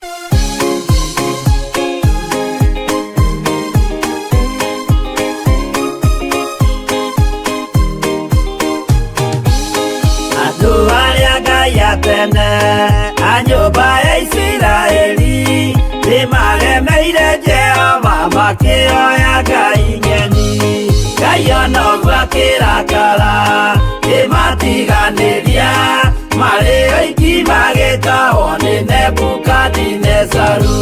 Andũ arĩa Ngai a tene a nyũmba ya Isiraeli nĩmaremeire Jehova makĩoya ngai ng'eni. Ngai ona ũguo akĩrakara kĩmatiganĩria marĩ oiki magĩtahwo nĩ Nebukadinezaru.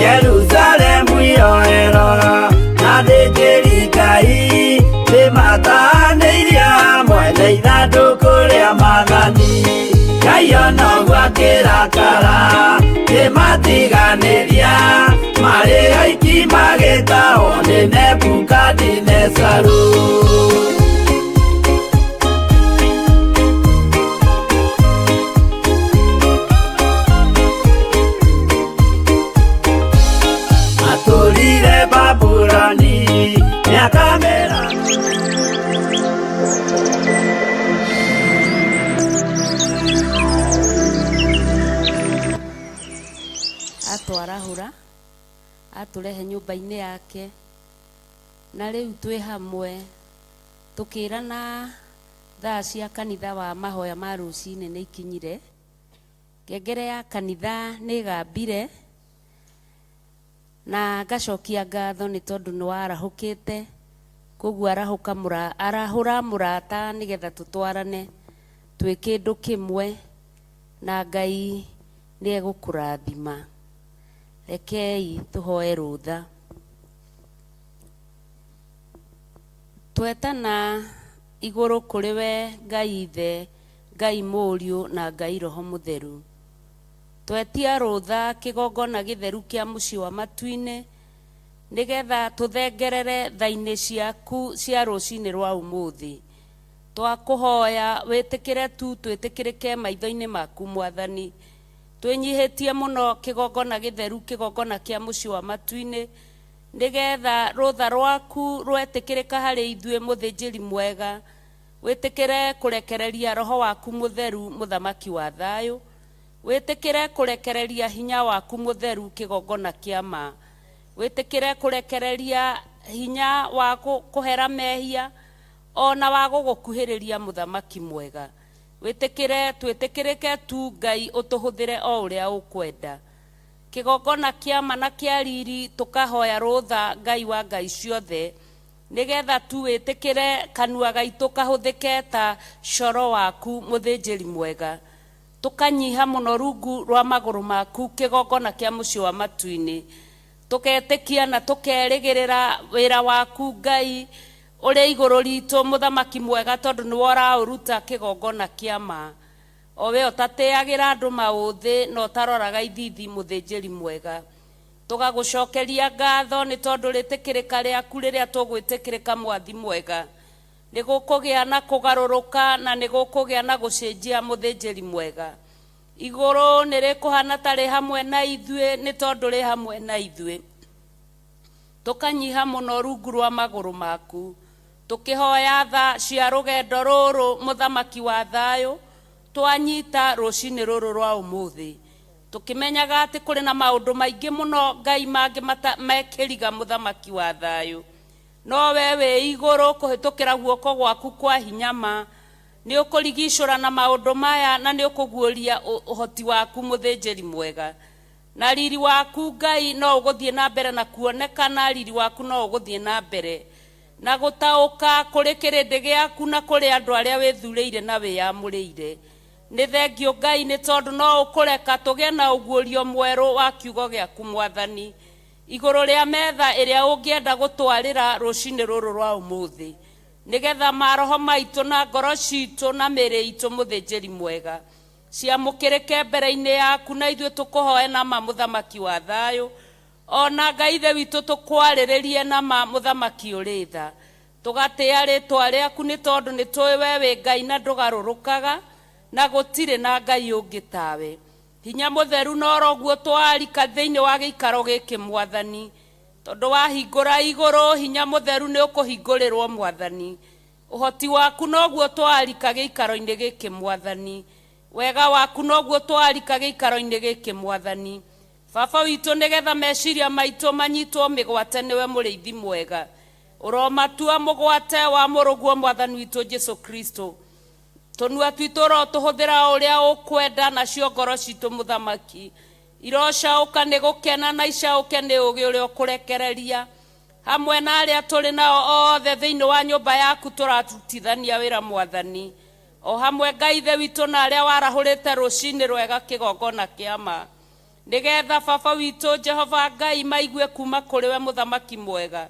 Jerusalemu yoerwo na athĩnjĩri Ngai nĩmatahanĩirio hamwe na ithandũkũ rĩa maathani. Ngai ona ũguo akĩrakara kĩmatiganĩria marĩ oiki magĩtahwo nĩ Nebukadinezaru. Matũrire Babuloni mĩaka mĩrongo. Atwarahũra, atũrehe nyũmba-inĩ yake, na rĩu twĩ hamwe tũkĩrana thaa cia kanitha wa mahoya ma rũcinĩ nĩ ikinyire. Ngengere ya kanitha nĩ ĩgambire, na ngacokia ngatho nĩ tondũ nĩ warahũkĩte, koguo arahũka arahũra mũrata nĩgetha tũtwarane twĩ kĩndũ kĩmwe, na Ngai nĩ egũkũrathima. Rekei tũhoe rũtha. Twetana igũrũ kũrĩ we Ngai Ithe, Ngai Mũriũ na Ngai Roho Mũtheru. Twetia rũtha kĩgongona gĩtheru kĩa mũciĩ wa matu-inĩ, nĩgetha tũthengerere tha-inĩ ciaku cia rũcinĩ rwa ũmũthĩ. Twakũhoya wĩtĩkĩre tu twĩtĩkĩrĩke maitho-inĩ maku Mwathani. Twĩnyihĩtie mũno kĩgongona gĩtheru, kĩgongona kĩa mũciĩ wa matu-inĩ, nĩgetha rũtha rwaku rwetĩkĩrĩka harĩ ithuĩ mũthĩnjĩri mwega, wĩtĩkĩre kũrekereria Roho waku Mũtheru, Mũthamaki wa thayũ. Wĩtĩkĩre kũrekereria hinya waku mũtheru kĩgongona kĩa ma. Wĩtĩkĩre kũrekereria hinya wa kũhera mehia o na wa gũgũkuhĩrĩria Mũthamaki mwega. Wĩtĩkĩre twĩtĩkĩrĩke tu Ngai ũtũhũthĩre o ũrĩa ũkwenda. Kĩgongona kĩa ma na kĩa riri tũkahoya rũtha Ngai wa Ngai ciothe nĩgetha tu wĩtĩkĩre kanua gaitũ kahũthĩke ta coro waku mũthĩnjĩri mwega. Tũkanyiha mũno rungu rwa magũrũ maku kĩgongona kĩa mũciĩ wa matu-inĩ. Tũgetĩkia na tũkerĩgĩrĩra wĩra waku Ngai ũrĩ igũrũ ritũ mũthamaki mwega tondũ nĩwe ũraũruta kĩgongona kĩa ma. O we ũtatĩagĩra andũ maũthĩ na ũtaroraga ithithi mũthĩnjĩri mwega. Tũgagũcokeria ngatho nĩ tondũ rĩtĩkĩrĩka rĩaku rĩrĩa tũgwĩtĩkĩrĩka mwathi mwega. Nĩ gũkũgĩa na kũgarũrũka na nĩ gũkũgĩa na gũcenjia mũthĩnjĩri mwega. Igũrũ nĩ rĩkũhana ta rĩ hamwe na ithuĩ nĩ tondũ rĩ hamwe na ithuĩ. Tũkanyiha mũno rungu rwa magũrũ maku. Tũkĩhoya tha cia rũgendo rũrũ mũthamaki wa thayũ twanyita rũcinĩ rũrũ rwa ũmũthĩ. Tũkĩmenyaga atĩ kũrĩ na maũndũ maingĩ mũno Ngai mangĩ mekĩriga mũthamaki wa thayũ. No we wĩ igũrũ kũhĩtũkĩra guoko gwaku kwa hinya ma, nĩ ũkũrigicũra na maũndũ maya na nĩ ũkũguũria ũhoti waku mũthĩnjĩri mwega. Na riri waku Ngai no ũgũthiĩ na mbere na kuonekana, riri waku no ũgũthiĩ na mbere na gũtaũka kũrĩ kĩrĩndĩ gĩaku na kũrĩ andũ arĩa wĩthurĩire na wĩyamũrĩire. Nĩ thengiũ Ngai nĩ tondũ no ũkũreka tũgĩe na ũguũrio mwerũ wa kiugo gĩaku Mwathani. Igũrũ rĩa metha ĩrĩa ũngĩenda gũtwarĩra rũcinĩ rũrũ rwa ũmũthĩ, nĩgetha maroho maitũ na ngoro citũ na mĩĩrĩ itũ mũthĩnjĩri mwega ciamũkĩrĩke mbere-inĩ yaku, na ithuĩ tũkũhoe na ma mũthamaki wa thayũ, o na Ngai Ithe witũ tũkwarĩrĩrie na ma mũthamaki ũrĩ tha. Tũgatĩĩa rĩtwa rĩaku nĩ tondũ nĩ tũĩ we wĩ Ngai na ndũgarũrũkaga, na gũtirĩ na Ngai ũngĩ tawe. Hinya mũtheru noroguo twarika thĩinĩ wa gĩikaro gĩkĩ Mwathani, tondũ wahingũra igũrũ hinya mũtheru nĩ ũkũhingũrĩrwo Mwathani. Ũhoti waku noguo twarika gĩikaro-inĩ gĩkĩ Mwathani. Wega waku noguo twarika gĩikaro-inĩ gĩkĩ Mwathani. Baba witũ, nĩgetha meciria maitũ manyitwo mĩgwate nĩwe mũrĩithi mwega. Ũromatua mũgwate wa mũrũguo mwathani witũ Jesu Kristo. Tũnua twitũ ũrotũhũthĩra o ũrĩa ũkwenda, nacio ngoro citũ mũthamaki irocaũka nĩ gũkena na icaũke nĩ ũũgĩ ũrĩa ũkũrekereria. Hamwe na arĩa tũrĩ nao othe thĩinĩ wa nyũmba yaku tũrarutithania wĩra mwathani. O hamwe Ngai Ithe witũ na arĩa warahũrĩte rũcinĩ rwega kĩgongona kĩa ma. Nĩgetha Baba witũ Jehova Ngai maigue kuma kũrĩ we mũthamaki mwega.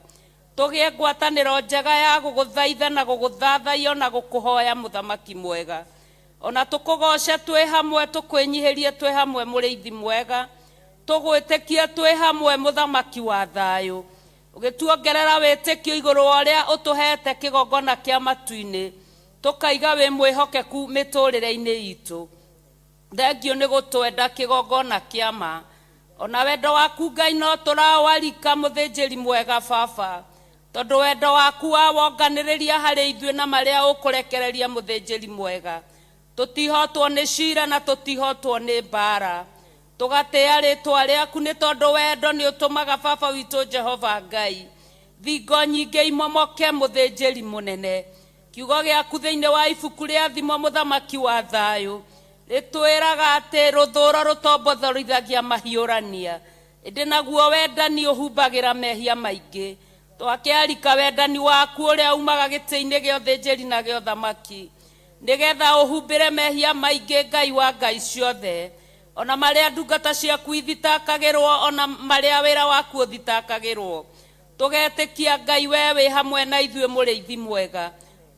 Tũgĩe ngwatanĩro njega ya gũgũthaitha na gũgũthathaiya na gũkũhoya mũthamaki mwega. Ona tũkũgoce twĩ hamwe, tũkwĩnyihĩrie twĩ hamwe mũrĩithi mwega, tũgwĩtĩkie twĩ hamwe mũthamaki wa thayũ. Ũgĩtuongerera wĩtĩkio igũrũ wa ũrĩa ũtũhete kĩgongona kĩa matu-inĩ, tũkaiga wĩ mwĩhokeku mĩtũrĩre-inĩ itũ. Thengio nĩ gũtwenda kĩgongona kĩa ma. Ona wendo waku Ngai no tũrawarika mũthĩnjĩri mwega Baba, tondũ wendo waku wawonganĩrĩria harĩ ithuĩ na marĩa ũkũrekereria mũthĩnjĩri mwega. Tũtihotwo nĩ cira na tũtihotwo nĩ mbara. Tũgatĩa rĩtwa rĩaku nĩ tondũ wendo nĩ ũtũmaga Baba witũ Jehova Ngai thingo nyingĩ imomoke mũthĩnjĩri mũnene. Kiugo gĩaku thĩinĩ wa ibuku rĩa Thimo mũthamaki wa thayũ rĩtwĩraga atĩ rũthũro rũtombothorithagĩa mahiũrania, ĩndĩ naguo wendani ũhumbagĩra mehia maingĩ. Twakĩarika wendani waku ũrĩa umaga gĩtĩ-inĩ gĩa ũthĩnjĩri na gĩa ũthamaki, nĩgetha ũhumbĩre mehia maingĩ Ngai wa ngai ciothe, ona marĩa ndungata ciaku ithitakagĩrwo, ona marĩa wĩra waku ũthitakagĩrwo. Tũgetĩkia Ngai we wĩ hamwe na ithuĩ mũrĩithi mwega.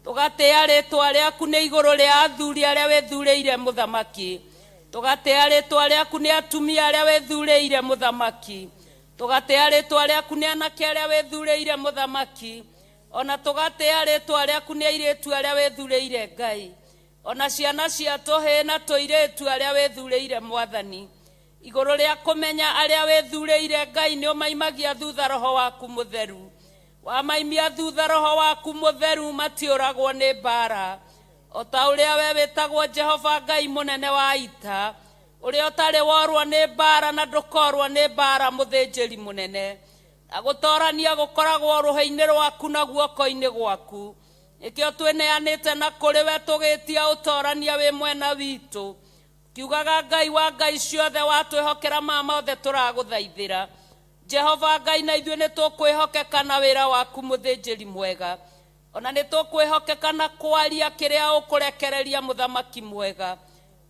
Tũgatĩa rĩtwa rĩaku nĩ igũrũ rĩa athuri arĩa wĩthurĩire mũthamaki. Tũgatĩa rĩtwa rĩaku nĩ atumia arĩa wĩthurĩire mũthamaki. Tũgatĩa rĩtwa rĩaku nĩ anake arĩa wĩthurĩire mũthamaki. Ona tũgatĩa rĩtwa rĩaku nĩ airĩtu arĩa wĩthurĩire Ngai. Ona ciana cia tũhĩĩ na tũirĩtu arĩa wĩthurĩire mwathani. Igũrũ rĩa kũmenya arĩa wĩthurĩire Ngai nĩ ũmaimagia thutha roho waku mũtheru. Wamaimia thutha roho waku mũtheru matiũragwo nĩ mbara. O ta ũrĩa we wĩtagwo Jehova Ngai mũnene wa ita, ũrĩa ũtarĩ worwo nĩ mbara na ndũkorwo nĩ mbara mũthĩnjĩri mũnene. Na gũtorania gũkoragwo rũhĩ-inĩ rwaku na guoko-inĩ gwaku. Nĩkĩo twĩneanĩte na kũrĩ we tũgĩtia ũtorania wĩ mwena witũ. Kiugaga Ngai wa ngai ciothe watwĩhokera ma mothe tũragũthaithĩra. Jehova Ngai na ithuĩ nĩ tũkwĩhokeka na wĩra waku mũthĩnjĩri mwega. Ona nĩ tũkwĩhokeka na kwaria kĩrĩa ũkũrekereria mũthamaki mwega.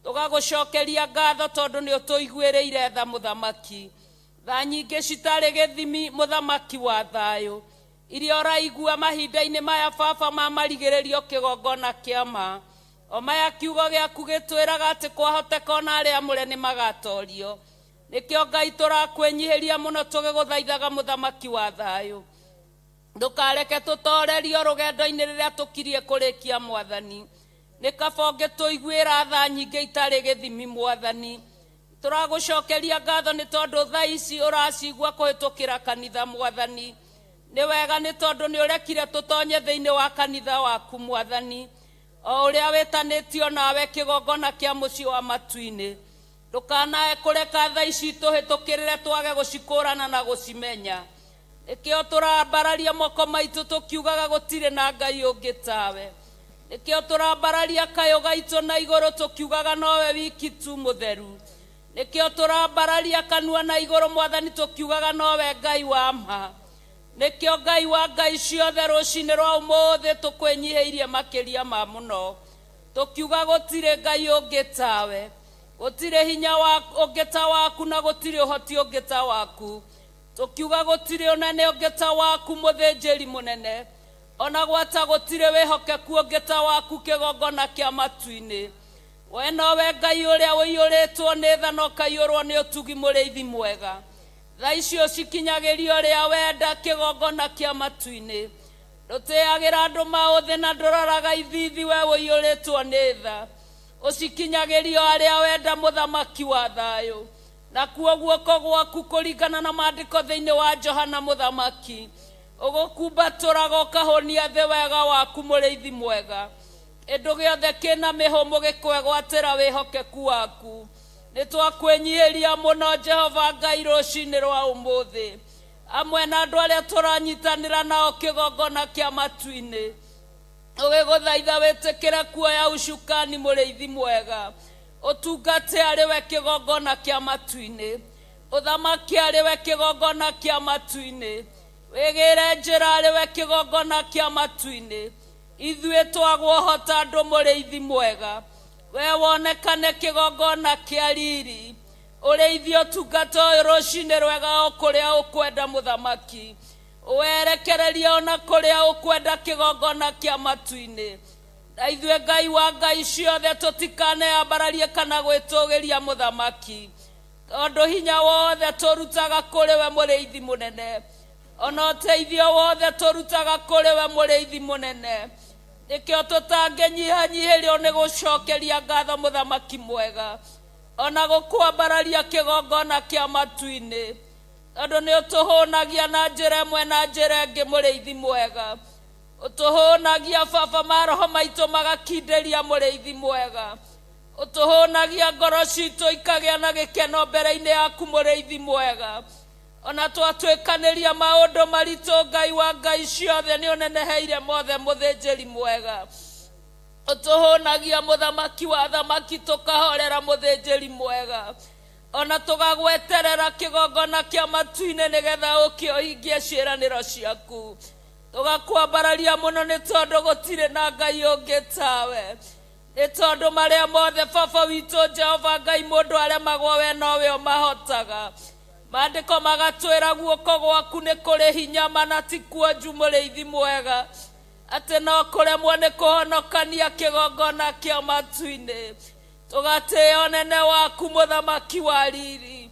Tũgagũcokeria ngatho tondũ nĩ ũtũiguĩrĩire tha mũthamaki. Tha nyingĩ citarĩ gĩthimi mũthamaki wa thayũ. Iria ũraigua mahinda-inĩ maya Baba ma marigĩrĩrio kĩgongona kĩa ma. O maya kiugo gĩaku gĩtwĩraga atĩ kwahoteka ona arĩa amũre nĩ magatorio. Nĩkĩo Ngai tũrakwĩnyihĩria mũno tũgĩgũthaithaga mũthamaki wa thayũ. Ndũkareke tũtorerio rũgendo-inĩ rĩrĩa tũkirie kũrĩkia mwathani. Nĩ kaba ũngĩtũiguĩra tha nyingĩ itarĩ gĩthimi mwathani. Tũragũcokeria ngatho nĩ tondũ tha ici ũracigua kũhĩtũkĩra kanitha mwathani. Nĩ wega nĩ tondũ nĩ ũrekire tũtonye thĩinĩ wa kanitha waku mwathani. O ũrĩa wĩtanĩtio nawe kĩgongona kĩa mũciĩ wa matu-inĩ. Ndũkanae kũreka tha ici tũhĩtũkĩrĩre twage gũcikũrana na gũcimenya. Nĩkĩo tũrambararia moko maitũ tũkiugaga gũtirĩ na Ngai ũngĩ tawe. Nĩkĩo tũrambararia kayũ gaitũ na igũrũ tũkiugaga nowe wiki tu mũtheru. Nĩkĩo tũrambararia kanua na igũrũ mwathani tũkiugaga nowe Ngai wa ma. Nĩkĩo Ngai wa ngai ciothe rũcinĩ rwa ũmũthĩ tũkwĩnyihĩirie makĩria ma mũno. Tũkiuga gũtirĩ Ngai ũngĩ tawe. Gũtirĩ hinya ũngĩ ta waku na gũtirĩ ũhoti ũngĩ ta waku. Tũkiuga gũtirĩ ũnene ũngĩ ta waku mũthĩnjĩri mũnene. Ona gwata gũtirĩ wĩhokeku ũngĩ ta waku kĩgongona kĩa matu-inĩ. We nowe Ngai ũrĩa ũiyũrĩtwo nĩ tha na ũkaiyũrwo nĩ ũtugi mũrĩithi mwega. Tha icio cikinyagĩrio ũrĩa wenda kĩgongona kĩa matu-inĩ. Ndũtĩagĩra andũ maũthĩ na ndũroraga ithithi we ũiyũrĩtwo nĩ tha. Ũcikinyagĩrio arĩa wenda mũthamaki wa thayũ. Nakuo guoko gwaku kũringana na maandĩko thĩinĩ wa Johana mũthamaki. Ũgũkumbatũraga ũkahũnia thĩ wega waku mũrĩithi mwega. Kĩndũ gĩothe kĩna mĩhũmũ gĩkwegwatĩra wĩhokeku waku. Nĩ twakwĩnyihĩria mũno Jehova Ngai rũcinĩ rwa ũmũthĩ, amwe na andũ arĩa tũranyitanĩra nao kĩgongona kĩa matu-inĩ. Tũgĩgũthaitha wĩtĩkĩre kuoya ũcukani mũrĩithi mwega, ũtungate arĩ we kĩgongona kĩa matu-inĩ, ũthamaki arĩ we kĩgongona kĩa matu-inĩ, wĩgĩre njĩra arĩ we kĩgongona kĩa matu-inĩ. Ithuĩ twagwo hota andũ mũrĩithi mwega, we wonekane kĩgongona kĩa riri, ũrĩithie ũtungata ũyũ rũcinĩ rwega o kũrĩa ũkwenda mũthamaki, ũwerekererie ona kũrĩa ũkwenda kĩgongona kĩa matu-inĩ. Na ithuĩ Ngai wa ngai ciothe tũtikaneambararie kana gwĩtũgĩria mũthamaki, tondũ hinya wothe tũrutaga kũrĩ we mũrĩithi mũnene, ona ũteithio wothe tũrutaga kũrĩ we mũrĩithi mũnene. Nĩkĩo tũtangĩnyihanyihĩrio nĩ gũcokeria ngatho mũthamaki mwega, ona gũkwambararia kĩgongona kĩa matu-inĩ, tondũ nĩ ũtũhũnagia na njĩra ĩmwe na njĩra ĩngĩ mũrĩithi mwega. Ũtũhũnagia baba, maroho maitũ magakindĩria mũrĩithi mwega. Ũtũhũnagia ngoro citũ ikagĩa na gĩkeno mbere-inĩ yaku mũrĩithi mwega. Ona twatuĩkanĩria maũndũ maritũ, Ngai wa ngai ciothe nĩ ũneneheire mothe mũthĩnjĩri mwega. Ũtũhũnagia mũthamaki wa thamaki tũkahorera mũthĩnjĩri mwega, ona tũgagweterera kĩgongona kĩa matu-inĩ nĩgetha ũke ũhingie ciĩranĩro ciaku. Tũgakwambararia mũno nĩ tondũ gũtirĩ na Ngai ũngĩ tawe, nĩ tondũ marĩa mothe baba witũ Jehova Ngai mũndũ aremagwo we nowe ũmahotaga. Maandĩko magatwĩra guoko gwaku nĩ kũrĩ hinya mana ti kuonju mũrĩithi mwega, atĩ no kũremwo nĩ kũhonokania kĩgongona kĩa matu-inĩ. Tũgatĩĩa ũnene waku mũthamaki wa riri,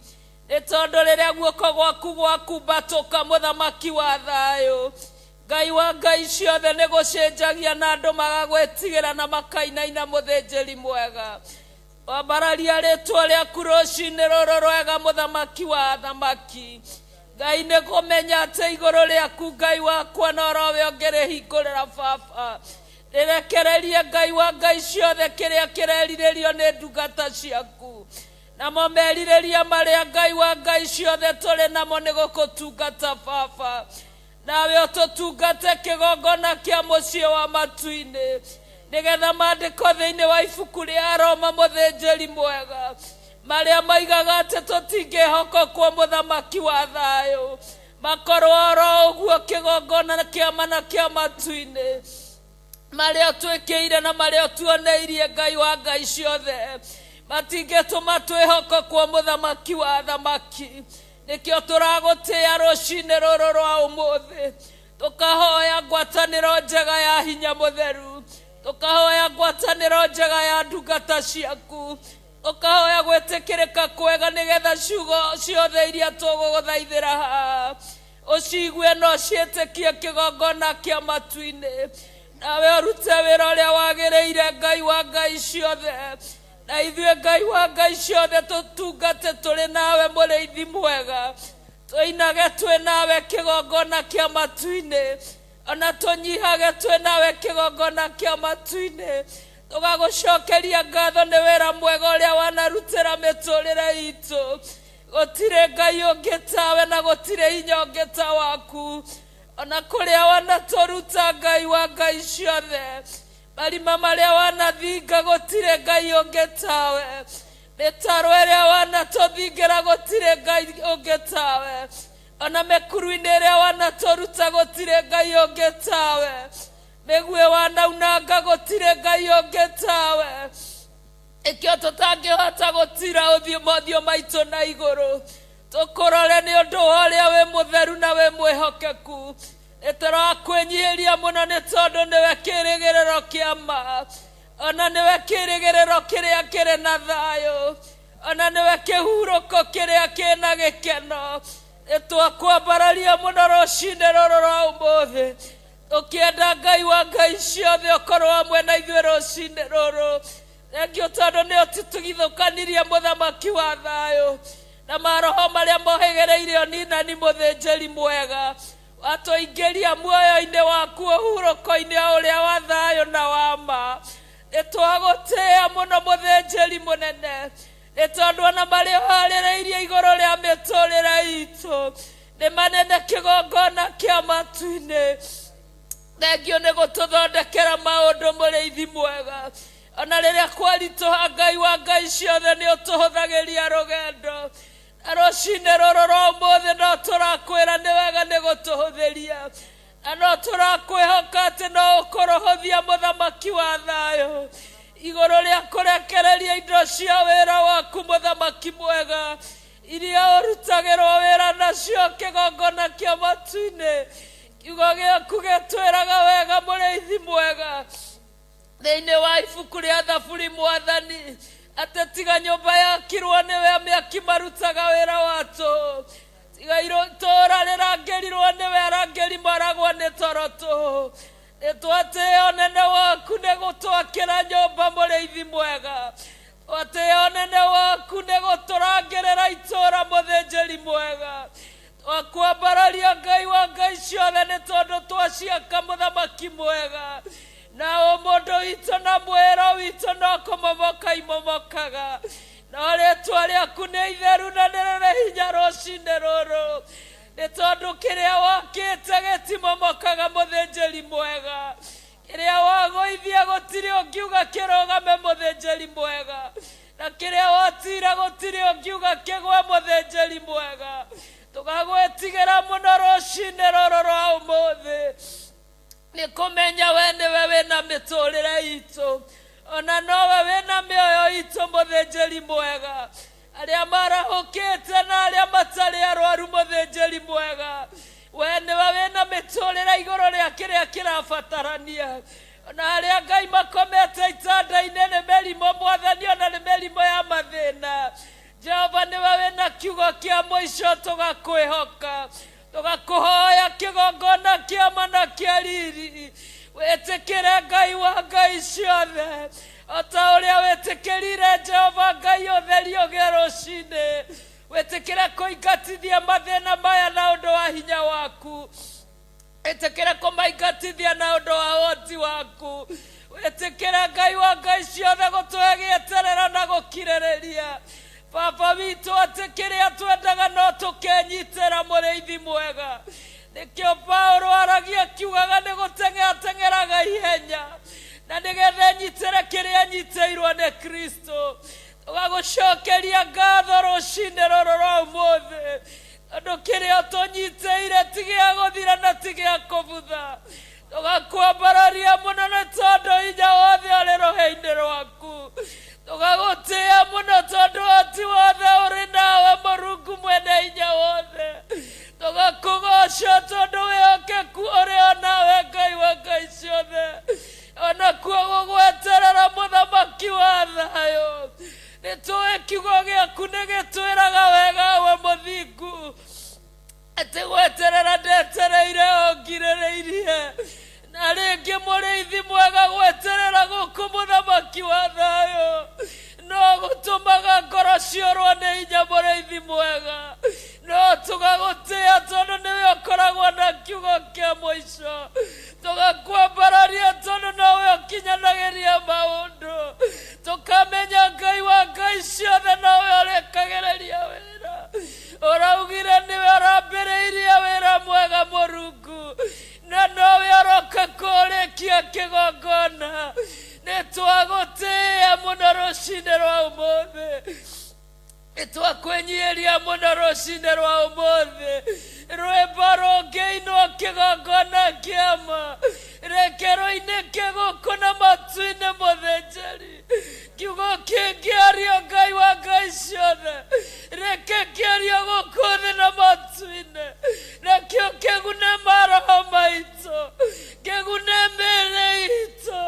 nĩ tondũ rĩrĩa guoko gwaku gwakumbatũka mũthamaki wa thayũ, Ngai wa ngai ciothe nĩ gũcenjagia na andũ magagwĩtigĩra na makainaina mũthĩnjĩri mwega. Wambararia rĩtwa rĩaku rũcinĩ rũrũ rwega mũthamaki wa athamaki. Ngai nĩ kũmenya atĩ igũrũ rĩaku Ngai wakwa norowe ũngĩrĩhingũrĩra baba, rĩrekererie Ngai wa ngai ciothe kĩrĩa kĩrerirĩrio nĩ ndungata ciaku. Namo merirĩria marĩa Ngai wa ngai ciothe tũrĩ namo nĩ gũkũtungata baba, nawe ũtũtungate kĩgongona kĩa mũciĩ wa matu-inĩ, nĩgetha maandĩko thĩinĩ wa ibuku rĩa Roma mũthĩnjĩri mwega marĩa maigaga atĩ tũtingĩhokokwo mũthamaki wa thayũ makorwo oro ũguo kĩgongona kĩa mana kĩa matu-inĩ, marĩa twĩkĩire na marĩa tuoneirie Ngai wa ngai ciothe matingĩtũma twĩhokokwo mũthamaki wa thamaki. Nĩkĩo tũragũtĩĩa rũcinĩ rũrũ rwa ũmũthĩ, tũkahoya ngwatanĩro njega ya hinya mũtheru, tũkahoya ngwatanĩro njega ya ndungata ciaku, tũkahoya gwĩtĩkĩrĩka kwega nĩgetha ciugo ciothe iria tũgũgũthaithĩra haha ũciigue no ciĩtĩkie kĩgongona kĩa matu-inĩ, nawe ũrute wĩra ũrĩa wagĩrĩire Ngai wa ngai ciothe. Na ithuĩ Ngai wa ngai ciothe tũtungate tũrĩ nawe mũrĩithi mwega, tũinage twĩ nawe kĩgongona kĩa matu-inĩ, ona tũnyihage twĩ nawe kĩgongona kĩa matu-inĩ. Tũgagũcokeria ngatho nĩ wĩra mwega ũrĩa wanarutĩra mĩtũrĩre itũ. Gũtirĩ Ngai ũngĩ tawe na gũtirĩ hinya ũngĩ ta waku, ona kũrĩa wanatũruta Ngai wa ngai ciothe, marima marĩa wanathinga gũtirĩ Ngai ũngĩ tawe, mĩtaro ĩrĩa wanatũthingĩra gũtirĩ Ngai ũngĩ tawe, ona mĩkuru-inĩ ĩrĩa wanatũruta gũtirĩ Ngai ũngĩ tawe, mĩguĩ wanaunanga gũtirĩ Ngai ũngĩ tawe. Nĩkĩo tũtangĩhota gũtira ũthiũ mothiũ maitũ na igũrũ tũkũrore nĩ ũndũ wa ũrĩa wĩ mũtheru na wĩ mwĩhokeku. Nĩ tũrakwĩnyihĩria mũno nĩ tondũ nĩwe kĩrĩgĩrĩro kĩa ma, ona nĩwe kĩrĩgĩrĩro kĩrĩa kĩrĩ na thayũ, ona nĩwe kĩhurũko kĩrĩa kĩna gĩkeno. Nĩ twakwambararia mũno rũcinĩ rũrũ rwa ũmũthĩ, tũkĩenda Ngai wa ngai ciothe ũkorwo hamwe na ithuĩ rũcinĩ rũrũ. Thengio tondũ nĩ ũtũtigithũkanirie mũthamaki wa thayũ na maroho marĩa mohĩgĩrĩire ũninani mũthĩnjĩri mwega, watũingĩria muoyo-inĩ waku ũhurũko-inĩ o ũrĩa wa thayũ na wa ma. Nĩ twagũtĩĩa mũno mũthĩnjĩri mũnene, Nĩ tondũ ona marĩa ũharĩrĩirie igũrũ rĩa mĩtũrĩre itũ nĩ manene kĩgongona kĩa matu-inĩ. Thengio nĩ gũtũthondekera maũndũ mũrĩithi mwega. Ona rĩrĩa kwaritũha Ngai wa Ngai ciothe nĩ ũtũhũthagĩria rũgendo. Na rũcinĩ rũrũ rwa ũmũthĩ no tũrakwĩra nĩ wega nĩ gũtũhũthĩria. Na no tũrakwĩhoka atĩ no ũkũrũhũthia mũthamaki wa thayũ. Igũrũ rĩa kũrekereria indo cia wĩra waku mũthamaki mwega iria ũrutagĩrwo wĩra nacio kĩgongona kĩa matu-inĩ. Kiugo gĩaku gĩtwĩraga wega mũrĩithi mwega thĩinĩ wa ibuku rĩa Thaburi mwathani atĩ tiga nyũmba yakirwo nĩwe mĩaki marutaga wĩra wa tũhũ, tiga itũũra rĩrangĩrirwo nĩwe arangĩri maragwo nĩ toro tũhũ. Nĩ twatĩĩa ũnene waku nĩ gũtwakĩra nyũmba mũrĩithi mwega, twatĩĩa ũnene waku nĩ gũtũrangĩrĩra itũũra mũthĩnjĩri mwega, twakwambararia Ngai wa Ngai ciothe nĩ tondũ twaciaka mũthamaki mwega. Na ũmũndũ witũ na mwĩro witũ no kũmomoka imomokaga, no rĩtwa rĩaku nĩ itheru na nĩ rĩrĩ hinya rũcinĩ rũrũ, nĩ tondũ kĩrĩa wakĩte gĩtimomokaga mũthĩnjĩri mwega, kĩrĩa wagũithia gũtirĩ ũngiuga kĩrũgame mũthĩnjĩri mwega, na kĩrĩa watira gũtirĩ ũngiuga kĩgwe mũthĩnjĩri mwega. Tũgagwĩtigĩra mũno rũcinĩ rũrũ rwa ũmũthĩ nĩ kũmenya we nĩwe wĩna mĩtũrĩre itũ, ona nowe wĩna mĩoyo itũ mũthĩnjĩri mwega. Arĩa marahũkĩte na arĩa matarĩ arwaru mũthĩnjĩri mwega, we nĩwe wĩna mĩtũrĩre igũrũ rĩa kĩrĩa kĩrabatarania. Ona arĩa Ngai makomete itanda-inĩ nĩ mĩrimũ mwathani, ona nĩ mĩrimũ ya mathĩna, Jehova nĩwe wĩna kiugo kĩa mũico. Tũgakwĩhoka, tũgakũhoya kĩgongona kĩa mana kĩa riri, wĩtĩkĩre Ngai wa Ngai ciothe o ta ũrĩa wĩtĩkĩrire Jehova Ngai ũtheri ũgĩe rũcinĩ. Wĩtĩkĩre kũingatithia mathĩna maya na ũndũ wa hinya waku, wĩtĩkĩre kũmaingatithia na ũndũ wa ũhoti waku. Wĩtĩkĩre Ngai wa Ngai ciothe gũtũhe gĩeterero na gũkirĩrĩria Baba witũ atĩ kĩrĩa twendaga no tũkenyitĩra mũrĩithi mwega. Nĩkĩo Paulo aragia akiugaga nĩ gũteng'era ateng'eraga ihenya na nĩgetha enyitĩre kĩrĩa anyitĩirwo nĩ Kristo. Tũgagũcokeria ngatho rũcinĩ rũrũ rwa ũmũthĩ tondũ kĩrĩa ũtũnyitĩire ti gĩa gũthira na ti gĩa kũbutha. Tũgakwambararia mũno nĩ tondũ hinya wothe ũrĩ rũhĩ-inĩ rwaku. Tũgagũtĩĩa mũno tondũ ũhoti wothe ũrĩ nawe Mũrungu mwene hinya wothe. Tũgakũgoca tondũ wĩhokeku ũrĩ o nawe Ngai wa Ngai ciothe. Onakuo gũgweterera mũthamaki wa thayũ. Nĩ tũĩ kiugo gĩaku nĩ gĩtwĩraga wega we mũthingu atĩ gweterera ndetereire o ngirĩrĩirie. Na rĩngĩ mũrĩithi mwega gweterera gũkũ mũthamaki wa thayũ no gũtũmaga ngoro ciorwo nĩ hinya mũrĩithi mwega. No tũgagũtĩĩa tondũ nĩwe ũkoragwo na kiugo kĩa mũico. Tũgakwambararia tondũ nowe ũkinyanagĩria maũndũ. Tũkamenya Ngai wa Ngai ciothe nowe ũrĩkagĩrĩria wĩra. Ũraugire nĩwe ũrambĩrĩirie wĩra mwega Mũrungu, na nowe ũroka kũrĩkia kĩgongona. Nĩ twagũtĩĩa mũno rũcinĩ rwa ũmũthĩ. Nĩ twakwĩnyihĩria mũno rũcinĩ rwa ũmũthĩ. Rwĩmbo rũngĩinwo kĩgongona kĩama reke rũinĩke gũkũ na matu-inĩ mũthĩnjĩri. Kiugo kĩngĩario Ngai wa Ngai ciothe reke kĩario gũkũ thĩ na matu-inĩ, nakĩo kĩgune maroho maitũ, kĩgune mĩĩrĩ itũ,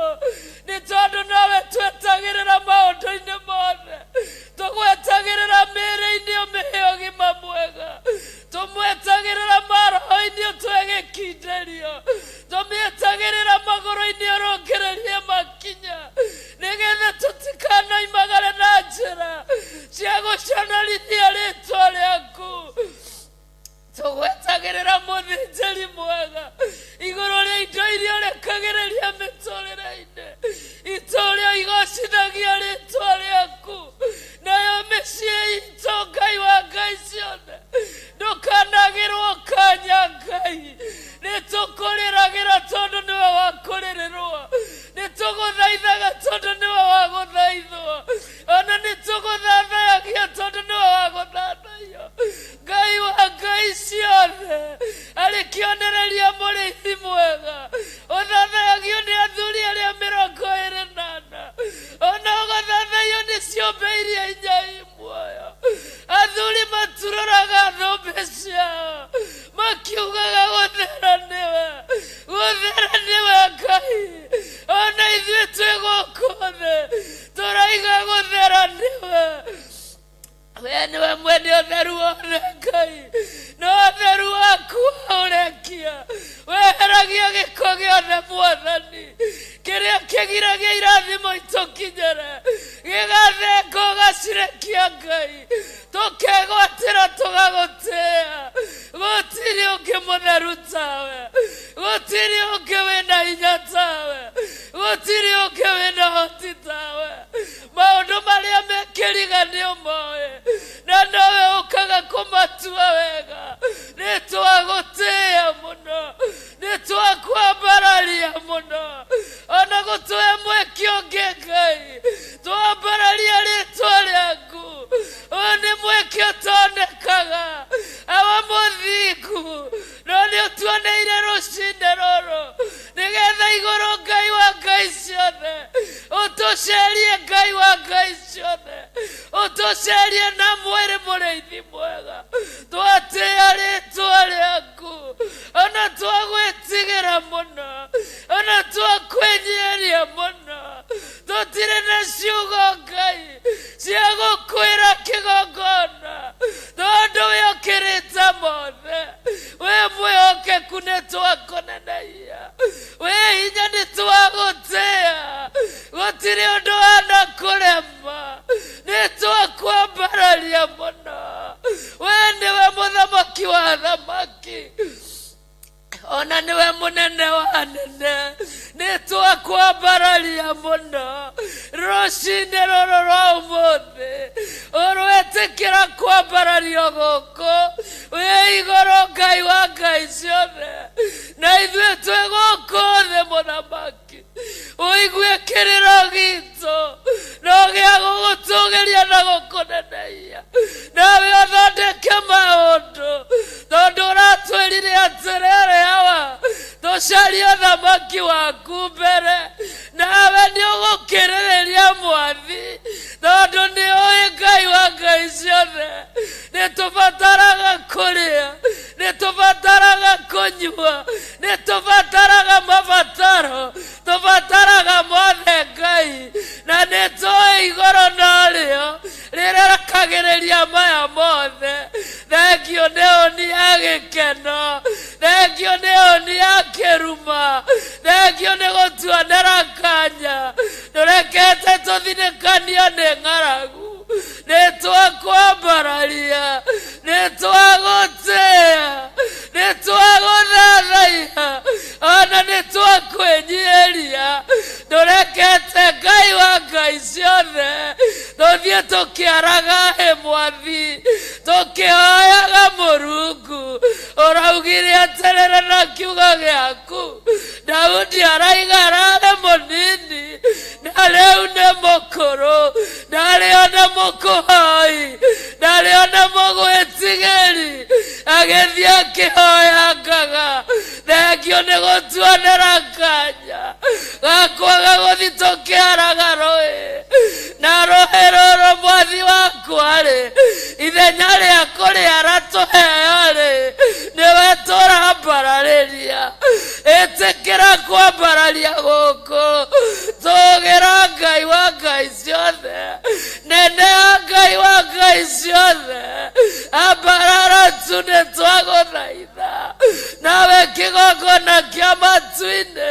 nĩ tondũ nowe twetagĩrĩra maũndũ-inĩ mothe. Tũgwetagĩrĩra mĩĩrĩ-inĩ ũmĩhe ũgima mwega, tũmwetagĩrĩra maroho-inĩ ũtũhe gĩkindĩrio, tũmĩetagĩrĩra magũrũ-inĩ ũrũngĩrĩrie makinya, nĩgetha tũtikanoimagare na njĩra cia gũconorithia rĩtwa rĩaku. Tũgwetagĩrĩra mũthĩnjĩri mwega igũrũ rĩa indo iria ũrekagĩrĩria mĩtũrĩre-inĩ itũ, ũrĩa igocithagia rĩtwa rĩaku, nayo mĩciĩ Ũgakĩrĩrĩria mũrĩithi mwega ũthathayagio nĩ athuri arĩa 24, ona ũgathathayio nĩ ciũmbe iria inya i muoyo. Athuri maturoraga thũmbĩ ciao makiugaga gũthera nĩwe, gũthera nĩwe Ngai. Ona ithuĩ twĩ gũkũ thĩ tũraiga gũthera nĩwe. We nĩwe mwene ũtheru wothe Ngai, na ũtheru waku waũrekia weheragia gĩko gĩothe Mwathani, kĩrĩa kĩgiragia irathimo itũkinyĩre gĩgathenga ũgacirekia Ngai, tũkegwatĩra tũgagũtĩĩa. Gũtirĩ ũngĩ mũtheru tawe, gũtirĩ ũngĩ wĩna hinya tawe, gũtirĩ ũngĩ wĩna ũhoti tawe. Maũndũ marĩa mekĩriga nĩ ũmoĩ, na nowe ũkaga kũmatua wega. Nĩ twagũtĩĩa mũno, nĩ twakwambararia mũno, ona gũtũhe mweke ũngĩ Ngai, twambararia rĩtwa rĩaku. Ũyũ nĩ mweke ũtonekaga, awa mũthingu, no nĩ ũtuoneire rũcinĩ rũrũ, nĩgetha igũrũ Ngai wa Ngai ciothe ũtũcerie, Ngai wa Ngai ciothe ũtũcerie na mwĩrĩ mũrĩithi mwega. Twatĩĩa rĩtwa rĩaku, ona twagwĩtigĩra mũno, ona twakwĩnyihĩria mũno. Tũtirĩ na ciugo Ngai cia gũkwĩra kĩgongona, tondũ wĩ ũkĩrĩte mothe, wĩ mwĩhokeku, nĩ twakũneneia, wĩ hinya, nĩ twagũtĩĩa, gũtirĩ ũndũ wana kũrema, nĩ twakwambararia mũno. We nĩwe mũthamaki wa thamaki, ona nĩwe mũnene wa anene, nĩ twakwambararia mũno rũcinĩ rũrũ rwa ũmũthĩ. Ũrwĩtĩkĩra kwambarario gũkũ wĩ igũrũ Ngai wa Ngai ciothe, na ithuĩ twĩ gũkũ thĩ mũthamaki. Ũigue kĩrĩro gitũ no gĩa gũgũtũgĩria na gũkũneneia, nawe ũthondeke maũndũ, tondũ ũratwĩrire atĩrĩrĩ, awa tũcarie ũthamaki waku mbere, nawe nĩ ũgũkĩrĩrĩria mwathi, tondũ nĩ ũĩ Ngai wa Ngai ciothe nĩ tũbataraga kũrĩa, nĩ tũbataraga kũnyua, nĩ tũbataraga mabataro, tũbataraga mothe Ngai, na nĩ tũĩ igũrũ norĩo rĩrekagĩrĩria maya mothe. Thengio nĩ ũni ya gĩkeno, thengio nĩ ũni ya kĩruma, thengio nĩ gũtuonera kanya, ndũrekete tũthinĩkanio nĩ ng'aragu. Nĩ twakwambararia, nĩ twagũtĩĩa, nĩ twagũthathaiya, ona nĩ twakwĩnyihĩria. Ndũrekete Ngai wa Ngai ciothe tũthiĩ tũkĩaraga hĩ mwathi, tũkĩhoyaga Mũrungu. Ũraugire atĩrĩrĩ na kiugo gĩaku, Daudi araiga ararĩ mũnini na rĩu nĩ mũkũrũ, ndarĩ ona mũkũhoi, ndarĩ ona mũgwĩtigĩri, agĩthiĩ akĩhoyangaga. Thengio nĩ gũtuonera kanya gakwaga gũthiĩ tũkĩaraga rũĩ, na rũĩ rũrũ mwathi wakwa-rĩ, ithenya rĩa kũrĩara tũheo-rĩ, nĩwe tũrambararĩria. Ĩtĩkĩra kwambararia gũkũ, tũgĩra Ngai wa Ngai ciothe, neneha Ngai wa Ngai ciothe, ambarara tu, nĩ twagũthaitha nawe kĩgongona kĩa matu-inĩ.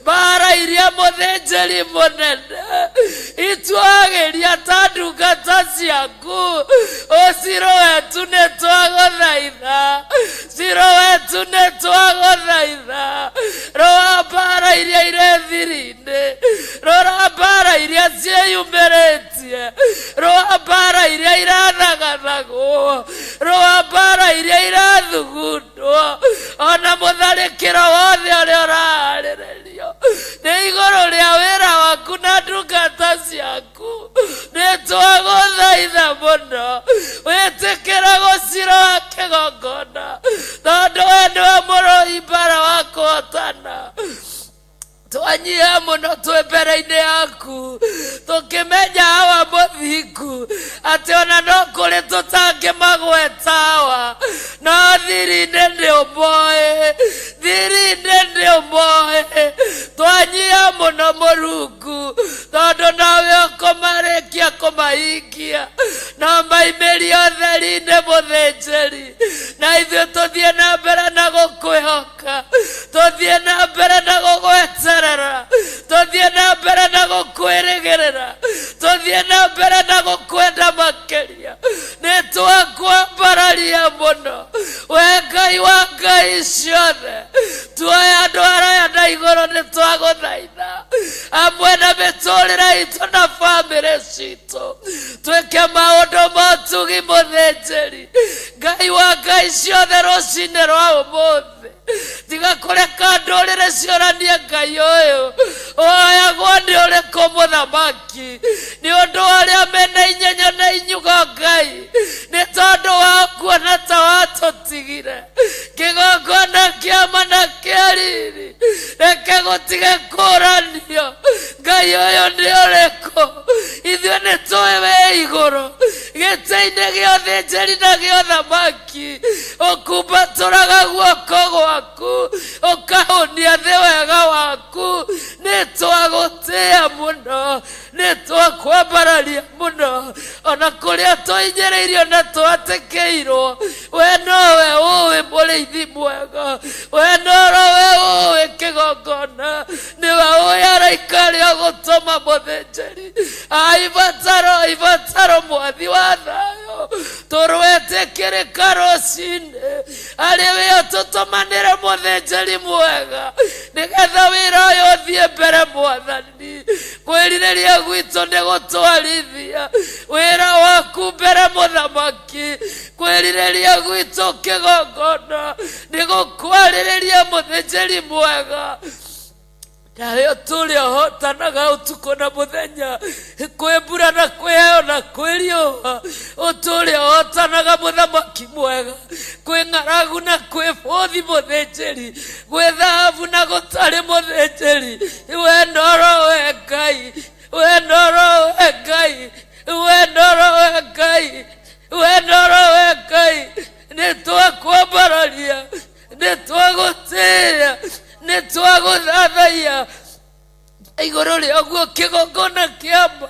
Mbara iria mũthĩnjĩri mũnene ituagĩria ta ndungata ciaku, ũcirũ wetu nĩ twagũthaitha, ciro wetu nĩ twagũthaitha. Rora mbara iria irĩ thiri-inĩ, rora mbara iria ciĩyumĩrĩtie, rora mbara iria irathagathagwo, rora mbara iria irathugundwo, ona mũtharĩkĩro wothe ũrĩa ũraharĩrĩrio nĩ igũrũ rĩa wĩra waku na ndungata ciaku. Nĩ twagũthaitha mũno, wĩtĩkĩra gũcirora kĩgongona, tondũ we nĩwe mũrũi mbara. Twanyiha mũno twĩ mbere-inĩ yaku, tũkĩmenya hawa mũthingu atĩ ona no kũrĩ tũtangĩmagweta hawa, no thiri-inĩ nĩ ũmoĩ, thiri-inĩ nĩ ũmoĩ. Twanyiha mũno Mũrungu, tondũ nowe ũkũmarĩkia kũmahingia, no maimĩrie ũtheri-inĩ mũthĩnjĩri, na ithuĩ tũthiĩ na mbere na gũkwĩhoka, tũthiĩ na mbere na gũgweterera, tũthiĩ na mbere na gũkwĩrĩgĩrĩra, tũthiĩ na mbere na gũkwenda makĩria. Nĩ twakwambararia mũno we Ngai wa ngai ciothe. Tuoya andũ araya na igũrũ, nĩ twagũthaitha amwe na mĩtũrĩre itũ na bamĩrĩ citũ, twĩke maũndũ ma ũtugi mũthĩnjĩri Ngai wa ngai ciothe. Rũcinĩ rwa ũmũthĩ tiga kũreka ndũrĩrĩ ciũranie Ngai ũyũ ũhoyagwo nĩ ũrĩkũ mũthamaki, nĩ ũndũ wa arĩa mena inyenyo na inyugo Ngai, nĩ tondũ wa kuona ta watũtigire kĩgongona kĩama na kĩa riri. Reke gũtige kũranio Ngai ũyũ nĩ ũrĩkũ. Ithuĩ nĩ tũĩ wĩ igũrũ gĩtĩ-inĩ gĩa ũthĩnjĩri na gĩa ũthamaki, ũkumbatũraga guoko gwaku ũkahũnia thĩ wega waku. Nĩ twagũtĩĩa mũno, nĩ twakwambararia mũno, ona kũrĩa tũhinyĩrĩirio na twatĩkĩirwo, we nowe ũĩ mũrĩithi mwega, we nowe ũĩ kĩgongona, nĩwe ũĩ araika arĩa ũgũtũma mũthĩnjĩri. Aibataro ibataro mwathi wa thayũ, tũrwetĩkĩrĩka rũcinĩ arĩ we ũtũtũmanĩre mũthĩnjĩri mwega, nĩgetha wĩra ũyũ ũthiĩ mbere. Mwathani, kwĩrirĩria gwitũ nĩ gũtwarithia wĩra waku mbere mũthamaki. Kwĩrirĩria gwitũ kĩgongona nĩ gũkwarĩrĩria mũthĩnjĩri mwega, nawe ũtũũre ũhotanaga ũtukũ na mũthenya, kwĩ mbura na kwĩ heho na kwĩ riũa, ũtũũre ũhotanaga mũthamaki mwega, kwĩ ng'aragu na kwĩ bũthi mũthĩnjĩri, gwĩ thahabu na gũtarĩ mũthĩnjĩri. We noro we Ngai, we noro we Ngai, we noro we Ngai, we noro we Ngai. Nĩ twakwambararia, nĩ twagũtĩĩa, nĩ twagũthathaiya. Igũrũ rĩa ũguo kĩgongona kĩamba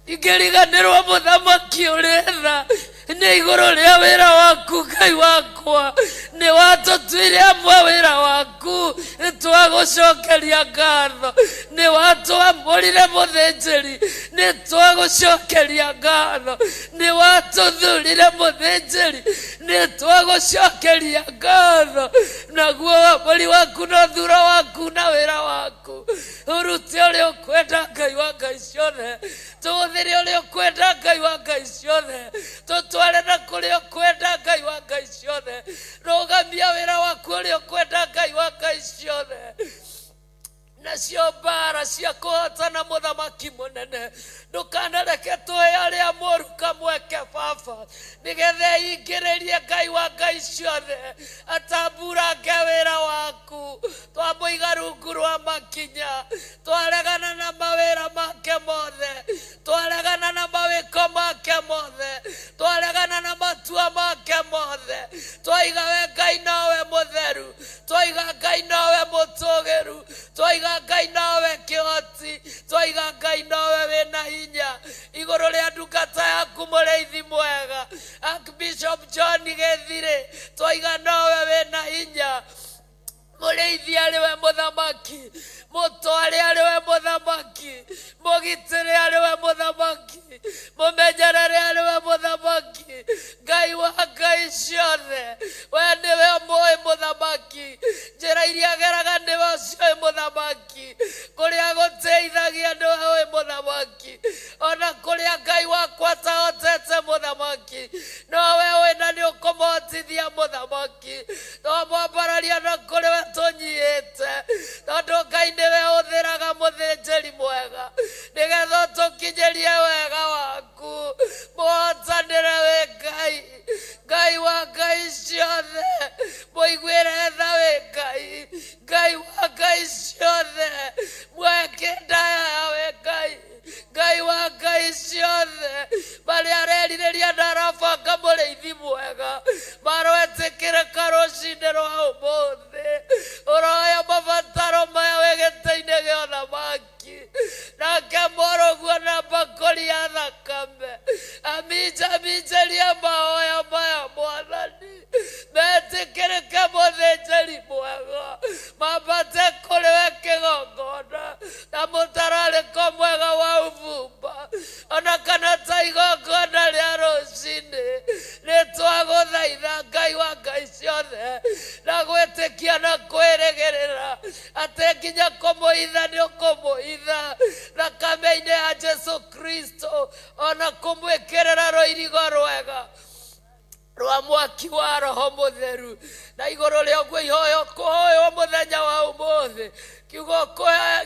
ingĩriganĩrwo mũthamaki ũrĩ tha, nĩ igũrũ rĩa wĩra waku Ngai wakwa, nĩ watũtuire amwe wĩra waku, twagũcokeria ngatho. Nĩ watwamũrire mũthĩnjĩri, nĩ twagũcokeria ngatho. Nĩ watũthurire mũthĩnjĩri, nĩ twagũcokeria ngatho. Naguo wamũri waku na ũthuro waku na wĩra waku ũrute ũrĩa ũkwenda Ngai wa ngai ciothe, tũhũthĩre ũrĩa ũkwenda Ngai wa ngai ciothe, tũtware na kũrĩa ũkwenda Ngai wa ngai ciothe, rũgamia wĩra waku ũrĩa ũkwenda Ngai wa ngai ciothe. Nacio mbara cia kũhotana mũthamaki mũnene, ndũkanareke tũhe arĩa mũru kamweke baba, nĩgetha ingĩrĩrie Ngai wa ngai ciothe atamburange wĩra waku. Twamũiga rungu rwa makinya, twaregana na mawĩra make mothe, twaregana na mawĩko make mothe, twaregana na matua make mothe. Twaiga we Ngai nowe mũtheru, twaiga Ngai nowe mũtũgĩru, twaiga Ngai nowe kĩhoti, twaiga Ngai nowe wĩna hinya. Igũrũ rĩa ndungata yaku mũrĩithi mwega Archbishop John Gĩthirĩ, twaiga nowe wĩna hinya. Mũrĩithi arĩ we mũthamaki, mũtware arĩ we mũthamaki, mũgitĩre arĩ we mũthamaki, mũmenyerere arĩ we mũthamaki. Ngai wa ngai ciothe, we nĩwe mũĩ mũthamaki, njĩra iria geraga nĩwe ũcioĩ mũthamaki, kũrĩa gũteithagia nĩwe ũĩ mũthamaki, ona kũrĩa Ngai wakwa atahotete mũthamaki, nowe ũĩ na nĩ ũkũmũhotithia mũthamaki. Twamwambararia na kũrĩ we tũnyiĩte, tondũ Ngai nĩwe ũthĩraga mũthĩnjĩri mwega, nĩgetha ũtũkinyĩrie wega waku. Mũhotanĩre wĩ Ngai, Ngai wa ngai ciothe, mũiguĩre tha wĩ Ngai, Ngai. Tũrute kũrĩ we kĩgongona na mũtararĩko mwega wa ũbumba, ona kana ta igongona rĩa rũcinĩ. Nĩ twagũthaitha Ngai wa ngai ciothe, na gwĩtĩkia na kwĩrĩgĩrĩra atĩ nginya kũmũhitha nĩ ũkũmũhitha thakame-inĩ ya Jesu Kristo, ona kũmwĩkĩrĩra rũirigo rwega rwa mwaki wa Roho Mũtheru. Na igũrũ rĩa ũguo ihoyo kũhoywo mũthenya wa ũmũthĩ, kiugo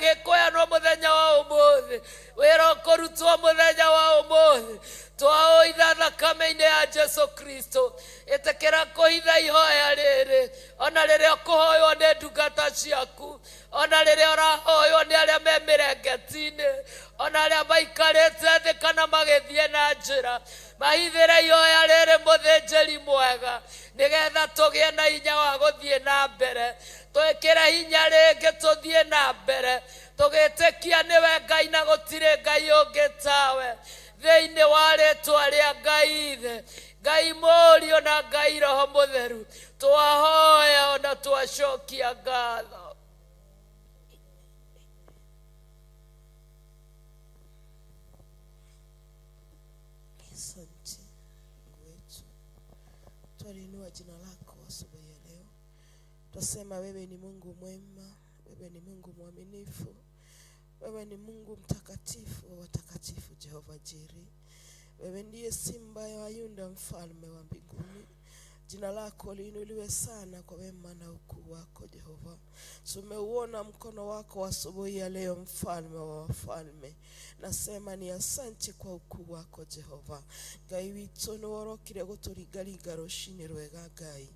gĩkũheanwo mũthenya wa ũmũthĩ, wĩra ũkũrutwo mũthenya wa ũmũthĩ, twaũitha thakame-inĩ ya Jesu Kristo. Ĩtĩkĩra kũhitha ihoya rĩrĩ, ona rĩrĩa ũkũhoywo nĩ ndungata ciaku, ona rĩrĩa ũrahoywo nĩ arĩa me mĩrengeti-inĩ, ona arĩa maikarĩte thĩ kana magĩthiĩ na njĩra. Mahithĩre ihoya rĩrĩ, mũthĩnjĩri mwega, nĩgetha tũgĩe na hinya wa gũthiĩ na mbere. Twĩkĩre hinya rĩngĩ tũthiĩ na mbere, tũgĩtĩkia nĩwe Ngai na gũtirĩ Ngai ũngĩ tawe. Thĩinĩ wa rĩtwa rĩa Ngai Ithe, Ngai Mũriũ na Ngai Roho Mũtheru, twahoya ona twacokia ngatho. Asante Mungu wetu, twaliinua jina lako asubuhi ya leo. Twasema wewe ni Mungu mwema, wewe ni Mungu mwaminifu, wewe ni Mungu mtakatifu wa watakatifu, Jehova Jiri. Wewe ndiye simba wa Yuda, mfalme wa mbinguni. Jina lako liinuliwe sana kwa wema na ukuu wako Jehova. Tumeuona mkono wako asubuhi ya leo, mfalme wa wafalme. Nasema ni asante kwa ukuu wako Jehova. Ngai witũ nĩ worokire gũtũringaringa rũcinĩ rwega Ngai.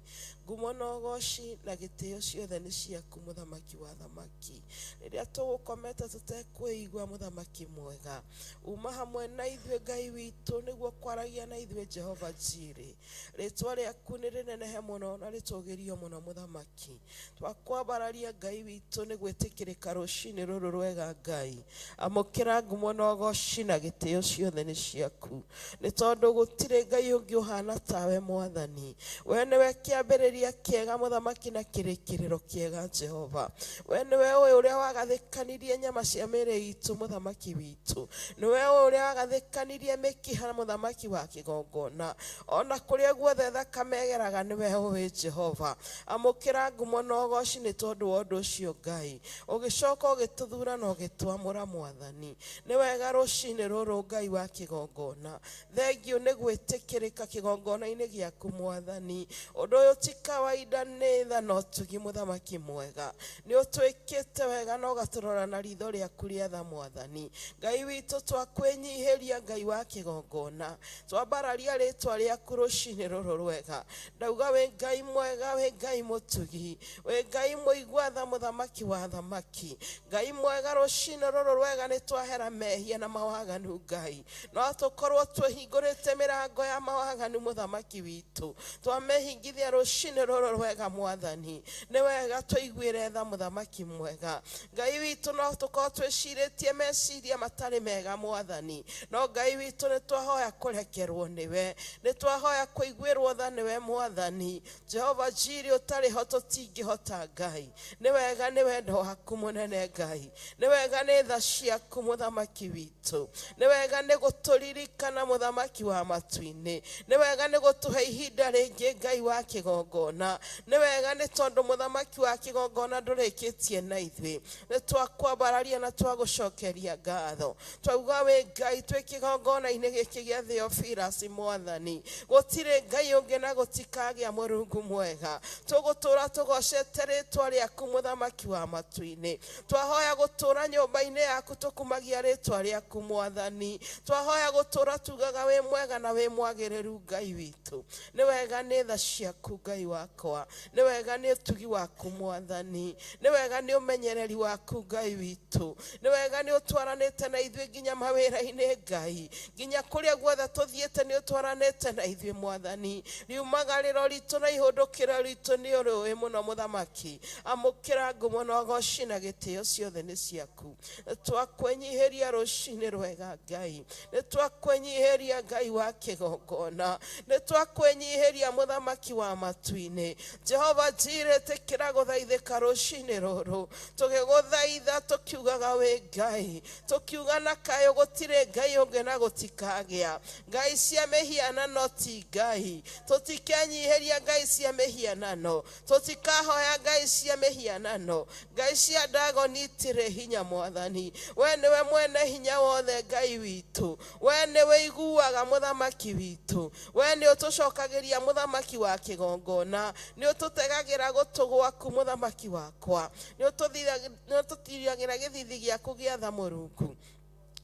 Ngumo na ũgoci na gĩtĩo ciothe nĩ ciaku, mũthamaki wa thamaki. Rĩrĩa tũgũkomete tũtekwĩigua, mũthamaki mwega, uma hamwe na ithuĩ Ngai witũ, nĩguo kwaragia na ithuĩ Jehova Jiri. Rĩtwa rĩaku nĩ rĩnenehe mũno na rĩtũgĩrio mũno, mũthamaki. Twakwambararia Ngai witũ nĩ gwĩtĩkĩrĩka rũcinĩ rũrũ rwega Ngai. Amũkĩra ngumo na ũgoci na gĩtĩo ciothe nĩ ciaku, nĩ tondũ gũtirĩ Ngai ũngĩ ũhana tawe mwathani. We nĩwe kĩambĩrĩria kĩega, mũthamaki, na kĩrĩkĩrĩro kĩega Jehova. We nĩwe ũyũ ũrĩa wagathĩkanirie nyama cia mĩĩrĩ itũ, mũthamaki witũ. Nĩwe ũyũ ũrĩa wagathĩkanirie mĩkiha, mũthamaki wa kĩgongona. Ona kũrĩa guothe thakame ĩgeraga nĩwe ũĩ Jehova. Amũkĩra ngumo na ũgoci nĩ tondũ wa ũndũ ũcio Ngai. Ũgĩcoka ũgĩtũthura na ũgĩtwamũra mwathani. Nĩ wega rũcinĩ rũrũ Ngai wa kĩgongona. Thengiũ nĩ gwĩtĩkĩrĩka kĩgongona-inĩ gĩaku mwathani. Ũndũ ũyũ ti kawaida, nĩ tha na ũtugi, mũthamaki mwega. Nĩ ũtwĩkĩte wega na ũgatũrora na ritho rĩaku rĩa tha mwathani. Ngai witũ, twakwĩnyihĩria Ngai wa kĩgongona. Twambararia rĩtwa rĩaku rũcinĩ rũrũ rwega. Ndauga wĩ Ngai mwega, wĩ Ngai mũtugi, wĩ Ngai mũigua tha, mũthamaki wa thamaki. Ngai mwega, rũcinĩ rũrũ rwega nĩ twahera mehia na mawaganu Ngai. No tũkorwo twĩhingũrĩte mĩrango ya mawaganu, mũthamaki witũ. Twamĩhingithia rũcinĩ rũrũ rwega mwathani. Nĩ wega tũiguĩre tha, mũthamaki mwega. Ngai witũ, no tũkorwo twĩcirĩtie meciria matarĩ mega mwathani, no Ngai witũ nĩ twahoya kũrekerwo nĩwe, nĩ twahoya kũiguĩrwo tha nĩwe mwathani. Jehova Jiri, ũtarĩ ho tũtingĩhota Ngai. Nĩ wega nĩ wendo waku mũnene Ngai, nĩ wega nĩ tha ciaku mũthamaki witũ, nĩ wega nĩ gũtũririkana mũthamaki wa matu-inĩ, nĩ wega nĩ gũtũhe ihinda rĩngĩ Ngai wa kĩgongona, nĩ wega nĩ tondũ mũthamaki wa kĩgongona ndũrĩkĩtie na ithuĩ. Nĩ twakwambararia na twagũcokeria ngatho, twauga wĩ Ngai twĩ kĩgongona-inĩ gĩkĩ gĩa Theophilus mwathani. Gũtirĩ Ngai ũngĩ na gũtikagĩa Mũrungu mwega. Tũgũtũra tũgocete rĩtwa rĩaku mũthamaki wa matu-inĩ. Twahoya gũtũra nyũmba-inĩ yaku tũkumagia rĩtwa rĩaku mwathani. Twahoya gũtũra tugaga wĩ mwega na wĩ mwagĩrĩru Ngai witũ. Nĩ wega nĩ tha ciaku Ngai wakwa, nĩ wega nĩ ũtugi waku mwathani, nĩ wega nĩ ũmenyereri waku Ngai witũ, nĩ wega nĩ ũtwaranĩte na ithuĩ nginya mawĩra-inĩ Ngai, nginya kũrĩa guothe tũthiĩte nĩ ũtwaranĩte na ithuĩ mwathani. Riumaga Rĩũmagarĩro ritũ na ihũndũkĩro ritũ nĩ ũrĩũĩ mũno mũthamaki. Amũkĩra ngumo na ũgoci na gĩtĩo ciothe nĩ ciaku. Nĩ twakwenyihĩria rũcinĩ rwega Ngai, nĩ twakwenyihĩria Ngai wa kĩgongona, nĩ twakwenyihĩria mũthamaki wa matu-inĩ. Jehova Jireh, ĩtĩkĩra gũthaithĩka rũcinĩ rũrũ, tũgĩgũthaitha tũkiugaga wĩ Ngai, tũkiuga na kayũ gũtirĩ Ngai ũngĩ na gũtikagĩa. Ngai cia mĩhianano ti Ngai, tũtikenyihĩria ngai cia mĩhianano, tũtikahoya ngai cia mĩhianano. Ngai cia Dagoni itirĩ hinya mwathani. We nĩwe mwene hinya wothe Ngai witũ, we nĩwe iguaga mũthamaki witũ, we nĩ ũtũcokagĩria mũthamaki wa kĩgongona, nĩ ũtũtegagĩra gũtũ gwaku mũthamaki wakwa, nĩ ũtũtiragĩra gĩthithi gĩaku gĩa tha Mũrungu.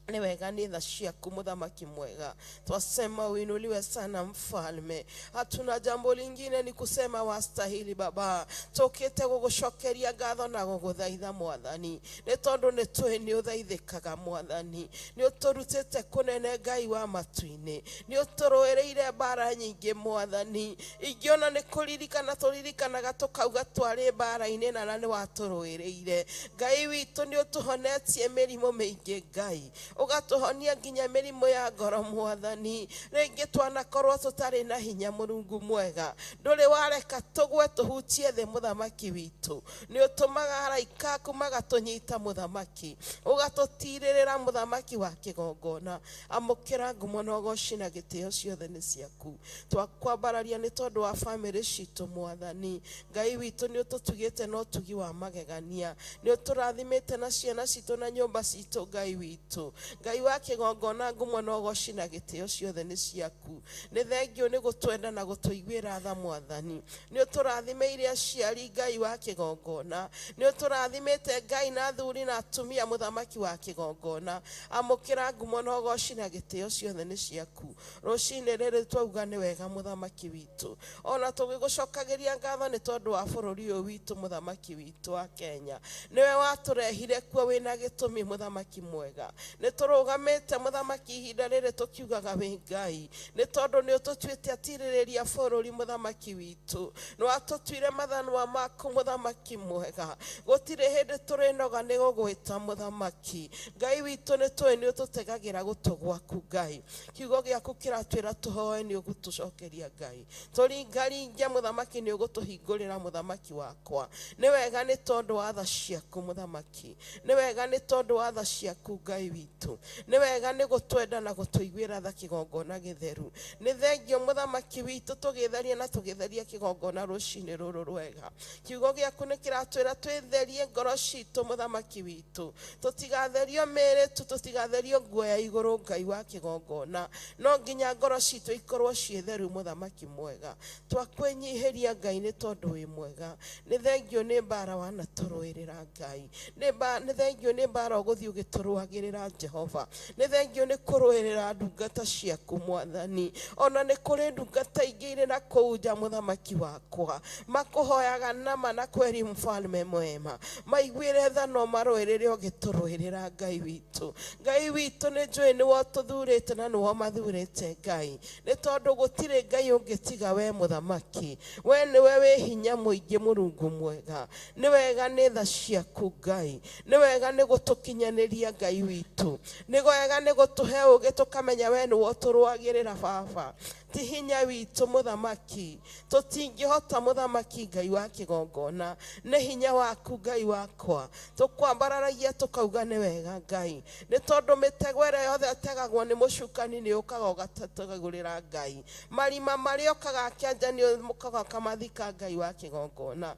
Nĩ wega nĩ tha ciaku mũthamaki mwega. Twasema uinuliwe sana mfalme, hatuna jambo lingine ni kusema wastahili Baba. Tũkĩte gũgũcokeria ngatho na gũgũthaitha mwathani, nĩ tondũ nĩ tũĩ nĩ ũthaithĩkaga mwathani. Nĩ ũtũrutĩte kũnene Ngai wa matu-inĩ, nĩ ũtũrũĩrĩire mbara nyingĩ mwathani. Ingĩona nĩ kũririkana tũririkanaga tũkauga twarĩ mbara-inĩ na nĩ watũrũĩrĩire. Ngai witũ, nĩ ũtũhonetie mĩrimũ mĩingĩ Ngai, ũgatũhonia nginya mĩrimũ ya ngoro mwathani. Rĩngĩ twanakorwo tũtarĩ na hinya Mũrungu mwega, ndũrĩ wareka tũgwe tũhutie thĩ mũthamaki witũ. Nĩ ũtũmaga araika aku magatũnyita mũthamaki, ũgatũtirĩrĩra mũthamaki wa kĩgongona. Amũkĩra ngumo na ũgoci na gĩtĩo ciothe nĩ ciaku. Twakwambararia nĩ tondũ wa bamĩrĩ citũ mwathani. Ngai witũ, nĩ ũtũtugĩte na ũtugi wa magegania, nĩ ũtũrathimĩte na ciana citũ na nyũmba citũ Ngai witũ. Ngai wa kĩgongona, ngumo na ũgoci na gĩtĩo ciothe nĩ ciaku. Nĩ thengio nĩ gũtwenda na gũtũiguĩra tha mwathani. Nĩ ũtũrathimĩire aciari Ngai wa kĩgongona, nĩ ũtũrathimĩte Ngai na athuri na atumia mũthamaki wa kĩgongona. Amũkĩra ngumo na ũgoci na gĩtĩo ciothe nĩ ciaku. Rũcinĩ rĩrĩ twauga nĩ wega mũthamaki witũ, ona tũgĩgũcokagĩria ngatho nĩ tondũ wa bũrũri ũyũ witũ mũthamaki witũ wa Kenya. Nĩwe watũrehire kuo wĩna gĩtũmi mũthamaki mwega. Nĩ tũrũgamĩte mũthamaki ihinda rĩrĩ tũkiugaga wĩ Ngai, nĩ tondũ nĩ ũtũtuĩte atirĩrĩria bũrũri mũthamaki witũ. Nĩ watũtuire mathanwa maku mũthamaki mwega. Gũtirĩ hĩndĩ tũrĩnoga nĩ gũgwĩta mũthamaki. Ngai witũ, nĩ tũĩ nĩ ũtũtegagĩra gũtũ gwaku Ngai. Kiugo gĩaku kĩratwĩra tũhoe nĩ ũgũtũcokeria Ngai, tũringaringe mũthamaki nĩ ũgũtũhingũrĩra mũthamaki wakwa. Nĩ wega nĩ tondũ wa tha ciaku mũthamaki, nĩ wega nĩ tondũ wa tha ciaku Ngai witũ, nĩ wega nĩ gũtwenda na gũtũiguĩra tha kĩgongona gĩtheru. Nĩ thengio mũthamaki witũ tũgĩtheria na tũgĩtheria kĩgongona rũcinĩ rũrũ rwega. Kiugo gĩaku nĩ kĩratwĩra twĩtherie ngoro citũ mũthamaki witũ, tũtigatherio mĩĩrĩ tu, tũtigatherio nguo ya igũrũ Ngai wa kĩgongona, no nginya ngoro citũ ikorwo ciĩ theru mũthamaki mwega. Twakwĩnyihĩria Ngai nĩ tondũ wĩ mwega. Nĩ thengio nĩ mbara wanatũrũĩrĩra Ngai, nĩ thengio nĩ mbara ũgũthiĩ ũgĩtũrũagĩrĩra Jehova, nĩ thengio nĩ kũrũĩrĩra ndungata ciaku mwathani. Ona nĩ kũrĩ ndungata ingĩ irĩ na kũu nja mũthamaki wakwa, makũhoyaga nama na kweri mfalme mwema, maiguĩre tha no marũĩrĩre ũgĩtũrũĩrĩra Ngai witũ. Ngai witũ, nĩ njũĩ nĩwe ũtũthurĩte na nĩwe ũmathurĩte Ngai, nĩ tondũ gũtirĩ Ngai ũngĩ tiga we mũthamaki. We nĩwe wĩ hinya mũingĩ Mũrungu mwega. Nĩ wega nĩ tha ciaku Ngai, nĩ wega nĩ gũtũkinyanĩria Ngai witũ, nĩ wega nĩ gũtũhe ũgĩ tũkamenya we nĩwe ũtũrũagĩrĩra Baba. Ti hinya witũ mũthamaki, tũtingĩhota mũthamaki Ngai wa kĩgongona, nĩ hinya waku Ngai wakwa. Tũkwambararagia tũkauga nĩ wega Ngai, nĩ tondũ mĩtego ĩrĩa yothe ĩtegagwo nĩ mũcukani nĩ ũkaga ũgategũrĩra Ngai, marima marĩa ũkaga akĩanja nĩ ũkaga ũkamathika Ngai wa kĩgongona.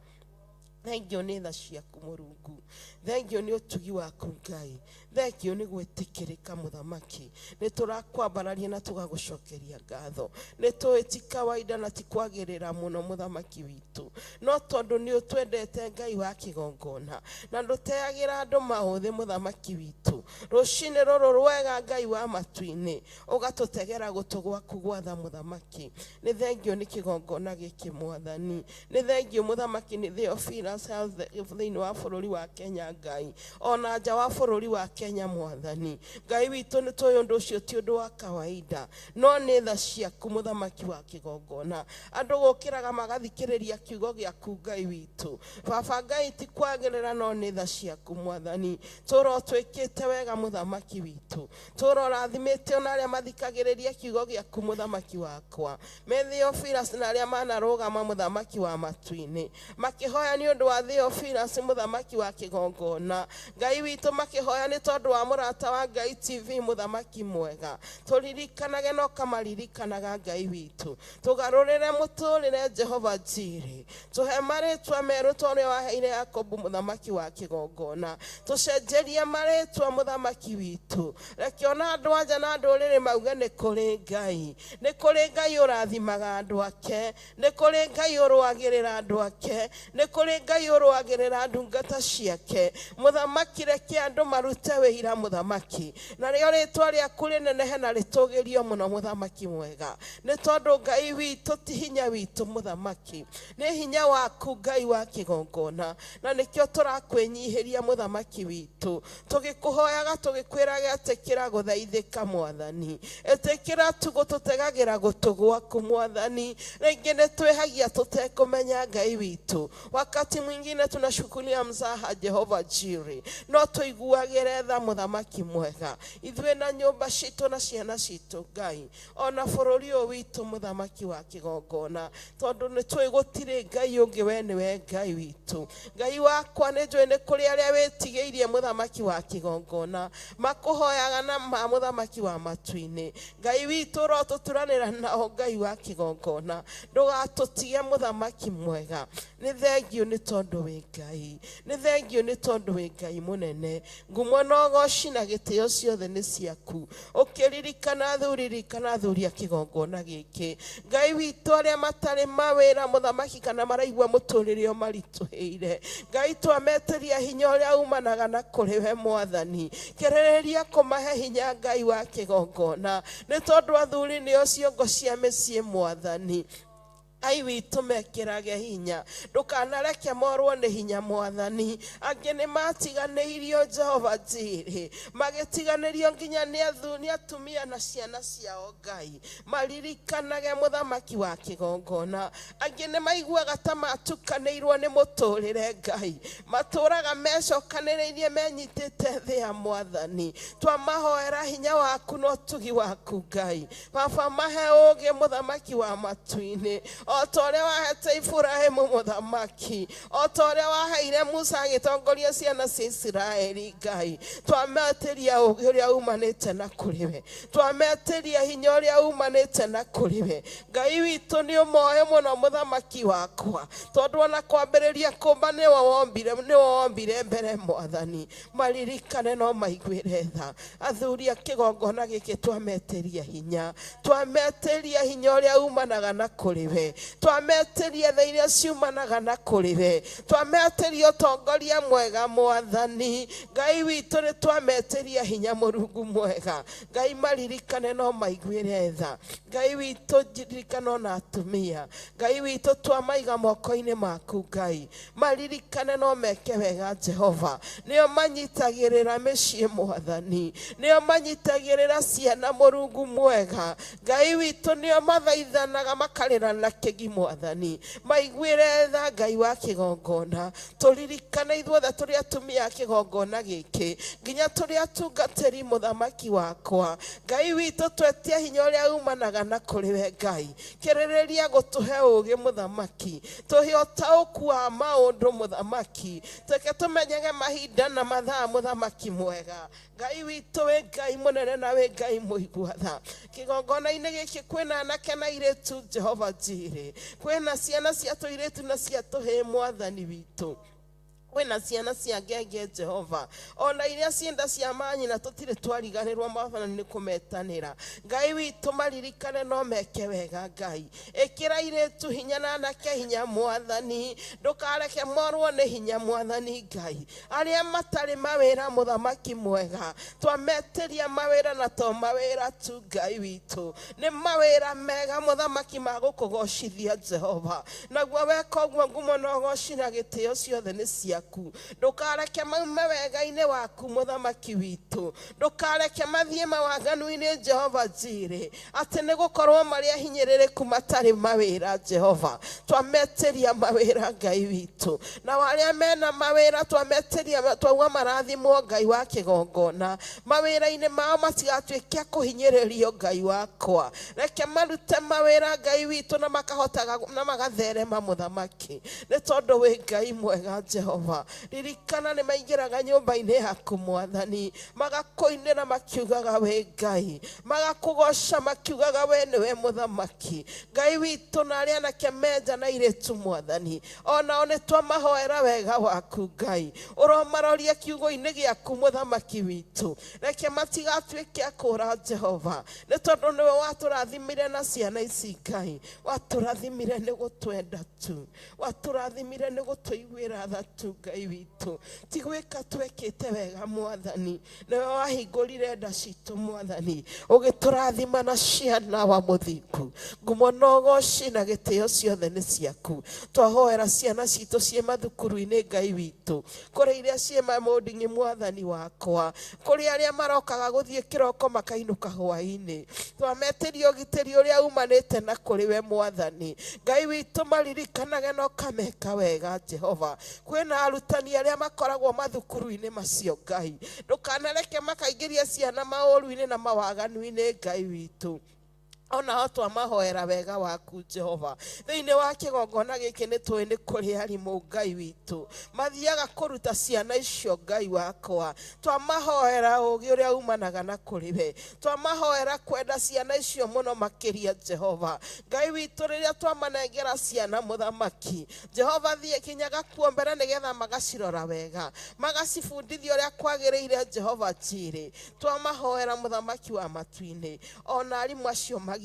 Thengio nĩ tha ciaku Mũrungu, thengio nĩ ũtugi waku Ngai, thengio nĩ gwĩtĩkĩrĩka mũthamaki. Nĩ tũrakwambararia na tũgagũcokeria ngatho. Nĩ tũĩ ti kawaida na ti kwagĩrĩra mũno mũthamaki witũ, no tondũ nĩ ũtwendete Ngai wa kĩgongona na ndũteagĩra andũ maũthĩ mũthamaki witũ, rũcinĩ rũrũ rwega Ngai wa matu-inĩ ũgatũtegera gũtũ gwaku gwatha mũthamaki. Nĩ thengio nĩ kĩgongona gĩkĩ mwathani, nĩ thengio mũthamaki nĩ Theophilus Health thĩinĩ wa bũrũri wa Kenya. Ngai ona nja wa bũrũri wa Kenya mwathani Ngai witũ nĩ tũĩ ũndũ ũcio ti ũndũ wa kawaida no nĩ tha ciaku mũthamaki wa kĩgongona andũ gũkĩraga magathikĩrĩria kiugo gĩaku Ngai witũ baba Ngai ti kwagĩrĩra no nĩ tha ciaku mwathani tũro twĩkĩte wega mũthamaki witũ tũro rathimĩte ona arĩa mathikagĩrĩria kiugo gĩaku mũthamaki wakwa me Theophilus na arĩa manarũgama mũthamaki wa matu-inĩ makĩhoya nĩ ũndũ wa Theophilus mũthamaki wa kĩgongona Ngai witũ makĩhoya nĩ tondũ wa mũrata wa Ngai TV mũthamaki mwega tũririkanage no kamaririkanaga Ngai witũ tũgarũrĩre mũtũrĩre Jehova Jire tũhe marĩtwa merũ ta ũrĩa waheire Yakobo mũthamaki wa kĩgongona tũcenjerie marĩtwa mũthamaki witũ reke ona andũ anja na ndũrĩrĩ mauge nĩ kũrĩ Ngai nĩ kũrĩ Ngai ũrathimaga andũ ake nĩ kũrĩ Ngai ũrũagĩrĩra andũ ake nĩ kũrĩ Ngai ũrũagĩrĩra ndungata ciake mũthamaki reke andũ marute wĩira mũthamaki narĩo rĩtwa rĩaku rĩnenehe na rĩtũgĩrio mũno mũthamaki mwega nĩ tondũ Ngai witũ ti hinya witũ mũthamaki nĩ hinya waku Ngai wa kĩgongona na nĩkĩo tũrakwĩnyihĩria mũthamaki witũ tũgĩkũhoyaga tũgĩkwĩraga ĩtĩkĩra gũthaithĩka mwathani ĩtĩkĩra tu gũtũtegagĩra gũtũ gwaku mwathani rĩngĩ nĩ twĩhagia tũtekũmenya Ngai witũ wakati mwingine tunashukulia mzaha Jehova Jire no tũiguagĩre tha mũthamaki mwega ithuĩ na nyũmba citũ na ciana citũ Ngai ona bũrũri ũyũ witũ mũthamaki wa kĩgongona tondũ nĩ tũĩ gũtirĩ Ngai ũngĩ we nĩwe Ngai witũ Ngai wakwa nĩ njũĩ nĩ kũrĩ arĩa wĩtigĩirie mũthamaki wa kĩgongona makũhoyaga na ma mũthamaki wa matu-inĩ Ngai witũ ũrotũturanĩra nao Ngai wa kĩgongona ndũgatũtige mũthamaki mwega nĩ thengiũ nĩ tondũ wĩ Ngai nĩ thengiũ nĩ tondũ wĩ Ngai mũnene ngumo na ũgoci na gĩtĩo ciothe nĩ ciaku ũkĩririkana athuri ririkana athuri a kĩgongona gĩkĩ Ngai witũ arĩa matarĩ mawĩra mũthamaki kana maraigua mũtũrĩre ũmaritũhĩire Ngai twametĩria hinya ũrĩa umanaga na kũrĩ we mwathani kĩrĩrĩria kũmahe hinya Ngai wa kĩgongona nĩ tondũ athuri nĩo ciongo cia mĩciĩ mwathani Ngai witũ mekĩrage hinya ndũkanareke morwo nĩ hinya mwathani angĩ nĩ matiganĩirio Jehova Jire magĩtiganĩrio nginya nĩ atumia na ciana ciao Ngai maririkanage mũthamaki wa kĩgongona angĩ nĩ maiguaga ta matukanĩirwo nĩ mũtũrĩre Ngai matũraga mecokanĩrĩirie menyitĩte thĩ ya mwathani twamahoera hinya waku na ũtugi waku Ngai baba mahe ũũgĩ mũthamaki wa matu-inĩ o ta ũrĩa wahete Iburahĩmu mũthamaki o ta ũrĩa waheire Musa agĩtongoria ciana cia Isiraeli Ngai twametĩria ũũgĩ ũrĩa umanĩte na kũrĩ we twametĩria hinya ũrĩa umanĩte na kũrĩ we Ngai witũ nĩ ũmoĩ mũno mũthamaki wakwa tondũ ona kwambĩrĩria kũmba nĩwe wombire mbere mwathani maririkane no maiguĩre tha athuri a kĩgongona gĩkĩ twametĩria hinya twametĩria hinya ũrĩa umanaga na kũrĩ we twametĩria tha iria ciumanaga na kũrĩ we twametĩria ũtongoria mwega mwathani Ngai witũ nĩ twametĩria hinya mũrungu mwega Ngai maririkane no maiguĩre tha Ngai witũ ririkana ona atumia Ngai witũ twamaiga moko-inĩ maku Ngai maririkane no meke wega Jehova nĩo manyitagĩrĩra mĩciĩ mwathani nĩo manyitagĩrĩra ciana mũrungu mwega Ngai witũ nĩo mathaithanaga makarĩra na kĩgi mwathani maiguĩre tha Ngai wa kĩgongona tũririkane ithuothe tũrĩ atumia a kĩgongona gĩkĩ nginya tũrĩ atungatĩri mũthamaki wakwa Ngai witũ twetie hinya ũrĩa umanaga na kũrĩ we Ngai kĩrĩrĩria gũtũhe ũũgĩ mũthamaki tũhe ũtaũku wa maũndũ mũthamaki tũke tũmenyage mahinda na mathaa mũthamaki mwega Ngai witũ wĩ Ngai mũnene na wĩ Ngai mũigua tha kĩgongona-inĩ gĩkĩ kwĩna anake na airĩtu Jehova Jire kwĩna ciana cia tũirĩtu na cia tũhĩĩ mwathani witũ kwĩna ciana cia ngenge Jehova ona iria cienda cia manyina tũtirĩ twariganĩrwo mwathani nĩ kũmetanĩra Ngai witũ maririkane no meke wega Ngai ĩkĩra airĩtu hinya na anake hinya mwathani ndũkareke morwo nĩ hinya mwathani Ngai arĩa matarĩ mawĩra mũthamaki mwega twametĩria mawĩra na to mawĩra tu Ngai witũ nĩ mawĩra mega mũthamaki ma gũkũgocithia Jehova naguo weka ũguo ngumo na ũgoci na gĩtĩo ciothe nĩ ciaku Ciaku ndũkareke maume wega-inĩ waku mũthamaki witũ, ndũkareke mathiĩ mawaganu-inĩ Jehova Njirĩ, atĩ nĩ gũkorwo marĩ ahinyĩrĩrĩku matarĩ mawĩra. Jehova, twametĩria mawĩra Ngai witũ, na arĩa mena mawĩra twametĩria twauga marathimwo Ngai wa kĩgongona mawĩra-inĩ mao, matigatuĩke a kũhinyĩrĩrio. Ngai wakwa, reke marute mawĩra Ngai witũ na makahotaga na magatherema mũthamaki, nĩ tondũ wĩ Ngai mwega. Jehova, ririkana nĩ maingĩraga nyũmba-inĩ yaku Mwathani, magakũinĩra makiugaga wĩ Ngai, magakũgoca makiugaga we nĩwe mũthamaki Ngai witũ, na arĩa anake menja na airĩtu Mwathani, onao nĩ twamahoera wega waku Ngai, ũromaroria kiugo-inĩ gĩaku mũthamaki witũ, reke matigatuĩke a kũũra Jehova, nĩ tondũ nĩwe watũrathimire na ciana ici Ngai, watũrathimire nĩ gũtwenda tu, watũrathimire nĩ gũtũiguĩra tha tu Ngai witũ, ti gwĩka twekĩte wega Mwathani, nĩwe wahingũrire nda citũ Mwathani, ũgĩtũrathima na ciana wa mũthingu. Ngumo na ũgoci na gĩtĩo ciothe nĩ ciaku. Twahoera ciana citũ ciĩ mathukuru-inĩ Ngai witũ, kũrĩ iria ciĩ mamũnding'i Mwathani wakwa, kũrĩ arĩa marokaga gũthiĩ kĩroko makainũka hwaĩ-inĩ, twametĩria ũgitĩri ũrĩa umanĩte na kũrĩ we Mwathani Ngai witũ, maririkanage na ũkameka wega Jehova. Kwĩna arutani arĩa makoragwo mathukuru-inĩ macio Ngai, ndũkanareke makaingĩria ciana maũru-inĩ na mawaganu-inĩ Ngai witũ, onao twamahoera wega waku Jehova. Thĩinĩ wa kĩgongona gĩkĩ nĩ tũĩ nĩ kũrĩ arimũ Ngai witũ mathiaga kũruta ciana icio. Ngai wakwa, twamahoera ũũgĩ ũrĩa umanaga na kũrĩ we, twamahoera kwenda ciana icio mũno makĩria Jehova Ngai witũ, rĩrĩa twamanengera ciana mũthamaki Jehova, thiĩ kinyaga kuo mbere nĩgetha magacirora wega, magacibundithia ũrĩa kwagĩrĩire. Jehova Njirĩ, twamahoera mũthamaki wa matu-inĩ, ona arimũ acio magitĩre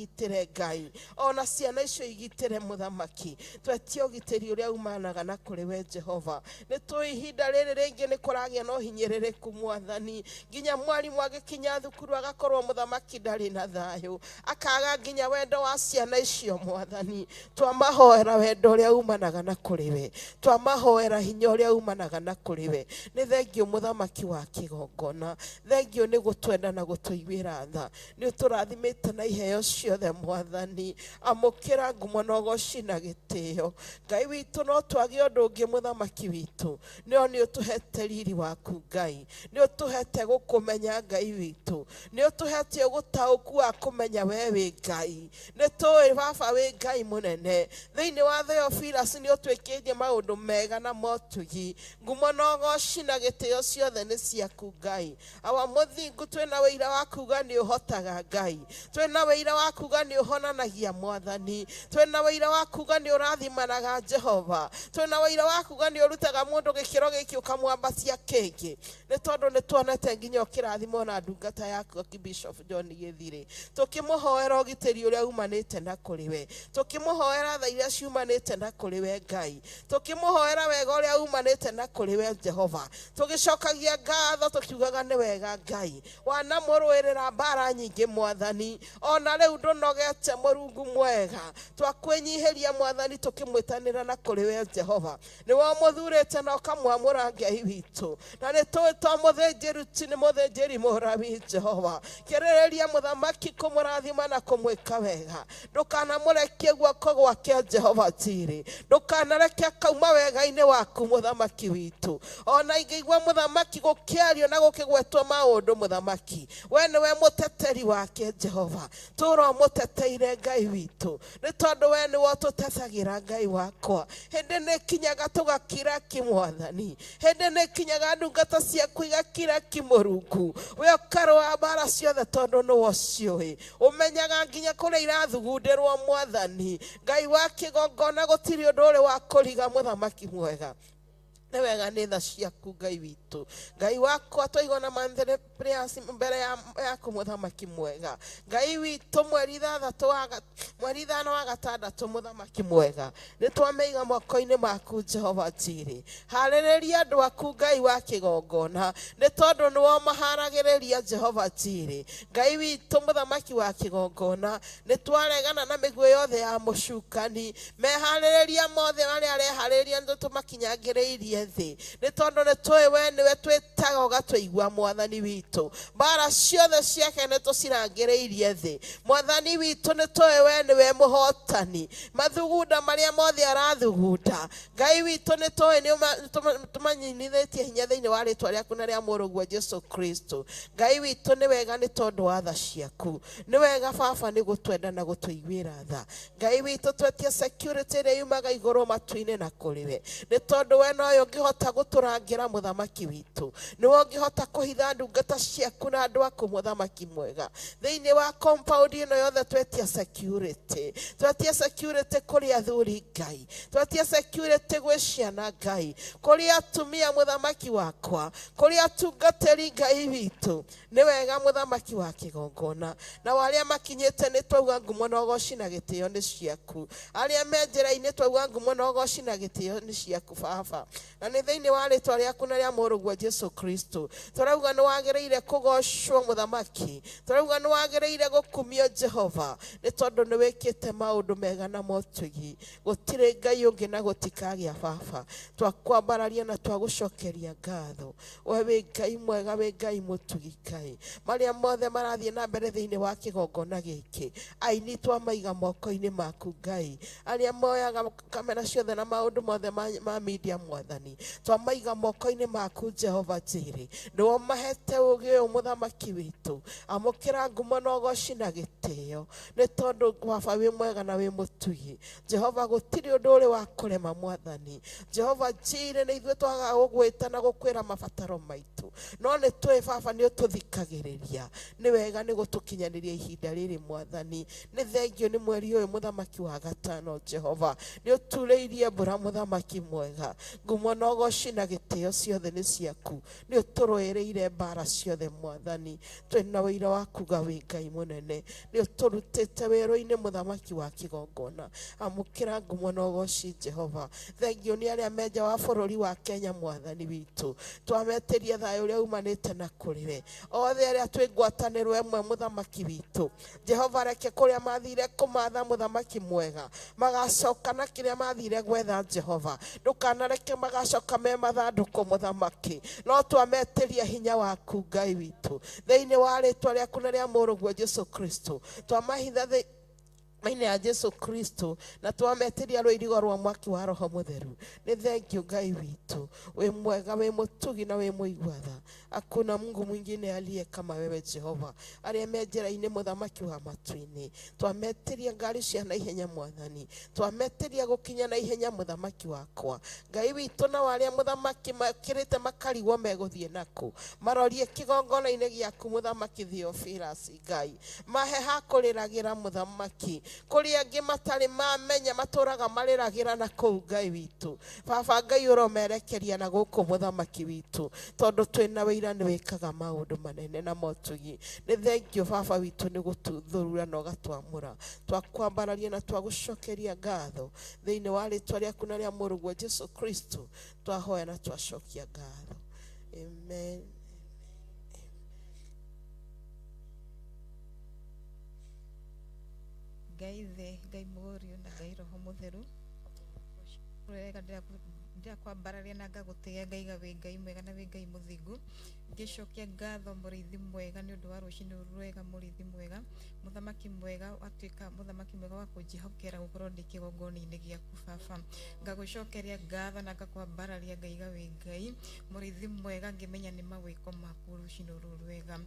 Ngai, ona ciana icio igitĩre mũthamaki, twetie ũgitĩri ũrĩa umanaga na kũrĩ we Jehova. Nĩ tũĩ ihinda rĩrĩ rĩngĩ nĩ kũragĩa na ũhinyĩrĩrĩku Mwathani, nginya mwarimũ agĩkinya thukuru agakorwo mũthamaki ndarĩ na thayũ, akaga nginya wendo wa ciana icio Mwathani. Twamahoera wendo ũrĩa umanaga na kũrĩ we, twamahoera hinya ũrĩa umanaga na kũrĩ we. Nĩ thengio mũthamaki wa kĩgongona, thengio nĩ gũtwenda na gũtũiguĩra tha, nĩ ũtũrathimĩte na iheo ciothe Mwathani. Amũkĩra ngumo na ũgoci na gĩtĩo Ngai witũ. No twage ũndũ ũngĩ mũthamaki witũ, no nĩ ũtũhete riri waku Ngai, nĩ ũtũhete gũkũmenya Ngai witũ, nĩ ũtũhete ũgũtaũku wa kũmenya we wĩ Ngai. Nĩ tũĩ baba wĩ Ngai mũnene. Thĩinĩ wa Theophilus nĩ ũtwĩkĩtie maũndũ mega na motugi. Ngumo na ũgoci na gĩtĩo ciothe nĩ ciaku Ngai awa mũthingu. Twĩna wĩira wa kuga nĩ ũhotaga Ngai, twĩna wĩira wa kuga nĩ ũhonanagia Mwathani, twĩna wĩira wa kuga nĩ ũrathimanaga Jehova, twĩna wĩira wa kuga nĩ ũrutaga mũndũ gĩkĩro gĩkĩ ũkamwambatia kĩngĩ, nĩ tondũ nĩ tuonete nginya ũkĩrathimwo na ndungata yaku Bishop John Gĩthirĩ, tũkĩmũhoera ũgitĩri ũrĩa umanĩte na kũrĩ we, tũkĩmũhoera tha iria ciumanĩte na kũrĩ we Ngai, tũkĩmũhoera wega ũrĩa umanĩte na kũrĩ we Jehova, tũgĩcokagia ngatho tũkiugaga nĩ wega Ngai wanamũrũĩrĩra mbara nyingĩ Mwathani, ona rĩu ndũnogete Mũrungu mwega. Twakwĩnyihĩria Mwathani, tũkĩmwĩtanĩra na kũrĩ we Jehova, nĩwe ũmũthurĩte na ũkamwamũra Ngai witũ, na nĩ tũĩ to mũthĩnjĩri ti nĩ mũthĩnjĩri mũrabi Jehova. Kĩrĩrĩria mũthamaki kũmũrathima na kũmwĩka wega, ndũkanamũrekie guoko gwake Jehova Njirĩ, ndũkanareke akauma wega-inĩ waku mũthamaki witũ. Ona ingĩigua mũthamaki gũkĩario na gũkĩgwetwo maũndũ mũthamaki, we nĩwe mũteteri wake Jehova, tũra ũmũteteire Ngai witũ, nĩ tondũ we nĩwe ũtũtetagĩra Ngai wakwa. Hĩndĩ nĩ kinyaga tũgakira ki Mwathani, hĩndĩ nĩ kinyaga ndungata ciaku igakira ki Mũrungu, we ũkarũa mbara ciothe tondũ nĩwe ũciũĩ, ũmenyaga nginya kũrĩa irathugundĩrwo Mwathani Ngai wa kĩgongona, gũtirĩ ũndũ ũrĩ wa kũriga mũthamaki mwega. Nĩ wega nĩ tha ciaku Ngai witũ. Ngai wakwa, twaigona monthly prayers mbere yaku mũthamaki mwega Ngai witũ, mweri 6 wa gatandatũ mũthamaki mwega, nĩ twamĩiga moko-inĩ maku Jehova Njirĩ. Harĩrĩria andũ aku Ngai wa kĩgongona, nĩ tondũ nĩwe ũmaharagĩrĩria Jehova Njirĩ. Ngai witũ mũthamaki wa kĩgongona, nĩ twaregana na mĩguĩ yothe ya mũcukani, meharĩrĩria mothe marĩa areharĩrĩria nĩ tũmakinyangĩrĩirie. thĩ nĩ tondũ nĩ tũĩ we nĩwe twĩtaga ũgatũigua mwathani witũ mbara ciothe ciake nĩ tũcirangĩrĩirie thĩ mwathani witũ nĩ tũĩ we nĩwe mũhotani mathugunda marĩa mothe arathugunda Ngai witũ nĩ tũĩ nĩ tũmanyinithĩtie hinya thĩinĩ wa rĩtwa rĩaku na rĩa mũrũguo Jesu Kristo Ngai witũ nĩ wega nĩ tondũ wa tha ciaku nĩ wega baba nĩ gũtwenda na gũtũiguĩra tha Ngai witũ twetie security ĩrĩa yumaga igũrũ matu-inĩ na kũrĩ we nĩ tondũ we nowe ũngĩhota gũtũrangĩra mũthamaki witũ nĩwe ũngĩhota kũhitha ndungata ciaku na andũ aku mũthamaki mwega thĩinĩ wa compound ĩno yothe twetia security twetia security kũrĩ athuri Ngai twetia security gwĩ ciana Ngai kũrĩ atumia mũthamaki wakwa kũrĩ atungatĩri Ngai witũ nĩ wega mũthamaki wa kĩgongona na arĩa makinyĩte nĩ twauga ngumo na ũgoci na gĩtĩo nĩ ciaku arĩa me njĩra-inĩ twauga ngumo na ũgoci na gĩtĩo nĩ ciaku baba na nĩ thĩinĩ wa rĩtwa rĩaku na rĩa mũrũguo Jesu Kristo tũrauga nĩ wagĩrĩire kũgocwo mũthamaki tũrauga nĩ wagĩrĩire gũkumio Jehova nĩ tondũ nĩ wĩkĩte maũndũ mega na motugi gũtirĩ Ngai ũngĩ na gũtikagĩa baba twakwambararia na twagũcokeria ngatho we wĩ Ngai mwega wĩ Ngai mũtugi Ngai marĩa mothe marathiĩ na mbere thĩinĩ wa kĩgongona gĩkĩ aini twamaiga moko-inĩ maku Ngai arĩa moyaga kamera ciothe na maũndũ mothe ma media mwathani twamaiga moko-inĩ maku Jehova Jire nĩwe mahete ũũgĩ ũyũ mũthamaki witũ amũkĩra ngumo na ũgoci na gĩtĩo nĩ tondũ baba wĩ mwega na wĩ mũtugi Jehova gũtirĩ ũndũ ũrĩ wa kũrema mwathani Jehova Jire nĩ ithuĩ twagaga gũgwĩta na gũkwĩra mabataro maitũ no nĩ tũĩ baba nĩ ũtũthikagĩrĩria nĩ wega nĩ gũtũkinyanĩria ihinda rĩrĩ mwathani nĩ thengio nĩ mweri ũyũ mũthamaki wa gatano Jehova nĩ ũturĩirie mbura mũthamaki mwega ngumo na ũgoci na gĩtĩo ciothe nĩ ciaku nĩ ũtũrũĩrĩire mbara ciothe mwathani twĩna ũira wa kuga wĩ Ngai mũnene nĩ ũtũrutĩte wĩrũ-inĩ mũthamaki wa kĩgongona amũkĩra ngumo na ũgoci Jehova thengio nĩ arĩa me nja wa bũrũri wa Kenya mwathani witũ twametĩria thayũ ũrĩa umanĩte na kũrĩ we othe arĩa twĩ ngwatanĩro ĩmwe mũthamaki witũ Jehova reke kũrĩa mathire kũmatha mũthamaki mwega magacoka na kĩrĩa mathire gwetha Jehova ndũkanareke magacoka me mathandũkũ mũthamaki no twametĩria hinya waku Ngai witũ thĩinĩ wa rĩtwa rĩaku na rĩa mũrũguo Jesu Kristo twamahitha maine ya Jesu Kristo na twametĩria rũirigo rwa mwaki wa Roho Mũtheru nĩ thengio Ngai witũ wĩ mwega wĩ mũtugi na wĩ mũigua tha hakuna Mungu mwingine aliye kama wewe Jehova arĩa me njĩra-inĩ mũthamaki wa matu-inĩ twametĩria ngari cia naihenya mwathani twametĩria gũkinya naihenya mũthamaki wakwa Ngai witũ na arĩa mũthamaki makĩrĩte makarigwo megũthiĩ nakũ marorie kĩgongona-inĩ gĩaku mũthamaki Theophilus Ngai mahe ha kũrĩragĩra mũthamaki kũrĩ angĩ matarĩ mamenya matũraga marĩragĩra na kũu Ngai witũ baba Ngai ũromerekeria na gũkũ mũthamaki witũ tondũ twĩna wĩira nĩ wĩkaga maũndũ manene na motugi nĩ thengio baba witũ nĩ gũtũthũrura na ũgatwamũra twakwambararia na twagũcokeria ngatho thĩinĩ wa rĩtwa rĩaku na rĩa mũrũguo Jesu Kristo twahoya na twacokia ngatho amen. Ngai Ithe, Ngai Mũriũ na Ngai Roho Mũtheru wega ndĩrakwambararia na ngagũtĩĩa ngaiga wĩ Ngai mwega na wĩ Ngai mũthingu ngĩcokia ngatho mũrĩithi mwega nĩ ũndũ wa rũcinĩ rũrũ rwega mũrĩithi mwega mũthamaki mwega watuĩka mũthamaki mwega wa kũnjĩhokera gũkorwo ndĩ kĩgongona-inĩ gĩaku baba ngagũcokeria ngatho na ngakwambararia ngaiga wĩ Ngai mũrĩithi mwega ngĩmenya nĩ mawĩko maku rũcinĩ rũrũ rwega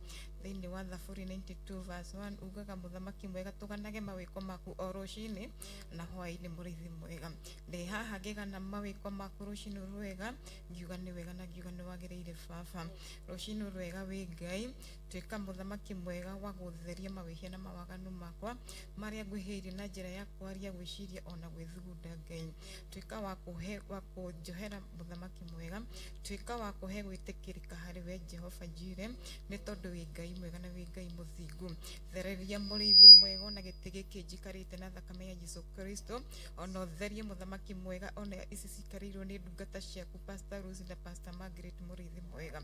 thĩinĩ wa Thaburi 92 verse 1 ugaga mũthamaki mwega tũganage mawĩko maku o rũcinĩ na hwaĩ-inĩ mũrĩithi mwega ndĩ haha ngĩgana mawĩko maku rũcinĩ rwega ngiuga nĩ wega na ngiuga nĩ wagĩrĩire baba rũcinĩ rwega wĩ Ngai tuĩka mũthamaki mwega wa gũtheria mawĩhia na mawaganu makwa marĩa ngwĩhĩirie na njĩra ya kwaria gwĩciria ona gwĩthugunda Ngai tuĩka wa kũhe wa kũnjohera mũthamaki mwega tuĩka wa kũhe gwĩtĩkĩrĩka harĩ we Jehova Jire nĩ tondũ wĩ Ngai mwega na wĩ Ngai mũthingu thereria mũrĩithi mwega ona gĩtĩ gĩkĩ njikarĩte na thakame ya Jesu Kristo ona ũtherie mũthamaki mwega ona ici cikarĩirwo nĩ ndungata ciaku Pastor Rose na Pastor Margaret mũrĩithi mwega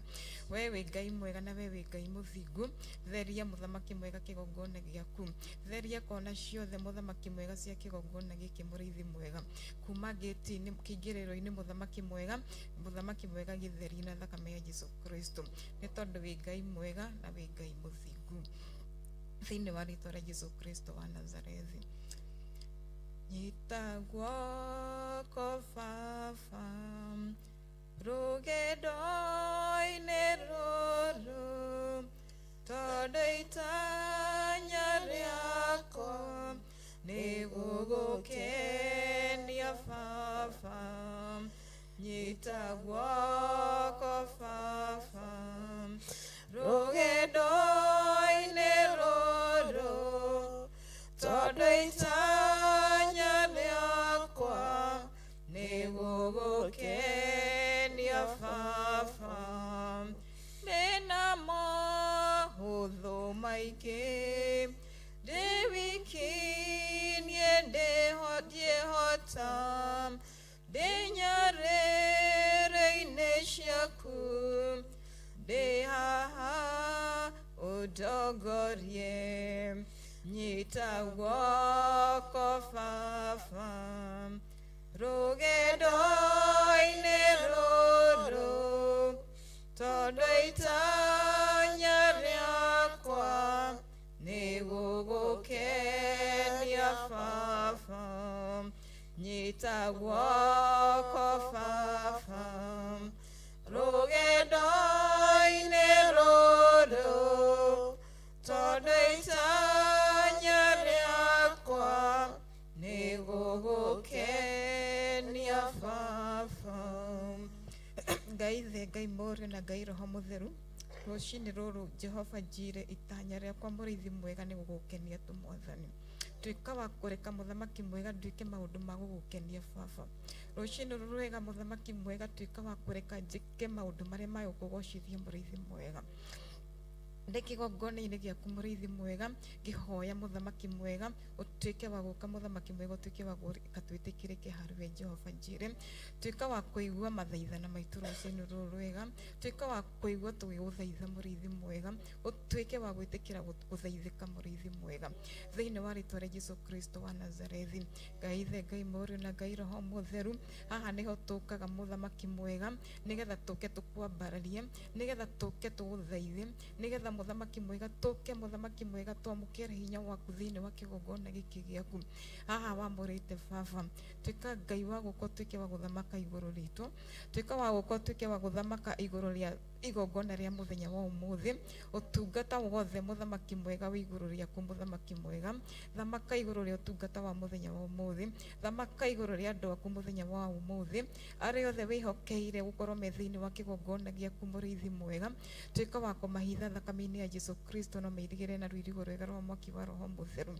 we We wĩ Ngai mwega na we wĩ Ngai mũthingu. Theria mũthamaki mwega kĩgongona gĩaku, theria kona ciothe mũthamaki mwega cia kĩgongona gĩkĩ mũrĩithi mwega, kuma ngĩti-inĩ kĩingĩrĩro-inĩ mũthamaki mwega, mũthamaki mwega gĩtherie na thakame ya Jesu Kristo, nĩ tondũ wĩ Ngai mwega na wĩ Ngai mũthingu, thĩinĩ wa rĩtwa rĩa Jesu Kristo wa Nazarethi. Nyita guoko baba rũgendo-inĩ rũrũ, tondũ itanya rĩakwa nĩ gũgũkenia baba. Nyita guoko baba rũgendo-inĩ rũrũ, tondũ itanya rĩakwa nĩ gũgũkenia baba. Ndĩna mahũthũ maingĩ ndĩ wiki, niĩ ndiĩhota, ndĩ nyarĩrĩ-inĩ ciaku, ndĩ haha ũndongorie. Nyita guoko baba rũgendo-inĩ rũrũ, tondũ itanya rĩakwa nĩ gũgũkenia baba. Nyita guoko baba rũgendo-inĩ rũrũ, tondũ itanya rĩakwa nĩ gũgũkenia baba. Ngai Ithe, Ngai Mũriũ na Ngai Roho Mũtheru, rũcinĩ rũrũ Jehova njire itanya rĩakwa mũrĩithi mwega nĩ gũgũkenia tu mwathani. Tuĩka wa kũreka mũthamaki mwega nduĩke maũndũ ma gũgũkenia baba. Rũcinĩ rũrũ wega mũthamaki mwega, tuĩka wa kũreka njĩke maũndũ marĩa magũkũgocithia mũrĩithi mwega. Ndĩ kĩgongona-inĩ gĩaku mũrĩithi mwega, ngĩhoya mũthamaki mwega ũtuĩke wa gũka, mũthamaki mwega ũtuĩke wa kũreka twĩtĩkĩrĩke harĩ we Jehova njire. Tuĩka wa kũigua mathaithana maitũ rũcinĩ rũrũ rwega, tuĩka wa kũigua tũgĩgũthaitha mũrĩithi mwega, ũtuĩke wa gwĩtĩkĩra gũthaithĩka mũrĩithi mwega, thĩinĩ wa rĩtwa rĩa Jesu Kristo wa Nazarethi. Ngai Ithe, Ngai Mũriũ na Ngai Roho Mũtheru, haha nĩho tũkaga mũthamaki mwega, nĩgetha tũke tũkwambararie, nĩgetha tũke tũgũthaithe, nĩgetha mũthamaki mwega tũke, mũthamaki mwega twamũkĩre hinya waku thĩinĩ wa kĩgongona gĩkĩ gĩaku haha wamũrĩte baba. Tuĩka Ngai wa gũka ũtuĩke wa gũthamaka igũrũ ritũ, tuĩka wa gũka ũtuĩke wa gũthamaka igũrũ rĩa igongona rĩa mũthenya wa ũmũthĩ, ũtungata wothe mũthamaki mwega wĩ igũrũ rĩaku mũthamaki mwega, thamaka igũrũ rĩa ũtungata wa mũthenya wa ũmũthĩ, thamaka igũrũ rĩa andũ aku mũthenya wa ũmũthĩ, arĩa othe wĩhokeire gũkorwo me thĩinĩ wa kĩgongona gĩaku mũrĩithi mwega, tuĩka wa kũmahitha thakame-inĩ ya Jesu Kristo na mairigĩre na rũirigo rwega rwa mwaki wa Roho Mũtheru.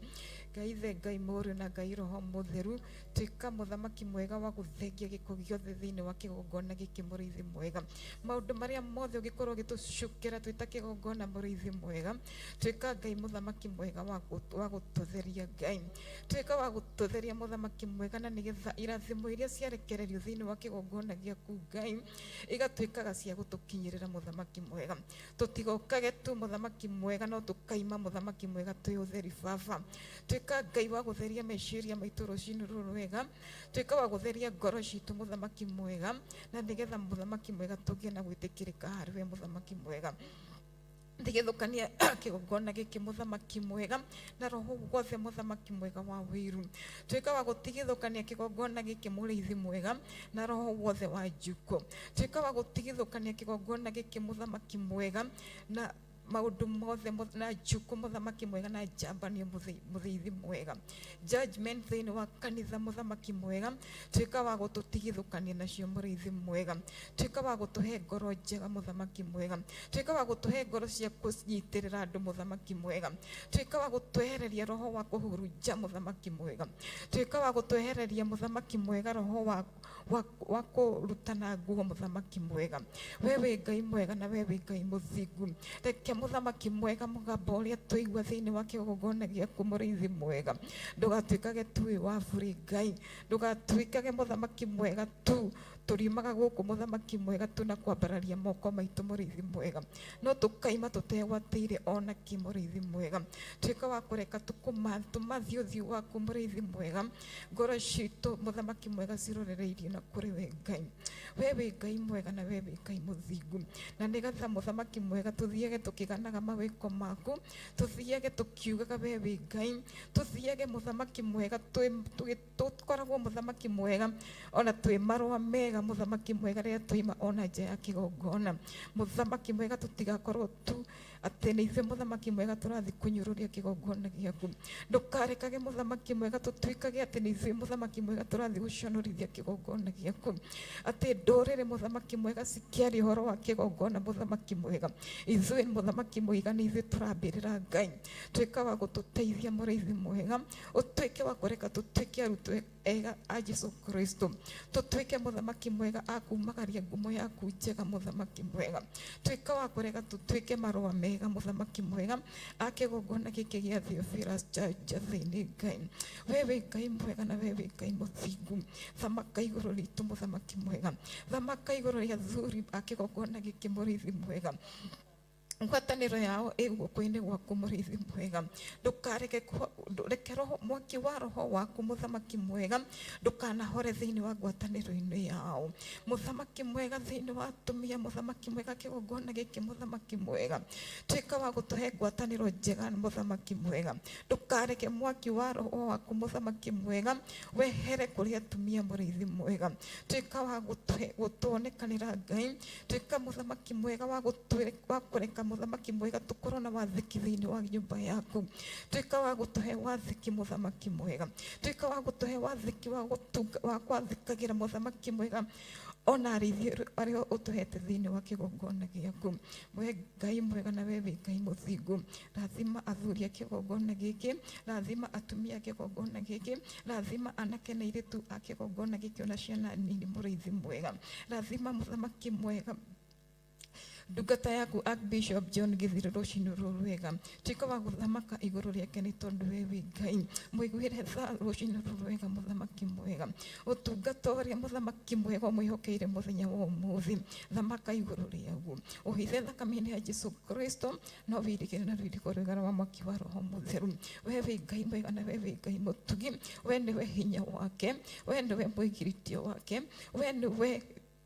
Ngai Ithe, Ngai Mũriũ na Ngai Roho Mũtheru, tuĩka mũthamaki mwega wa gũthengia gĩko gĩothe thĩinĩ wa kĩgongona gĩkĩ mũrĩithi mwega, maũndũ marĩa mothe ũngĩkorwo ũgĩtũcukĩra twĩta kĩgongona mũrĩithi mwega, tuĩka Ngai mũthamaki mwega wa gũtũtheria Ngai, tuĩka wa gũtũtheria mũthamaki mwega, na nĩgetha irathimo iria ciarekererio thĩinĩ wa kĩgongona gĩaku Ngai igatuĩkaga cia gũtũkinyĩrĩra mũthamaki mwega. Tũtigokage tu mũthamaki mwega, no tũkaima mũthamaki mwega twĩ ũtheri baba. Tuĩka Ngai wa gũtheria meciria maitũ rũcinĩ rũrũ rwega, tuĩka wa gũtheria ngoro citũ mũthamaki mwega, na nĩgetha mũthamaki mwega tũgĩe na gwĩtĩkĩrĩka harĩ we mũthamaki mwega. Ndigĩthũkania kĩgongona gĩkĩ mũthamaki mwega na roho wothe mũthamaki mwega wa wĩiru. Tuĩka wa gũtigithũkania kĩgongona gĩkĩ mũrĩithi mwega na roho wothe wa njuko. Tuĩka wa gũtigithũkania kĩgongona gĩkĩ mũthamaki mwega na maũndũ mothe na njuko mũthamaki mwega na njambanio mũrĩithi mwega. Judgment thĩinĩ wa kanitha mũthamaki mwega, tuĩka wa gũtũtigithũkania nacio mũrĩithi mwega. Tuĩka wa gũtũhe ngoro njega mũthamaki mwega, tuĩka wa gũtũhe ngoro cia kũnyitĩrĩra andũ mũthamaki mwega, tuĩka wa gũtwehereria roho wa kũhurunja mũthamaki mwega, tuĩka wa gũtwehereria mũthamaki mwega roho wa kũrutana nguo mũthamaki mwega. We wĩ Ngai mwega na we wĩ Ngai mũthingu. Reke Mũthamaki mwega mũgambo ũrĩa twaigua thĩinĩ wa kĩgongona gĩaku mũrĩithi mwega ndũgatuĩkage tu wĩ wa bũrĩ Ngai ndũgatuĩkage mũthamaki mwega tu tũriumaga gũkũ mũthamaki mwega tu na kwambararia moko maitũ mũrĩithi mwega no tũkaima tũtegwatĩire ona kĩ mũrĩithi mwega tuĩka wa kũreka tũmathiĩ ũthiũ waku mũrĩithi mwega ngoro citũ mũthamaki mwega cirorereirie na kũrĩ we Ngai we wĩ Ngai mwega na we wĩ Ngai mũthingu na nĩgetha mũthamaki mwega tũthiage tũkĩganaga mawĩko maku tũthiage tũkiugaga we wĩ Ngai tũthiage mũthamaki mwega tũkoragwo mũthamaki mwega ona twĩ marũa mega mũthamaki mwega rĩrĩa twaima ona nja ya kĩgongona mũthamaki mwega tũtigakorwo tu atĩ nĩ ithuĩ mũthamaki mwega tũrathiĩ kũnyũrũria kĩgongona gĩaku ndũkarekage mũthamaki mwega tũtuĩkage atĩ nĩ ithuĩ mũthamaki mwega tũrathiĩ gũconorithia kĩgongona gĩaku atĩ ndũrĩrĩ mũthamaki mwega cikĩaria ũhoro wa kĩgongona mũthamaki mwega ithuĩ mũthamaki mwega nĩ ithuĩ tũrambĩrĩra Ngai tuĩka wa gũtũteithia mũrĩithi mwega ũtuĩke wa kũreka tũtuĩke arutwo ega a Jesu Kristo tũtuĩke mũthamaki mwega akumagaria ngumo yaku njega mũthamaki mwega tuĩka wa kũreka tũtuĩke marũa mega mũthamaki mwega a kĩgongona gĩkĩ gĩa Theophilus Njathĩinĩ Ngai we wĩ Ngai mwega na we wĩ Ngai mũthingu thamaka igũrũ ritũ mũthamaki mwega thamaka igũrũ rĩa athuri a kĩgongona gĩkĩ mũrĩithi mwega ngwatanĩro yao ĩ guoko-inĩ gwaku mũrĩithi mwega ndũkareke reke roho mwaki wa roho waku mũthamaki mwega ndũkanahore thĩinĩ wa ngwatanĩro-inĩ yao mũthamaki mwega thĩinĩ wa atumia mũthamaki mwega kĩgongona gĩkĩ mũthamaki mwega tuĩka wa gũtũhe ngwatanĩro njega mũthamaki mwega ndũkareke mwaki wa roho waku mũthamaki mwega wehere kũrĩ atumia mũrĩithi mwega tuĩka wa gũtuonekanĩra Ngai tuĩka mũthamaki mwega wa kũreka mũthamaki mwega tũkorwo na wathĩki thĩinĩ wa nyũmba yaku tuĩka wa gũtũhe wathĩki mũthamaki mwega tuĩka wa gũtũhe wathĩki wa gwathĩkagĩra mũthamaki mwega ona arĩithi arĩa ũtũhete thĩinĩ wa kĩgongona gĩaku we Ngai mwega na we wĩ Ngai mũthingu rathima athuri a kĩgongona gĩkĩ rathima atumia a kĩgongona gĩkĩ rathima anake na airĩtu a kĩgongona gĩkĩ ona ciana nini mũrĩithi mwega rathima mũthamaki mwega ndungata yaku Archbishop John Githiru rũcinĩ rũrũ rwega tuĩka wa gũthamaka igũrũ rĩake nĩ tondũ we wĩ Ngai mũiguĩre tha rũcinĩ rũrũ rwega mũthamaki mwega ũtungata ũrĩa mũthamaki mwega ũmwĩhokeire mũthenya wa ũmũthĩ thamaka igũrũ rĩaguo ũhithe thakame-inĩ ya Jesu Kristo no wĩirigĩre na rũirigo rwega rwa mwaki wa roho mũtheru we wĩ Ngai mwega na we wĩ Ngai mũtugi we nĩwe hinya wake we nĩwe mwĩgiritio wake we nĩwe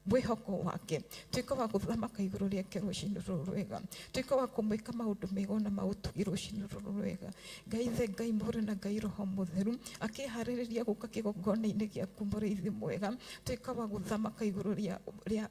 mwĩhoko wake tuĩka wa gũthamaka igũrũ rĩake rũcinĩ rũrũ rwega tuĩka wa kũmwĩka maũndũ mega ona maũtugi rũcinĩ rũrũ rwega Ngai Ithe Ngai Mũrũ na Ngai Roho Mũtheru akĩharĩrĩria gũka kĩgongona-inĩ gĩaku mũrĩithi mwega tuĩka wa gũthamaka igũrũ rĩa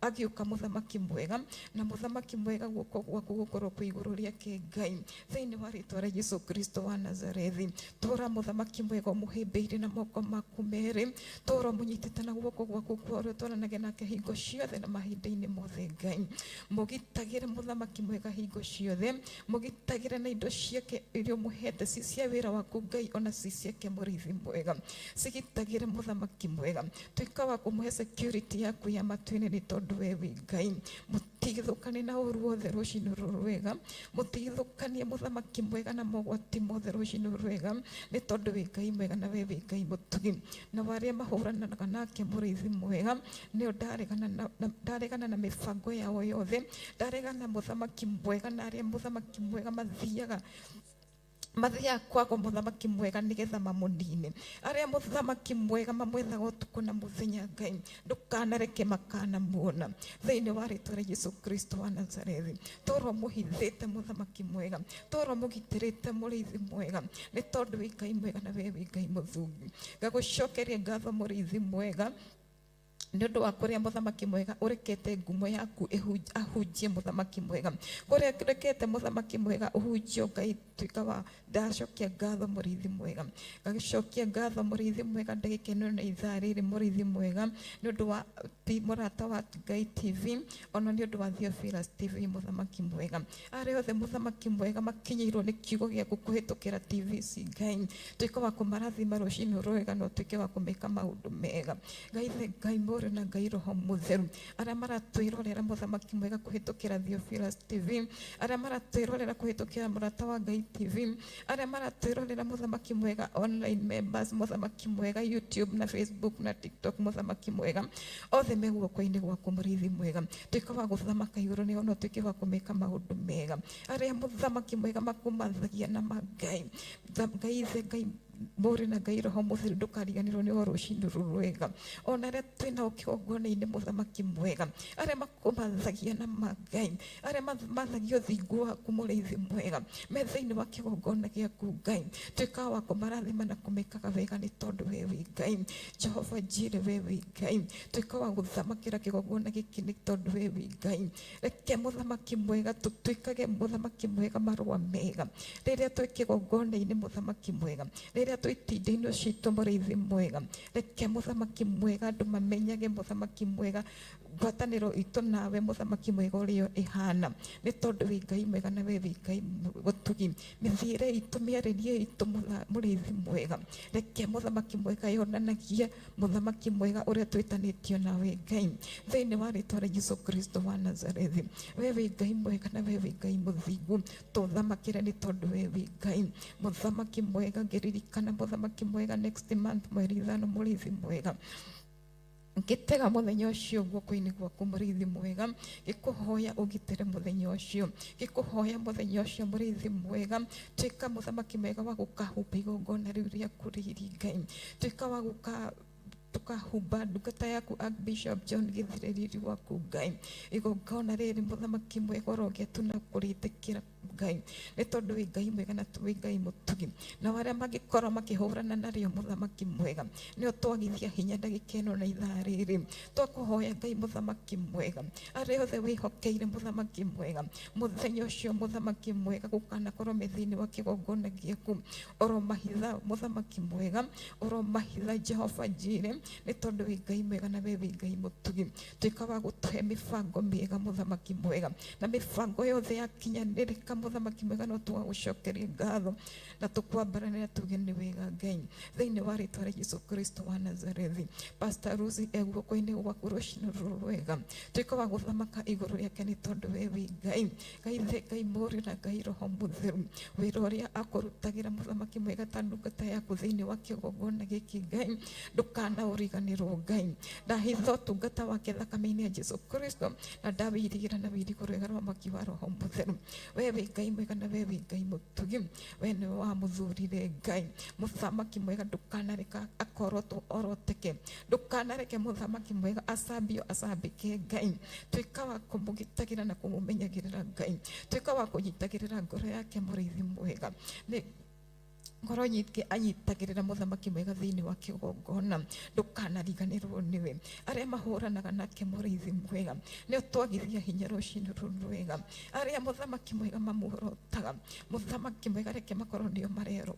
agĩũka mũthamaki mwega na mũthamaki mwega guoko gwaku gũkorwo kwĩ igũrũ rĩake Ngai thĩinĩ wa rĩtwa rĩa Jesu Kristo wa Nazarethi tũra mũthamaki mwega ũmũhĩmbĩirie na moko maku merĩ tũra ũmũnyitĩte na guoko gwaku kwa ũrĩo twaranage nake hingo ciothe na mahinda-inĩ mothe Ngai mũgitagĩre mũthamaki mwega hingo ciothe mũgitagĩre na indo ciake iria ũmũhete ci cia wĩra waku Ngai ona ci ciake mũrĩithi mwega cigitagĩre mũthamaki mwega tuĩka wa kũmũhe security yaku ya matu-inĩ nĩ tondũ we wĩ Ngai mũtigithũkanie na ũru wothe rũcinĩ rũrũ rwega mũtigithũkanie mũthamaki mwega na mogwati mothe rũcinĩ rũrũ rwega nĩ tondũ wĩ Ngai mwega na we wĩ Ngai mũtugi na arĩa mahũranaga nake mũrĩithi mwega nĩo ndaregana na mĩbango yao yothe ndaregana mũthamaki mwega na arĩa mũthamaki mwega mathiaga kwako mũthamaki mwega nĩgetha mamũnine arĩa mũthamaki mwega mamwethaga ũtukũ na mũthenya Ngai ndũkanareke makanamuona thĩinĩ wa rĩtwa rĩa Jesu Kristo wa Nazarethi tũra mũhithĩte mũthamaki mwega tũra mũgitĩrĩte mũrĩithi mwega nĩ tondũ wĩ Ngai mwega na we wĩ Ngai mũthungi ngagũcokeria ngatho mũrĩithi mwega nĩ ũndũ wa kũrĩa mũthamaki mwega ũrekete ngumo yaku ahunjie mũthamaki mwega kũrĩa ũrekete mũthamaki mwega ũhunjio Ngai tuĩka wa ndacokia ngatho mũrĩithi mwega ngagĩcokia ngatho mũrĩithi mwega ndagĩka ĩno na ithaa rĩrĩ mũrĩithi mwega nĩ ũndũ wa mũrata wa Ngai TV ona nĩ ũndũ wa Theophilus TV mũthamaki mwega arĩa othe mũthamaki mwega makinyĩirwo nĩ kiugo gĩaku kũhĩtũkĩra TV ci Ngai tuĩka wa kũmarathima rũcinĩ rwega na ũtuĩke wa kũmeka maũndũ mega Ngai Ithe Ngai Mũrũ Mũriũ na Ngai Roho Mũtheru. Arĩa maratwĩrorera mũthamaki mwega kũhĩtũkĩra Theophilus TV, arĩa maratwĩrorera kũhĩtũkĩra Mũrata wa Ngai TV, arĩa maratwĩrorera mũthamaki mwega online members, mũthamaki mwega YouTube na Facebook na TikTok, mũthamaki mwega othe me guoko-inĩ gwaku mũrĩithi mwega. Tuĩka wa gũthamaka igũrũ nĩo no tuĩke wa kũmeka maũndũ mega. Arĩa mũthamaki mwega makũmathagia na mangai Ngai Ithe, Ngai Mũriũ na Ngai Roho Mũtheru, ndũkariganĩrwo nĩ rũcinĩ rũrũ rwega. Ona arĩa twĩnao kĩgongona-inĩ mũthamaki mwega, arĩa makũmathagia na mangai, arĩa mathagia ũthingu waku mũrĩithi mwega, me thĩinĩ wa kĩgongona gĩaku Ngai, tuĩka wa kũmarathima na kũmekaga wega nĩ tondũ we wĩ Ngai. Jehova Jire, we wĩ Ngai. Tuĩka wa gũthamakĩra kĩgongona gĩkĩ nĩ tondũ we wĩ Ngai. Reke mũthamaki mwega tũtuĩkage mũthamaki mwega marũa mega rĩrĩa twĩ kĩgongona-inĩ mũthamaki mwega, rĩrĩa twĩ itinda-inĩ citũ mũrĩithi mwega. Reke mũthamaki mwega andũ mamenyage mũthamaki mwega ngwatanĩro itũ nawe mũthamaki mwega ũrĩa ĩhana, nĩ tondũ wĩ Ngai mwega na we wĩ Ngai mũtugi. Mĩthiĩre itũ, mĩarĩrie itũ mũrĩithi mwega, reke mũthamaki mwega yonanagie mũthamaki mwega ũrĩa twĩtanĩtio nawe Ngai, thĩinĩ wa rĩtwa rĩa Jesu Kristo wa Nazarethi. We wĩ Ngai mwega na we wĩ Ngai mũthingu, tũthamakĩre nĩ tondũ we wĩ Ngai mũthamaki mwega. Ngĩririkana mũthamaki mwega next month mweri 5 mũrĩithi mwega, ngĩtega mũthenya ũcio guoko-inĩ gwaku mũrĩithi mwega, ngĩkũhoya ũgitĩre mũthenya ũcio, ngĩkũhoya mũthenya ũcio mũrĩithi mwega, tuĩka mũthamaki mwega wa gũkahumba igongona rĩu rĩaku rĩrĩ Ngai, tuĩka wa gũka tukahumba ndungata yaku Archbishop John Gĩthire riri waku Ngai. Igongona rĩrĩ mũthamaki mwega ũrogĩa na kũrĩtĩkĩra Ngai, nĩ tondũ wĩ Ngai mwega na wĩ Ngai mũtugi. Na arĩa mangĩkorwo makĩhũrana narĩo mũthamaki mwega, nĩo twagithia hinya ndagĩka ĩno na ithaa rĩrĩ. Twakũhoya Ngai mũthamaki mwega, arĩa othe wĩhokeire mũthamaki mwega, mũthenya ũcio mũthamaki mwega gũkanakorwo me thĩinĩ wa kĩgongona gĩaku, oro mahitha mũthamaki mwega, oro mahitha Jehova Jire, nĩ tondũ wĩ Ngai mwega na we wĩ Ngai mũtugi. Tuĩka wa gũtũhe mĩbango mĩega mũthamaki mwega, na mĩbango yothe yakinyanĩrĩka mũthamaki mwega no tũgagũcokeria ngatho na tũkwambaranĩra tuge nĩ wega Ngai, thĩinĩ wa rĩtwa rĩa Jesu Kristo wa Nazarethi. Pastor Lucy e guoko-inĩ gwaku rũcinĩ rũrũ rwega, tuĩka wa gũthamaka igũrũ rĩake nĩ tondũ we wĩ Ngai. Ngai Ithe, Ngai Mũriũ na Ngai Roho Mũtheru, wĩra ũrĩa akũrutagĩra mũthamaki mwega ta ndungata yaku thĩinĩ wa kĩgongona gĩkĩ Ngai, ndũkanaũriganĩrwo Ngai. Ndahitha ũtungata wake thakame-inĩ ya Jesu Kristo, na ndawĩirigĩra na wĩirigo rwega rwa mwaki wa Roho Mũtheru. We wĩ Ngai mwega na we wĩ Ngai mũtugi, we nĩwe wamũthurire Ngai. Mũthamaki mwega ndũkanareka akorotwo oroteke, ndũkanareke mũthamaki mwega acambio acambĩke Ngai. Tuĩka wa kũmũgitagĩra na kũmũmenyagĩrĩra Ngai, tuĩka wa kũnyitagĩrĩra ngoro yake mũrĩithi mwega, nĩ ngoro nyingĩ anyitagĩrĩra mũthamaki mwega thĩinĩ wa kĩgongona, ndũkanariganĩrwo nĩwe. Arĩa mahũranaga nake mũrĩithi mwega, nĩo twagithia hinya rũcinĩ rũrũ rwega. Arĩa mũthamaki mwega mamuorotaga, mũthamaki mwega reke makorwo nĩo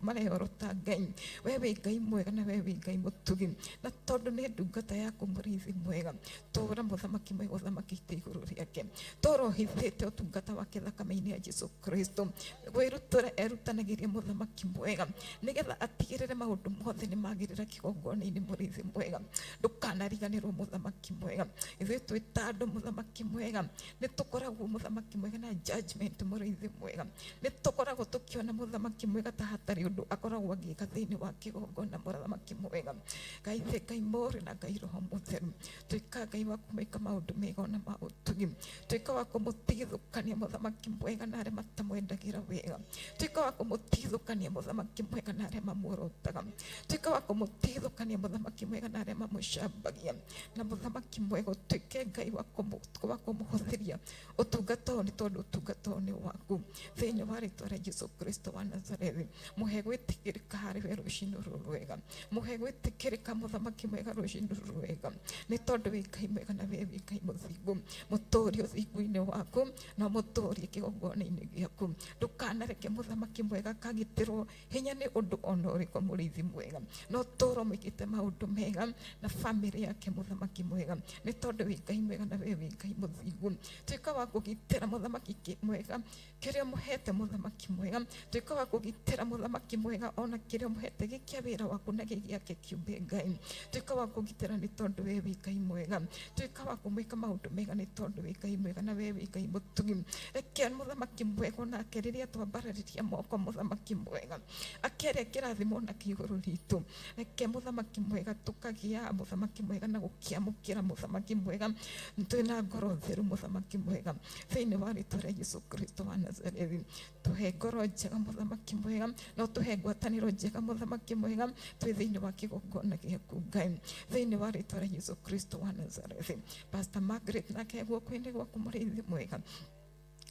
mareorota Ngai. We wĩ Ngai mwega na we wĩ Ngai mũtugi, na tondũ nĩ ndungata yaku mũrĩithi mwega, tũra mũthamaki mwega ũthamakĩte igũrũ rĩake, tũra ũhithĩte ũtungata wake thakame-inĩ ya Jesu Kristo. Wĩrutũre erutanagĩria mũthamaki mwega, nĩgetha atigĩrĩre maũndũ mothe nĩ magĩrĩra kĩgongona-inĩ mũrĩithi mwega. Ndũkanariganĩrwo mũthamaki mwega, ithuĩ twĩ ta andũ mũthamaki mwega, nĩ tũkoragwo mũthamaki mwega na judgment mũrĩithi mwega, nĩ tũkoragwo tũkĩona mũthamaki mwega ta hatarĩ ũndũ akoragwo agĩka thĩinĩ wa kĩgongona mũthamaki mwega. Ngai Ithe, Ngai Mũriũ na Ngai Roho Mũtheru, tuĩka Ngai wa kũmwĩka maũndũ mega ona ma ũtugi, tuĩka wa kũmũtigithũkania mũthamaki mwega na arĩa matamwendagĩra wega, tuĩka wa kũmũtigithũkania mũthamaki mwega na arĩa mamuorotaga, tuĩka wa kũmũtigithũkania mũthamaki mwega na arĩa mamũcambagia, na mũthamaki mwega ũtuĩke Ngai wa kũmũhũthĩria ũtungata ũyũ, nĩ tondũ ũtungata ũyũ nĩ waku. Thĩinĩ wa rĩtwa rĩa Jesu Kristo wa Nazarethi, mũhe gwĩtĩkĩrĩka harĩ we rũcinĩ rũrũ rwega, mũhe gwĩtĩkĩrĩka mũthamaki mwega rũcinĩ rũrũ rwega, nĩ tondũ wĩ Ngai mwega na we wĩ Ngai mũthingu. Mũtũrie ũthingu-inĩ waku na mũtũrie kĩgongona-inĩ gĩaku, ndũkanareke mũthamaki mwega akagitĩrwo hinya Ndũngĩmenya nĩ ũndũ ona ũrĩkũ mũrĩithi mwega, no tũrwo mwĩkĩte maũndũ mega na bamĩrĩ yake mũthamaki mwega, nĩ tondũ wĩ Ngai mwega na we wĩ Ngai mũthingu. Tuĩka wa kũgitĩra mũthamaki mwega kĩrĩa mũhete mũthamaki mwega, tuĩka wa kũgitĩra mũthamaki mwega ona kĩrĩa mũhete gĩkĩa wĩra waku na gĩake kĩũmbe Ngai. Tuĩka wa kũgitĩra nĩ tondũ we wĩ Ngai mwega, tuĩka wa kũmwĩka maũndũ mega nĩ tondũ wĩ Ngai mwega na we wĩ Ngai mũtugi. Reke mũthamaki mwega onake rĩrĩa twambararĩria moko mũthamaki mwega akĩaria kĩrathimo na kĩigũrũ ritũ. Reke mũthamaki mwega tũkagĩa mũthamaki mwega na gũkĩamũkĩra mũthamaki mwega twĩna ngoro theru mũthamaki mwega thĩinĩ wa rĩtwa rĩa Jesu Kristo wa Nazarethi. Tũhe ngoro njega mũthamaki mwega, no tũhe ngwatanĩro njega mũthamaki mwega twĩ thĩinĩ wa kĩgongona gĩaku Ngai thĩinĩ wa rĩtwa rĩa Jesu Kristo wa Nazarethi. Pastor Margaret nake guoko-inĩ gwaku mũrĩithi mwega,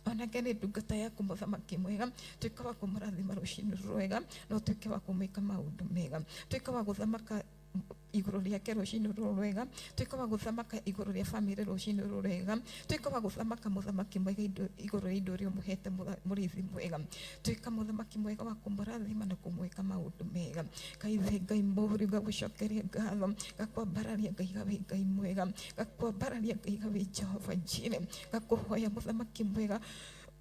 onake nĩ ndungata yaku mũthamaki mwega, tuĩka wa kũmũrathima rũcinĩ rwega, no tuĩke wa kũmwĩka maũndũ mega, tuĩka wa gũthamaka igũrũ rĩake rũcinĩ rwega, tuĩka wa gũthamaka igũrũ rĩa bamĩrĩ rũcinĩ rwega, tuĩka wa gũthamaka mũthamaki mwega igũrũ rĩa indo iria ũmũhete mũrĩithi mwega, tuĩka mũthamaki mwega wa kũmũrathima na kũmwĩka maũndũ mega. Ngai Ithe, Ngai Mũriũ, ngagũcokeria ngatho, ngakwambararia Ngai wĩ Ngai mwega, ngakwambararia Ngai wĩ Jehova Jireh, ngakũhoya mũthamaki mwega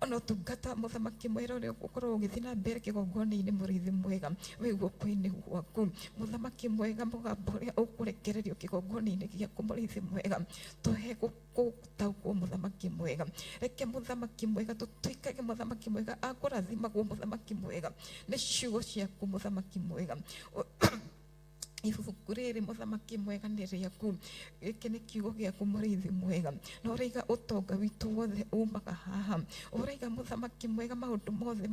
ona ũtungata mũthamaki mwega ũrĩa ũgũkorwo ũgĩthiĩ na mbere kĩgongona-inĩ mũrĩithi mwega wĩ guoko-inĩ gwaku mũthamaki mwega, mũgambo ũrĩa ũkũrekererio kĩgongona-inĩ gĩaku mũrĩithi mwega, tũhe gũtaũkwo mũthamaki mwega. Reke mũthamaki mwega tũtuĩkage mũthamaki mwega akũrathimagwo mũthamaki mwega nĩ ciugo ciaku mũthamaki mwega. Ibuku rĩrĩ mũthamaki mwega nĩ rĩaku, gĩkĩ nĩ kiugo gĩaku mũrĩithi mwega, na ũraiga ũtonga witũ wothe umaga haha, ũraiga mũthamaki mwega maũndũ mothe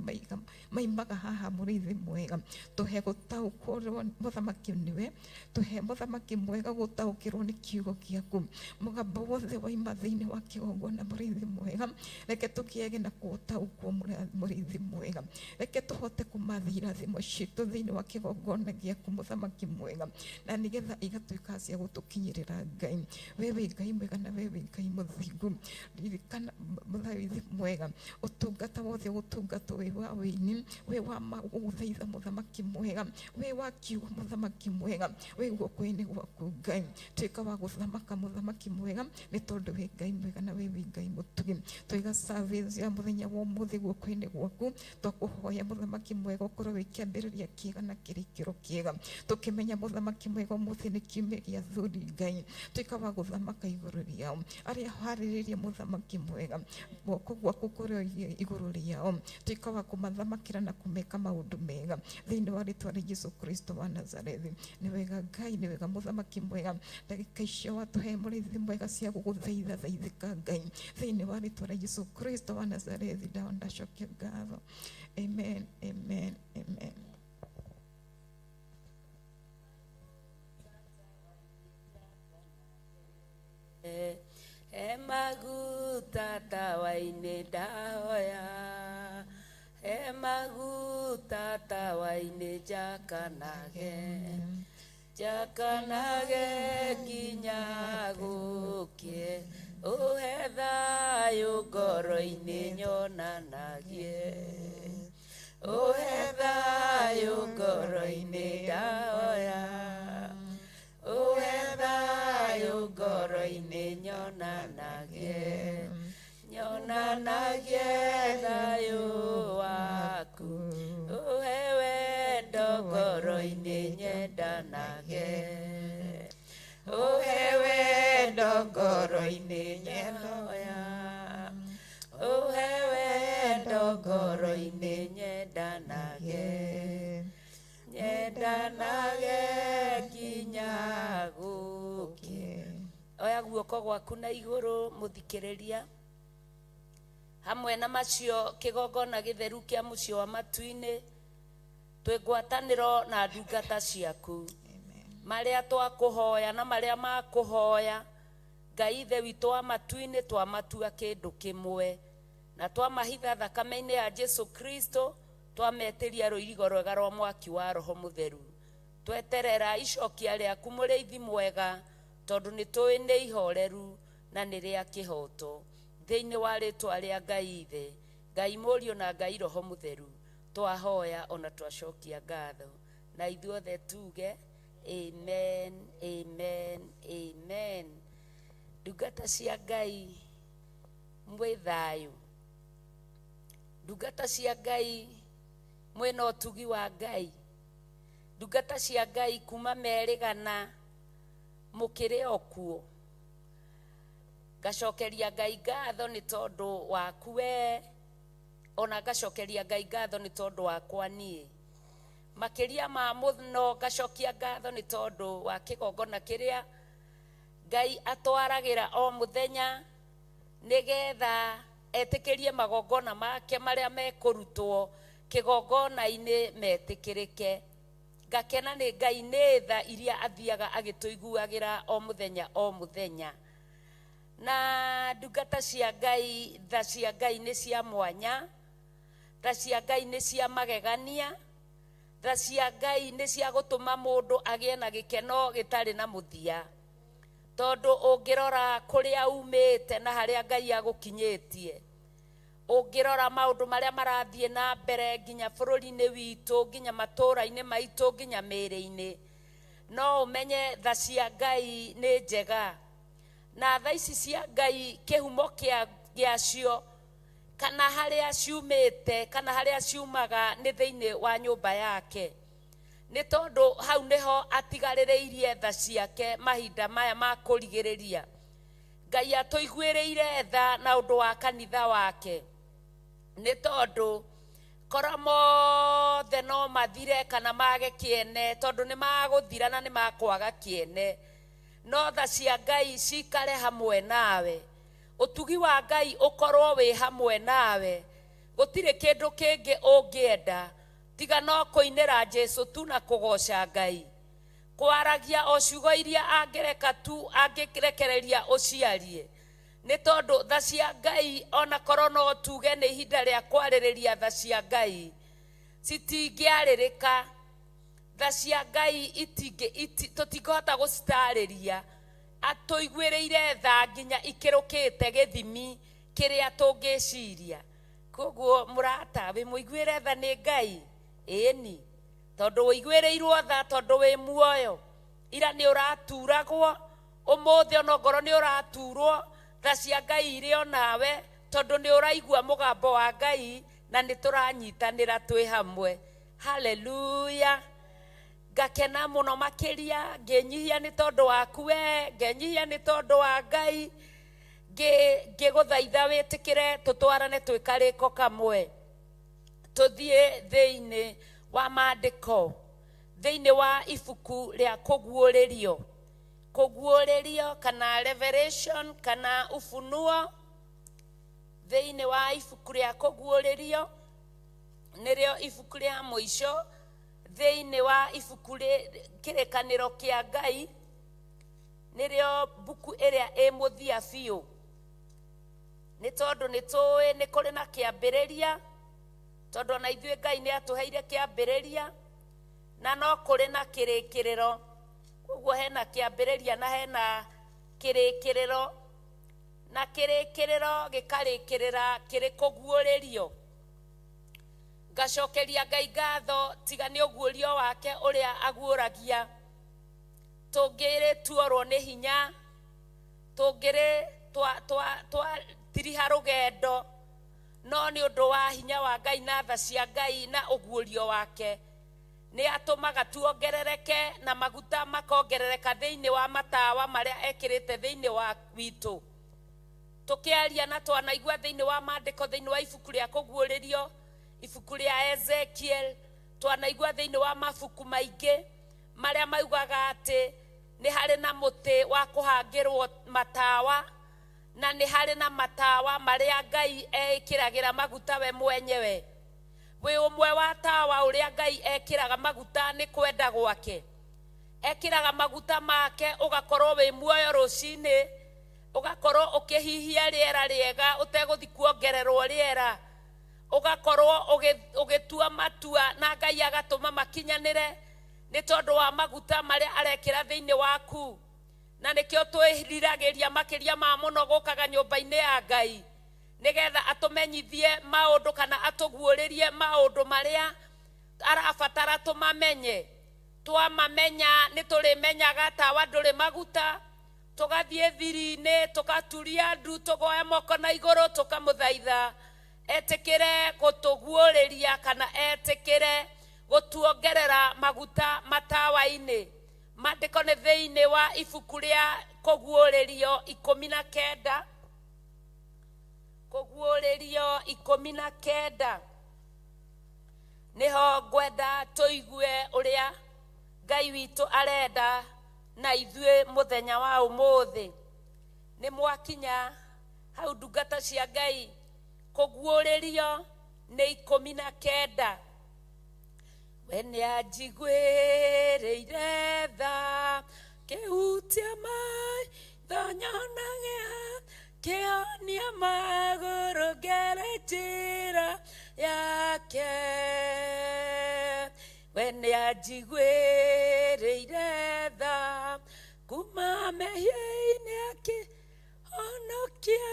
maimaga haha mũrĩithi mwega. Tũhe gũtaũkwo mũthamaki nĩwe, tũhe mũthamaki mwega gũtaũkĩrwo nĩ kiugo gĩaku, mũgambo wothe waima thĩinĩ wa kĩgongona mũrĩithi mwega, reke tũkĩage na gũtaũkwo mũrĩithi mwega, reke tũhote kũmathira irathimo citũ thĩinĩ wa kĩgongona gĩaku mũthamaki mwega, na nĩgetha igatuĩka cia gũtũkinyĩrĩra Ngai. We wĩ Ngai mwega na we wĩ Ngai mũthingu. Ririkana mũrĩithi mwega ũtungata wothe ũgũtungatwo wĩ wa wĩini, wĩ wa gũgũthaitha mũthamaki mwega, wĩ wa kiugo mũthamaki mwega, wĩ guoko-inĩ gwaku Ngai. Tuĩka wa gũthamaka mũthamaki mwega nĩ tondũ wĩ Ngai mwega na we wĩ Ngai mũtugi. Twaiga service ya mũthenya wa ũmũthĩ guoko-inĩ gwaku, twakũhoya mũthamaki mwega ũkorwo wĩ kĩambĩrĩria kĩega na kĩrĩkĩro kĩega, tũkĩmenya mũthamaki mwega ũmũthĩ nĩ kiumia gĩa athuri Ngai. Tuĩka wa gũthamaka igũrũ rĩao arĩa harĩrĩrie mũthamaki mwega, guoko gwaku kũrĩ igũrũ rĩao, tuĩka wa kũmathamakĩra na kũmeka maũndũ mega thĩinĩ wa rĩtwa rĩa Jesu Kristo wa Nazarethi. Nĩ wega Ngai, nĩ wega mũthamaki mwega, ndagĩka icio watũhe mũrĩithi mwega cia gũgũthaitha thaithĩka Ngai thĩinĩ wa rĩtwa rĩa Jesu Kristo wa Nazarethi. Ndawa ndacokia ngatho. Amen, amen, amen. He maguta tawa-inĩ ndahoya, he maguta tawa-inĩ njakanage, njakanage nginya gũkĩe, ũhe thayũ ngoro-inĩ nyonanagie, ũhe thayũ ngoro-inĩ ndahoya, ũhe thayũ ngoro-inĩ nyonanagie, nyonanagie thayũ waku, ũhe wendo ngoro-inĩ nyendanage, ũhe wendo ngoro-inĩ nyendoya, ũhe wendo ngoro-inĩ nyendanage, nyendanage nginya gũkĩe. Oya guoko gwaku na igũrũ mũthikĩrĩria, hamwe na macio kĩgongona gĩtheru kĩa mũciĩ wa matu-inĩ, twĩ ngwatanĩro na ndungata ciaku, marĩa twakũhoya na marĩa makũhoya Ngai Ithe witũ wa matu-inĩ, twamatua kĩndũ kĩmwe na twamahitha thakame-inĩ ya Jesu Kristo, twametĩria rũirigo rwega rwa mwaki wa Roho Mũtheru. Tweterera icokia rĩaku mũrĩithi mwega, tondũ nĩ tũĩ nĩ ihoreru na nĩ rĩa kĩhoto. Thĩinĩ wa rĩtwa rĩa Ngai Ithe, Ngai Mũriũ na Ngai Roho Mũtheru, Twahoya ona twacokia ngatho, na ithuothe tuge amen, amen, amen. Ndungata cia Ngai mwĩ thayũ, ndungata cia Ngai mwĩna ũtugi wa Ngai, ndungata cia Ngai kuma merĩgana mũkĩrĩ o kuo. Ngacokeria Ngai ngatho nĩ tondũ waku we, ona ngacokeria Ngai ngatho nĩ tondũ wakwa niĩ. Makĩria ma mũno ngacokia ngatho nĩ tondũ wa kĩgongona kĩrĩa Ngai atwaragĩra o mũthenya, nĩgetha etĩkĩrie magongona make marĩa mekũrutwo kĩgongona-inĩ metĩkĩrĩke. Ngakena nĩ Ngai nĩ tha iria athiaga agĩtũiguagĩra o mũthenya o mũthenya. Na ndungata cia Ngai, tha cia Ngai nĩ cia mwanya, tha cia Ngai nĩ cia magegania, tha cia Ngai nĩ cia gũtũma mũndũ agĩe na gĩkeno gĩtarĩ na mũthia. Tondũ ũngĩrora kũrĩa umĩte na harĩa Ngai agũkinyĩtie, ũngĩrora maũndũ marĩa marathiĩ na mbere nginya bũrũri-inĩ witũ, nginya matũũra-inĩ maitũ, nginya mĩĩrĩ-inĩ, no ũmenye tha cia Ngai nĩ njega. Na tha ici cia Ngai kĩhumo gĩacio kana harĩa ciumĩte kana harĩa ciumaga nĩ thĩinĩ wa nyũmba yake, nĩ tondũ hau nĩho atigarĩrĩirie tha ciake mahinda maya ma kũrigĩrĩria. Ngai atũiguĩrĩire tha na ũndũ wa kanitha wake, nĩ tondũ kora mothe no mathire kana mage kĩene, tondũ nĩ magũthira na nĩ makwaga kĩene. No tha cia Ngai cikare hamwe nawe, ũtugi wa Ngai ũkorwo wĩ hamwe nawe. Gũtirĩ kĩndũ kĩngĩ ũngĩenda tiga no kũinĩra Jesũ tu na kũgoca Ngai, kwaragia o ciugo iria angĩreka tu angĩrekereria ũciarie, nĩ tondũ tha cia Ngai ona korwo no tuge nĩ ihinda rĩa kwarĩrĩria tha cia Ngai citingĩarĩrĩka. Tha cia Ngai tũtingĩhota gũcitarĩria. Atũiguĩrĩire tha nginya ikĩrũkĩte gĩthimi kĩrĩa tũngĩciria. Koguo mũrata, wĩ mũiguĩre tha nĩ Ngai? Ĩni, tondũ ũiguĩrĩirwo tha tondũ wĩ muoyo. Ira nĩ ũraturagwo, ũmũthĩ ona ngoro nĩ ũraturwo. Tha cia Ngai irĩ o nawe tondũ nĩ ũraigua mũgambo wa Ngai na nĩ tũranyitanĩra twĩ hamwe. Haleluya. Ngakena mũno makĩria, ngĩnyihia nĩ tondũ waku we, ngenyihia nĩ tondũ wa Ngai, ngĩgũthaitha wĩtĩkĩre tũtwarane twĩ karĩko kamwe, tũthiĩ thĩinĩ wa maandĩko, thĩinĩ wa ibuku rĩa kũguũrĩrio, kũguũrĩrio kana revelation kana ufunuo. Thĩinĩ wa ibuku rĩa kũguũrĩrio nĩrĩo ibuku rĩa mũico thĩinĩ wa ibuku kĩrĩkanĩro kĩa Ngai, nĩrĩo mbuku ĩrĩa ĩ mũthia biũ, nĩ tondũ nĩ tũĩ nĩ kũrĩ na kĩambĩrĩria, tondũ ona ithuĩ Ngai nĩ atũheire kĩambĩrĩria na no kũrĩ na kĩrĩkĩrĩro. Koguo hena kĩambĩrĩria na hena kĩrĩkĩrĩro, na kĩrĩkĩrĩro gĩkarĩkĩrĩra kĩrĩ kũguũrĩrio. Ngacokeria Ngai ngatho tiga nĩ ũguũrio wake ũrĩa aguũragia. Tũngĩrĩ tuorwo nĩ hinya, tũngĩrĩ twatiriha rũgendo, no nĩ ũndũ wa hinya wa Ngai na tha cia Ngai na ũguũrio wake nĩ atũmaga tuongerereke na maguta makongerereka thĩinĩ wa matawa marĩa ekĩrĩte thĩinĩ wa witũ. Tũkĩaria na twanaigua thĩinĩ wa maandĩko, thĩinĩ wa ibuku rĩa kũguũrĩrio, ibuku rĩa Ezekiel, twanaigua thĩinĩ wa mabuku maingĩ marĩa maugaga atĩ nĩ harĩ na mũtĩ wa kũhangĩrwo matawa, na nĩ harĩ na matawa marĩa Ngai eĩkĩragĩra maguta we mwenyewe. Wĩ ũmwe wa tawa ũrĩa Ngai ekĩraga maguta nĩ kwenda gwake. Ekĩraga maguta make ũgakorwo wĩ muoyo rũcinĩ, ũgakorwo ũkĩhihia rĩera rĩega ũtegũthiĩ kuongererwo rĩera, ũgakorwo ũgĩtua matua na Ngai agatũma makinyanĩre nĩ tondũ wa maguta marĩa arekĩra thĩinĩ waku. Na nĩkĩo twĩriragĩria makĩria ma mũno gũkaga nyũmba-inĩ ya Ngai, Nĩgetha atũmenyithie maũndũ kana atũguũrĩrie maũndũ marĩa arabatara tũmamenye. Twamamenya nĩ tũrĩmenyaga tawa ndũrĩ maguta, tũgathiĩ thiri-inĩ, tũgaturia ndu, tũgoya moko na igũrũ, tũkamũthaitha etĩkĩre gũtũguũrĩria kana etĩkĩre gũtuongerera maguta matawa-inĩ. Maandĩko nĩ thĩinĩ wa ibuku rĩa Kũguũrĩrio 19, Kũguũrĩrio 19 nĩho ngwenda tũigue ũrĩa Ngai witũ arenda na ithuĩ mũthenya wa ũmũthĩ. Nĩ mwakinya hau, ndungata cia Ngai? Kũguũrĩrio nĩ 19. We nĩ anjiguĩrĩire tha, kĩhutia maitho nyonage, kĩhonia magũrũ ngere njĩra yake. We nĩ anjiguĩrĩire tha, kuma mehia-inĩ akĩhonokia,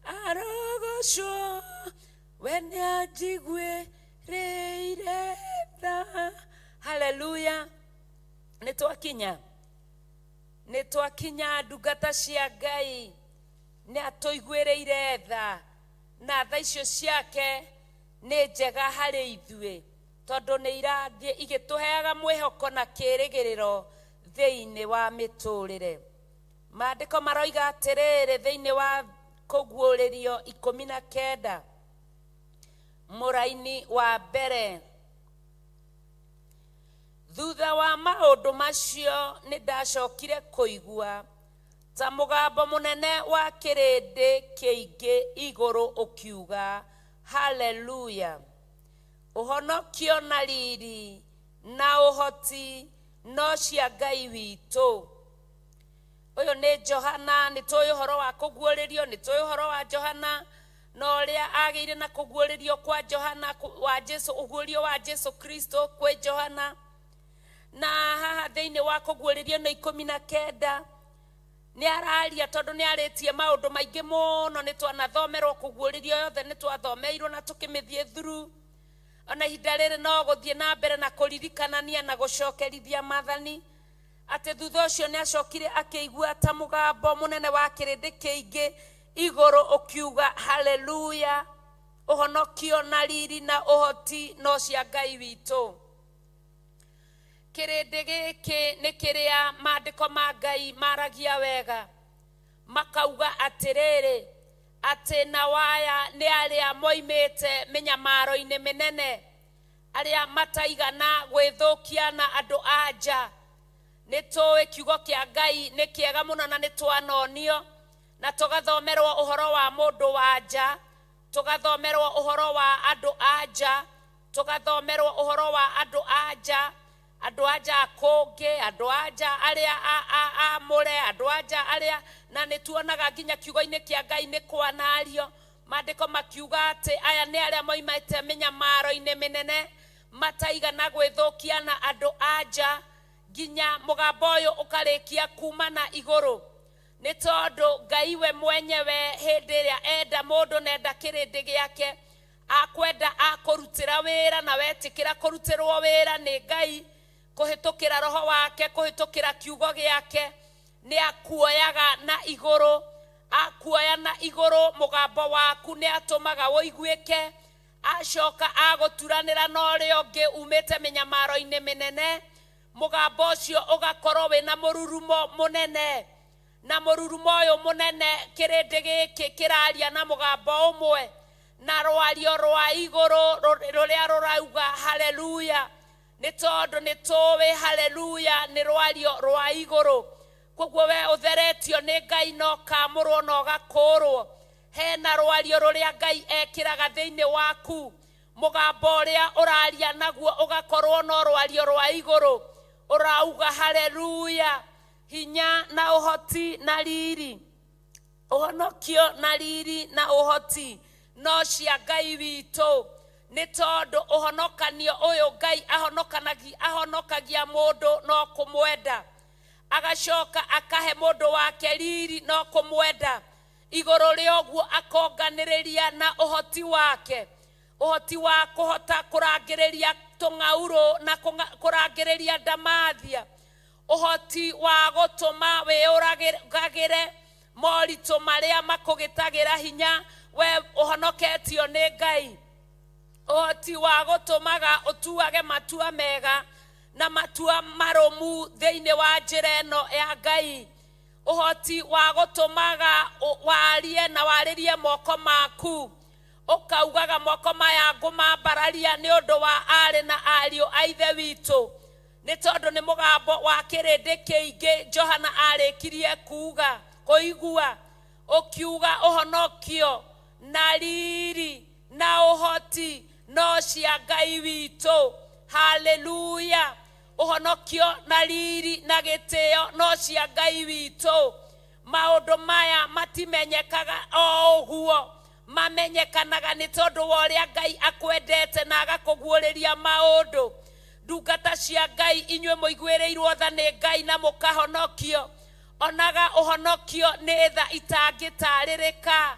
arogocwo. We nĩ anjiguĩrĩire tha. Haleluya! Nĩ twakinya, nĩ twakinya, ndungata cia Ngai. Nĩ atũiguĩrĩire tha, na tha icio ciake nĩ njega harĩ ithuĩ, tondũ nĩ irathiĩ igĩtũheaga mwĩhoko na kĩĩrĩgĩrĩro thĩinĩ wa mĩtũrĩre. Maandĩko maroiga atĩrĩrĩ thĩinĩ wa Kũguũrĩrio 19 mũraini wa mbere: "Thutha wa maũndũ macio nĩ ndacokire kũigua ta mũgambo mũnene wa kĩrĩndĩ kĩingĩ igũrũ ũkiuga, 'Haleluya! Ũhonokio na riri na ũhoti no cia Ngai witũ.'" Ũyũ nĩ Johana. Nĩ tũĩ ũhoro wa kũguũrĩrio, nĩ tũĩ ũhoro wa Johana na ũrĩa agĩire na kũguũrĩrio kwa Johana wa Jesu, ũguũrio wa Jesu Kristo kwĩ Johana. Na haha thĩinĩ wa Kũguũrĩrio nĩ 19 nĩ araria, tondũ nĩ arĩtie maũndũ maingĩ mũno. Nĩ twanathomerwo kũguũrĩrio yothe, nĩ twathomeirwo na tũkĩmĩthiĩ through. Ona ihinda rĩrĩ no gũthiĩ na mbere na kũririkanania na gũcokerithia maathani atĩ thutha ũcio nĩ acokire akĩigua ta mũgambo mũnene wa kĩrĩndĩ kĩingĩ igũrũ ũkiuga, "Haleluya! Ũhonokio na riri na ũhoti no cia Ngai witũ." Kĩrĩndĩ gĩkĩ nĩ kĩrĩa maandĩko ma Ngai maragia wega, makauga atĩrĩrĩ, atĩ na waya nĩ arĩa moimĩte mĩnyamaro-inĩ mĩnene, arĩa mataigana gwĩthũkia na andũ a nja. Nĩ tũĩ kiugo kĩa Ngai nĩ kĩega mũno, na nĩ twanonio na tũgathomerwo ũhoro wa mũndũ wa nja, tũgathomerwo ũhoro wa andũ a nja, tũgathomerwo ũhoro wa andũ a nja, andũ a nja a kũngĩ, andũ a nja arĩa amũre, andũ a nja arĩa, na nĩ tuonaga nginya kiugo-inĩ kĩa Ngai nĩ kwanario maandĩko makiuga atĩ aya nĩ arĩa moimĩte mĩnyamaro-inĩ mĩnene, mataigana gwĩthũkia na andũ a nja, nginya mũgambo ũyũ ũkarĩkia kuma na igũrũ. Nĩ tondũ Ngai we mwenyewe hĩndĩ ĩrĩa enda mũndũ na enda kĩrĩndĩ gĩake, akwenda akũrutĩra wĩra, na wetĩkĩra kũrutĩrwo wĩra nĩ Ngai kũhĩtũkĩra Roho wake, kũhĩtũkĩra kiugo gĩake, nĩ akuoyaga na igũrũ. Akuoya na igũrũ, mũgambo waku nĩ atũmaga ũiguĩke, acoka agũturanĩra na ũrĩa ũngĩ umĩte mĩnyamaro-inĩ mĩnene. Mũgambo ũcio ũgakorwo wĩna mũrurumo mũnene, na mũrurumo ũyũ mũnene, kĩrĩndĩ gĩkĩ kĩraria na mũgambo ũmwe na rwario rwa igũrũ rũrĩa rũrauga haleluya. Nĩ tondũ nĩ tũĩ haleluya nĩ rwario rwa igũrũ. Koguo we ũtheretio nĩ Ngai no kamũrwo na ũgakũrwo, hena rwario rũrĩa Ngai ekĩraga thĩinĩ waku. Mũgambo ũrĩa ũraria naguo ũgakorwo no rwario rwa igũrũ ũrauga haleluya. Hinya na ũhoti na riri, ũhonokio na riri na ũhoti no cia Ngai witũ. Nĩ tondũ ũhonokanio ũyũ Ngai ahonokagia mũndũ no kũmwenda, agacoka akahe mũndũ wake riri no kũmwenda. Igũrũ rĩa ũguo akonganĩrĩria na ũhoti wake, ũhoti wa kũhota kũrangĩrĩria tũng'aurũ na kũrangĩrĩria ndamathia, ũhoti wa gũtũma wĩyũragagĩre moritũ marĩa makũgĩtagĩra hinya we ũhonoketio nĩ Ngai, ũhoti wa gũtũmaga ũtuage matua mega na matua marũmu thĩinĩ wa njĩra ĩno ya Ngai, ũhoti wa gũtũmaga warie na warĩrie moko maku ũkaugaga moko maya ngũmambararia nĩ ũndũ wa aarĩ na ariũ a ithe witũ, nĩ tondũ nĩ mũgambo wa kĩrĩndĩ kĩingĩ Johana arĩkirie kuuga kũigua ũkiuga ũhonokio na riri na ũhoti no cia Ngai witũ. Haleluya! Ũhonokio na riri na gĩtĩo no cia Ngai witũ. Maũndũ maya matimenyekaga o ũguo, mamenyekanaga nĩ tondũ wa ũrĩa Ngai akwendete na agakũguũrĩria maũndũ. Ndungata cia Ngai, inyuĩ mũiguĩrĩirwo tha nĩ Ngai na mũkahonokio. Onaga ũhonokio nĩ tha itangĩtarĩrĩka,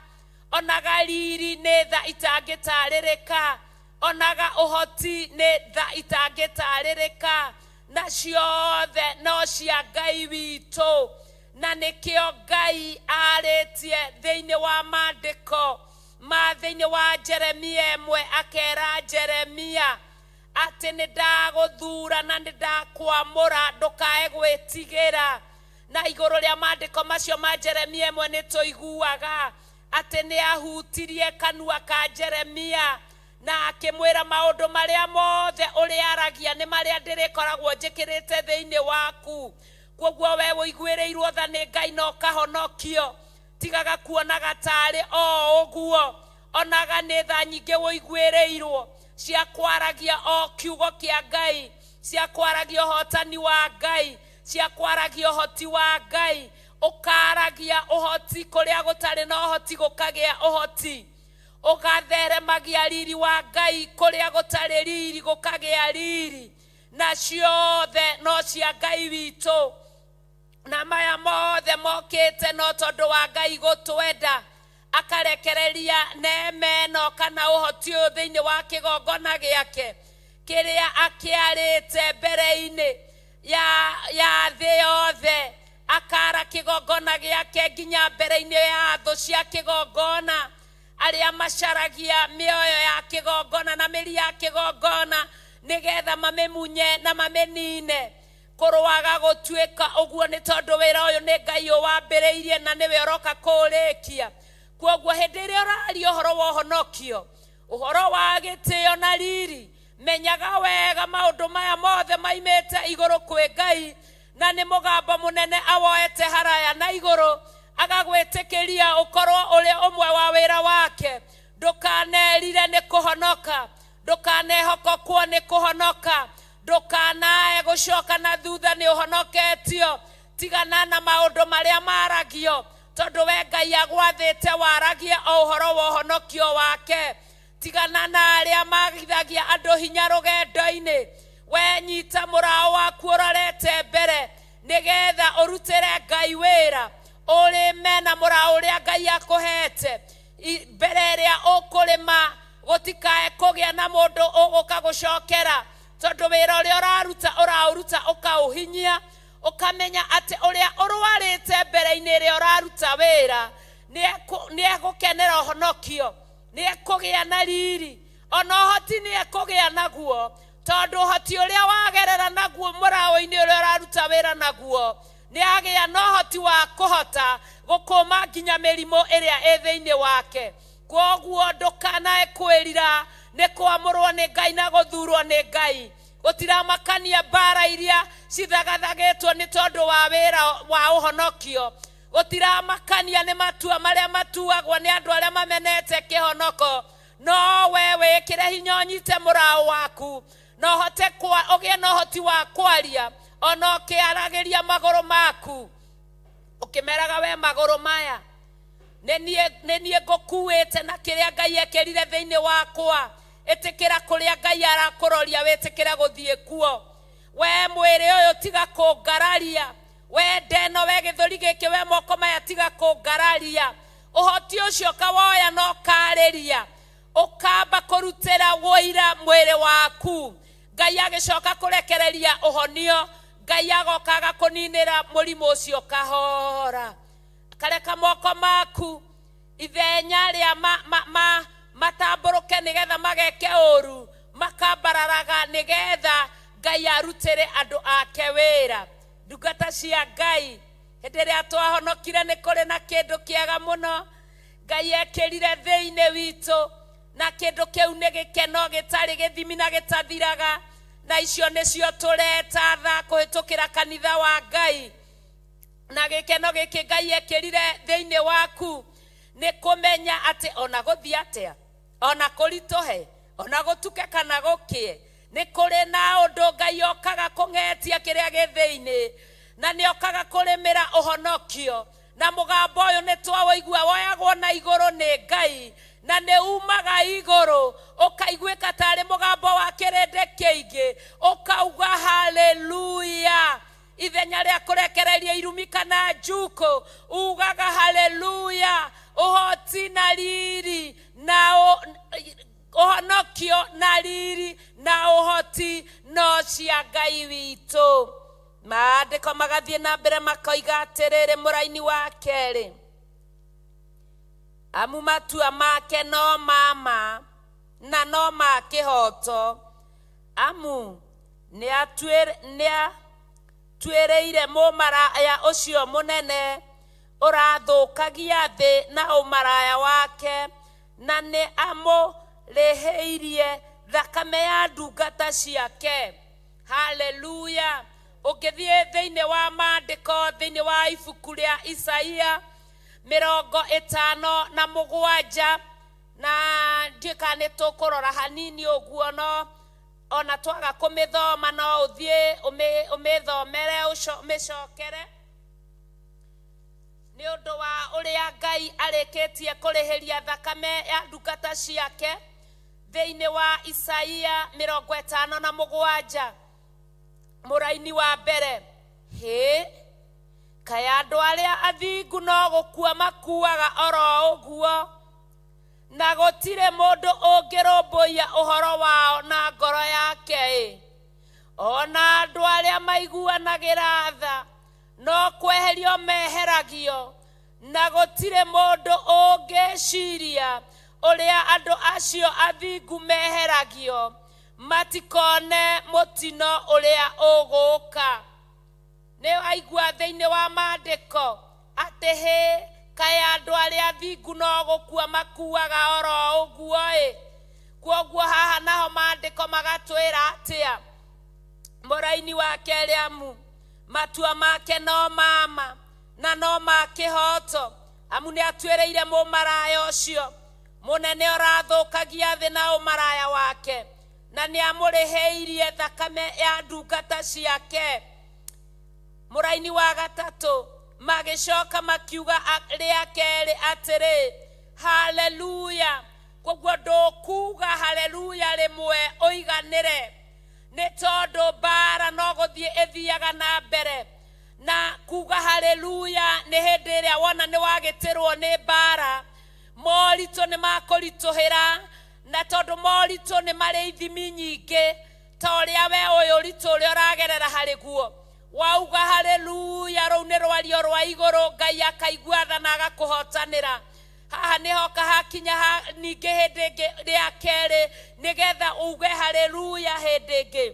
onaga riri nĩ tha itangĩtarĩrĩka, onaga ũhoti nĩ tha itangĩtarĩrĩka, na ciothe no cia Ngai witũ. Na nĩkĩo Ngai arĩtie thĩinĩ wa maandĩko ma thĩinĩ wa Jeremia ĩmwe, akera Jeremia atĩ nĩ ndagũthura na nĩ ndakwamũra, ndũkae gwĩtigĩra. Na igũrũ rĩa maandĩko macio ma Jeremia ĩmwe nĩ tũiguaga atĩ nĩ ahutirie kanua ka Jeremia na akĩmwĩra maũndũ marĩa mothe ũrĩaragia nĩ marĩa ndĩrĩkoragwo njĩkĩrĩte thĩinĩ waku. Kwoguo we ũiguĩrĩirwo tha nĩ Ngai na ũkahonokio, tigaga kuonaga tarĩ o ũguo, onaga nĩ tha nyingĩ ũiguĩrĩirwo cia kwaragia o kiugo kĩa Ngai, cia kwaragia ũhotani wa Ngai, cia kwaragia ũhoti wa Ngai. Ũkaragia ũhoti kũrĩa gũtarĩ na ũhoti gũkagĩa ũhoti, ũgatheremagia riri wa Ngai kũrĩa gũtarĩ riri gũkagĩa riri, na ciothe no cia Ngai witũ. Na maya mothe mokĩte no tondũ wa Ngai gũtwenda, akarekereria neema ĩno kana ũhoti ũyũ thĩinĩ wa kĩgongona gĩake kĩrĩa akĩarĩte mbere-inĩ ya thĩ yothe, akara kĩgongona gĩake nginya mbere-inĩ ya thũ cia kĩgongona, arĩa macaragia mĩoyo ya kĩgongona na mĩri ya kĩgongona nĩgetha mamĩmunye na mamĩnine. Kũrũaga gũtuĩka ũguo nĩ tondũ wĩra ũyũ nĩ Ngai ũwambĩrĩirie na nĩwe ũroka kũũrĩkia. Kwoguo hĩndĩ ĩrĩa ũraria ũhoro wa ũhonokio, ũhoro wa gĩtĩo na riri, menyaga wega maũndũ maya mothe maimĩte igũrũ kwĩ Ngai, na nĩ mũgambo mũnene awoete haraya na igũrũ agagwĩtĩkĩria ũkorwo ũrĩ ũmwe wa wĩra wake. Ndũkanerire nĩ kũhonoka, ndũkanehokokwo nĩ kũhonoka, ndũkanae gũcoka na thutha nĩ ũhonoketio. Tigana na maũndũ marĩa maragio, tondũ we Ngai agwathĩte waragie o ũhoro wa ũhonokio wake. Tigana na arĩa magithagia andũ hinya rũgendo-inĩ, we nyita mũraũ waku ũrorete mbere nĩgetha ũrutĩre Ngai wĩra, ũrĩme na mũraũ ũrĩa Ngai akũhete. Mbere ĩrĩa ũkũrĩma gũtikae kũgĩa na mũndũ ũgũka gũcokera, tondũ wĩra ũrĩa ũraruta ũraũruta ũkaũhinyia, ũkamenya atĩ ũrĩa ũrwarĩte mbere-inĩ ĩrĩa ũraruta wĩra nĩ egũkenera ũhonokio, nĩ ekũgĩa na riri, ona ũhoti nĩ ekũgĩa naguo, tondũ ũhoti ũrĩa wagerera naguo mũraũ-inĩ ũrĩa ũraruta wĩra naguo nĩ agĩa na ũhoti wa kũhota gũkũma nginya mĩrimũ ĩrĩa ĩ thĩinĩ wake. Kwoguo ndũkanae kwĩrira nĩ kwamũrwo nĩ Ngai na gũthurwo nĩ Ngai. Gũtiramakania mbara iria cithagathagĩtwo nĩ tondũ wa wĩra wa ũhonokio, gũtiramakania nĩ matua marĩa matuagwo nĩ andũ arĩa mamenete kĩhonoko, no we wĩkĩre hinya ũnyite mũraũ waku na ũhote ũgĩe na ũhoti wa kwaria ona ũkĩaragĩria magũrũ maku, ũkĩmeraga we magũrũ maya nĩ niĩ ngũkuĩte na kĩrĩa Ngai ekĩrire thĩinĩ wakwa. Ĩtĩkĩra kũrĩa Ngai arakũroria, wĩtĩkĩre gũthiĩ kuo. We mwĩrĩ ũyũ tiga kũngararia, we ndeno, we gĩthũri gĩkĩ, we moko maya tiga kũngararia. Ũhoti ũcio ũkawoya na ũkarĩria, ũkamba kũrutĩra wũira mwĩrĩ waku. Ngai agĩcoka kũrekereria ũhonio, Ngai agoka agakũninĩra mũrimũ ũcio kahora. Kareka moko maku ithenya rĩa matambũrũke nĩgetha mageke ũru, makambararaga nĩgetha Ngai arutĩre andũ ake wĩra. Ndungata cia Ngai, hĩndĩ ĩrĩa twahonokire nĩ kũrĩ na kĩndũ kĩega mũno Ngai ekĩrire thĩinĩ witũ, na kĩndũ kĩu nĩ gĩkeno gĩtarĩ gĩthimi na gĩtathiraga, na icio nĩcio tũreta tha kũhĩtũkĩra kanitha wa Ngai. Na gĩkeno gĩkĩ Ngai ekĩrire thĩinĩ waku nĩ kũmenya atĩ ona gũthiĩ atĩa, ona kũritũhe, ona gũtuke kana gũkĩe, nĩ kũrĩ na ũndũ Ngai okaga kũng'etia kĩrĩa gĩ thĩinĩ, na nĩ okaga kũrĩmĩra ũhonokio. Na mũgambo ũyũ nĩ twaũigua woyagwo na igũrũ nĩ Ngai, na nĩ umaga igũrũ ũkaiguĩka tarĩ mũgambo wa kĩrĩndĩ kĩingĩ, ũkauga haleluya. Ithenya rĩa kũrekereria irumi kana njukũ, ugaga haleluya. Ũhoti na riri na ũhonokio na riri na ũhoti no cia Ngai witũ. Maandĩko magathiĩ na mbere makoiga atĩrĩrĩ, mũraini wa kerĩ, amu matua make no ma ma na no ma kĩhooto, amu nĩatuĩrĩire mũmaraya ũcio mũnene ũrathũkagia thĩ na ũmaraya wake, na nĩ amũrĩhĩirie thakame ya ndungata ciake. Haleluya. Ũngĩthiĩ thĩinĩ wa maandĩko, thĩinĩ wa ibuku rĩa Isaia 57, na ndiũĩ kana nĩ tũkũrora hanini ũguo, no ona twaga kũmĩthoma no ũthiĩ ũmĩthomere, ũmĩcokere, nĩ ũndũ wa ũrĩa Ngai arĩkĩtie kũrĩhĩria thakame ya ndungata ciake. Thĩinĩ wa Isaia 57 mũraini wa mbere, hĩ kaĩ andũ arĩa athingu no gũkua makuaga oro ũguo, na gũtirĩ mũndũ ũngĩrũmbũiya ũhoro wao na ngoro yake ĩ. Ona andũ arĩa maiguanagĩra tha no kweherio meheragio, na gũtirĩ mũndũ ũngĩciria ũrĩa andũ acio athingu meheragio, matikone mũtino ũrĩa ũgũka. Nĩ waigua thĩinĩ wa maandĩko atĩ hĩ kaĩ andũ arĩa athingu no gũkua makuaga oro ũguo ĩ. Kwoguo haha naho maandĩko magatwĩra atĩa? Mũraini wa kerĩ, amu matua make no ma ma na no ma kĩhooto, amu nĩ atuĩrĩire mũmaraya ũcio mũnene ũrathũkagia thĩ na ũmaraya wake, na nĩ amũrĩhĩirie thakame ya ndungata ciake. Mũraini wa gatatũ, magĩcoka makiuga rĩa kerĩ atĩrĩ, haleluya. Koguo ndũkuga haleluya rĩmwe ũiganĩre, nĩ tondũ mbara no gũthiĩ ĩthiaga na mbere. Na kuga haleluya nĩ hĩndĩ ĩrĩa wona nĩ wagĩtĩrwo nĩ mbara, moritũ nĩ makũritũhĩra, na tondũ moritũ nĩ marĩ ithimi nyingĩ ta ũrĩa we ũyũ ũritũ ũrĩa ũragerera harĩ guo. Wauga haleluya, rũu nĩ rwario rwa igũrũ, Ngai akaigua tha na agakũhotanĩra. Haha nĩho kahakinya ha ningĩ hĩndĩ ĩngĩ rĩa kerĩ, nĩgetha uge haleluya hĩndĩ ĩngĩ.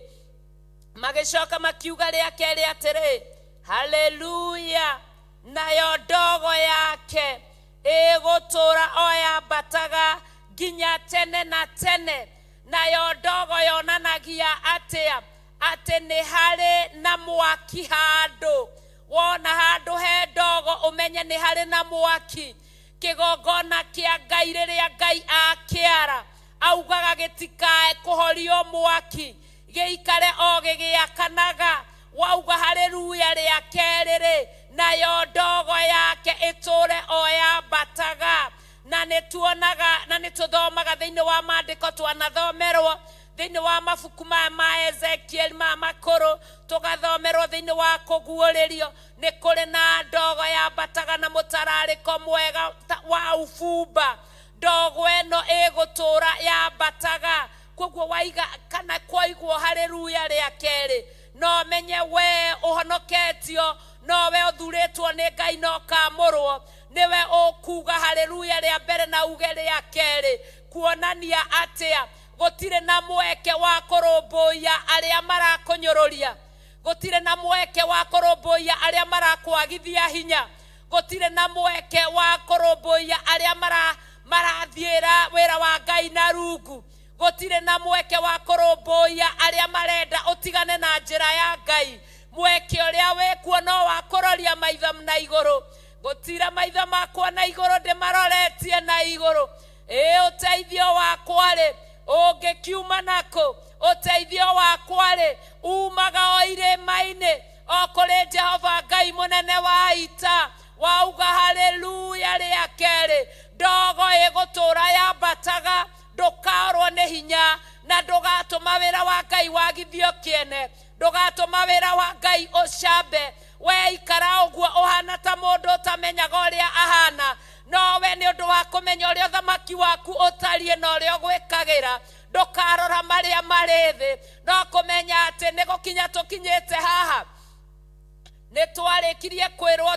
Magĩcoka makiuga rĩa kerĩ atĩrĩ, haleluya, nayo ndogo yake ĩgũtũũra o yambataga nginya tene na tene. Nayo ndogo yonanagia atĩa? Atĩ nĩ harĩ na mwaki handũ. Wona handũ he ndogo ũmenye nĩ harĩ na mwaki. Kĩgongona kĩa Ngai rĩrĩa Ngai akĩara augaga gĩtikae kũhorio mwaki, gĩikare o gĩgĩakanaga. Wauga haleluya rĩa kerĩ rĩ, nayo ndogo yake ĩtũre o yambataga. Na nĩ tuonaga na nĩ tũthomaga thĩinĩ wa maandĩko, twanathomerwo Thĩinĩ wa mabuku maya ma Ezekiel ma makũrũ, tũgathomerwo thĩinĩ wa kũguũrĩrio, nĩ kũrĩ na ndogo yambataga na mũtararĩko mwega wa ubumba. Ndogo ĩno ĩgũtũra yambataga. Koguo waiga kana kwaigwo harĩ ruya rĩa kerĩ, no menye we ũhonoketio, no we ũthurĩtwo nĩ Ngai na ũkamũrwo, nĩwe ũkuga harĩ ruya rĩa mbere na uge rĩa kerĩ. Kuonania atĩa? Gũtirĩ na mweke wa kũrũmbũiya arĩa marakũnyũrũria, gũtirĩ na mweke wa kũrũmbũiya arĩa marakwagithia hinya, gũtirĩ na mweke wa kũrũmbũiya arĩa marathiĩra wĩra wa Ngai na rungu, gũtirĩ na mweke wa kũrũmbũiya arĩa marenda ũtigane na njĩra ya Ngai. Mweke ũrĩa wĩkuo no wa kũroria maitho na igũrũ. Gũtira maitho makwa na igũrũ, ndĩmaroretie na igũrũ. Ĩ ũteithio wakwa rĩ, ũngĩkiuma nakũ? Ũteithio wakwa rĩ, umaga o irĩma-inĩ, o kũrĩ Jehova Ngai mũnene wa ita. Wauga haleluya rĩa kerĩ, ndogo ĩgũtũra yambataga, ndũkaorwo nĩ hinya, na ndũgatũma wĩra wa Ngai wagithio kĩene, ndũgatũma wĩra wa Ngai ũcambe. We ikara ũguo ũhana ta mũndũ ũtamenyaga ũrĩa ahana, no we nĩ ũndũ wa kũmenya ũrĩa ũthamaki waku ũtariĩ na ũrĩa ũgwĩkagĩra, ndũkarora marĩa marĩ thĩ, no kũmenya atĩ nĩ gũkinya tũkinyĩte haha. Nĩ twarĩkirie kwĩrwo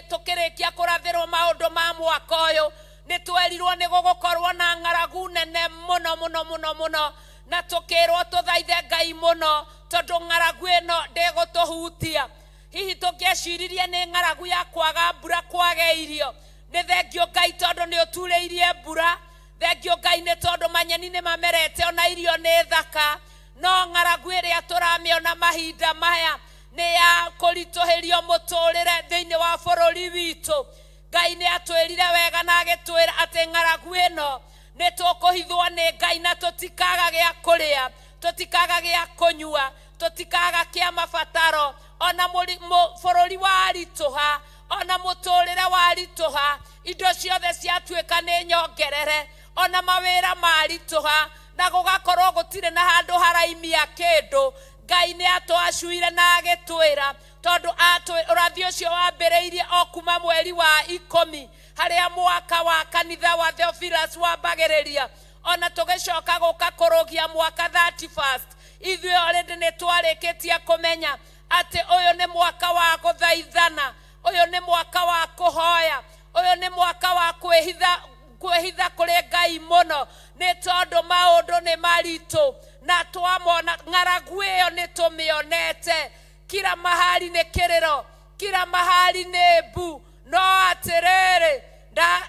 tũkĩrĩkia kũrathĩrwo maũndũ ma mwaka ũyũ, nĩ twerirwo nĩ gũgũkorwo na ng'aragu nene mũno mũno mũno mũno, na tũkĩrwo tũthaithe Ngai mũno tondũ ng'aragu ĩno ndĩgũtũhutia. Hihi tũngĩeciririe nĩ ng'aragu ya kwaga mbura, kwaga irio, nĩ thengio Ngai tondũ nĩ ũturĩirie mbura, thengio Ngai nĩ tondũ manyeni nĩ mamerete ona irio nĩ thaka. No ng'aragu ĩrĩa tũramĩona mahinda maya nĩ ya kũritũhĩrio mũtũrĩre thĩinĩ wa bũrũri witũ. Ngai nĩ atwĩrire wega na agĩtwĩra atĩ ng'aragu ĩno nĩ tũkũhithwo nĩ Ngai na tũtikaga gĩa kũrĩa, tũtikaga gĩa kũnyua, tũtikaga kĩa mabataro. Ona bũrũri waritũha, ona mũtũrĩre waritũha, indo ciothe ciatuĩka nĩ nyongerere, ona mawĩra maritũha, na gũgakorwo gũtirĩ na handũ haraimia kĩndũ. Ngai nĩ atwacuire na agĩtwĩra, tondũ ũrathi ũcio wambĩrĩirie o kuma mweri wa 10 harĩa mwaka wa kanitha wa Theophilus wambagĩrĩria, ona tũgĩcoka gũka kũrũgia mwaka 31st, ithuĩ already nĩ twarĩkĩtie kũmenya atĩ ũyũ nĩ mwaka wa gũthaithana, ũyũ nĩ mwaka wa kũhoya, ũyũ nĩ mwaka wa kwĩhitha kũrĩ Ngai mũno, nĩ tondũ maũndũ nĩ maritũ na twamona ng'aragu ĩyo nĩ tũmĩonete. Kila mahali nĩ kĩrĩro, kila mahali nĩ mbu. No atĩrĩrĩ,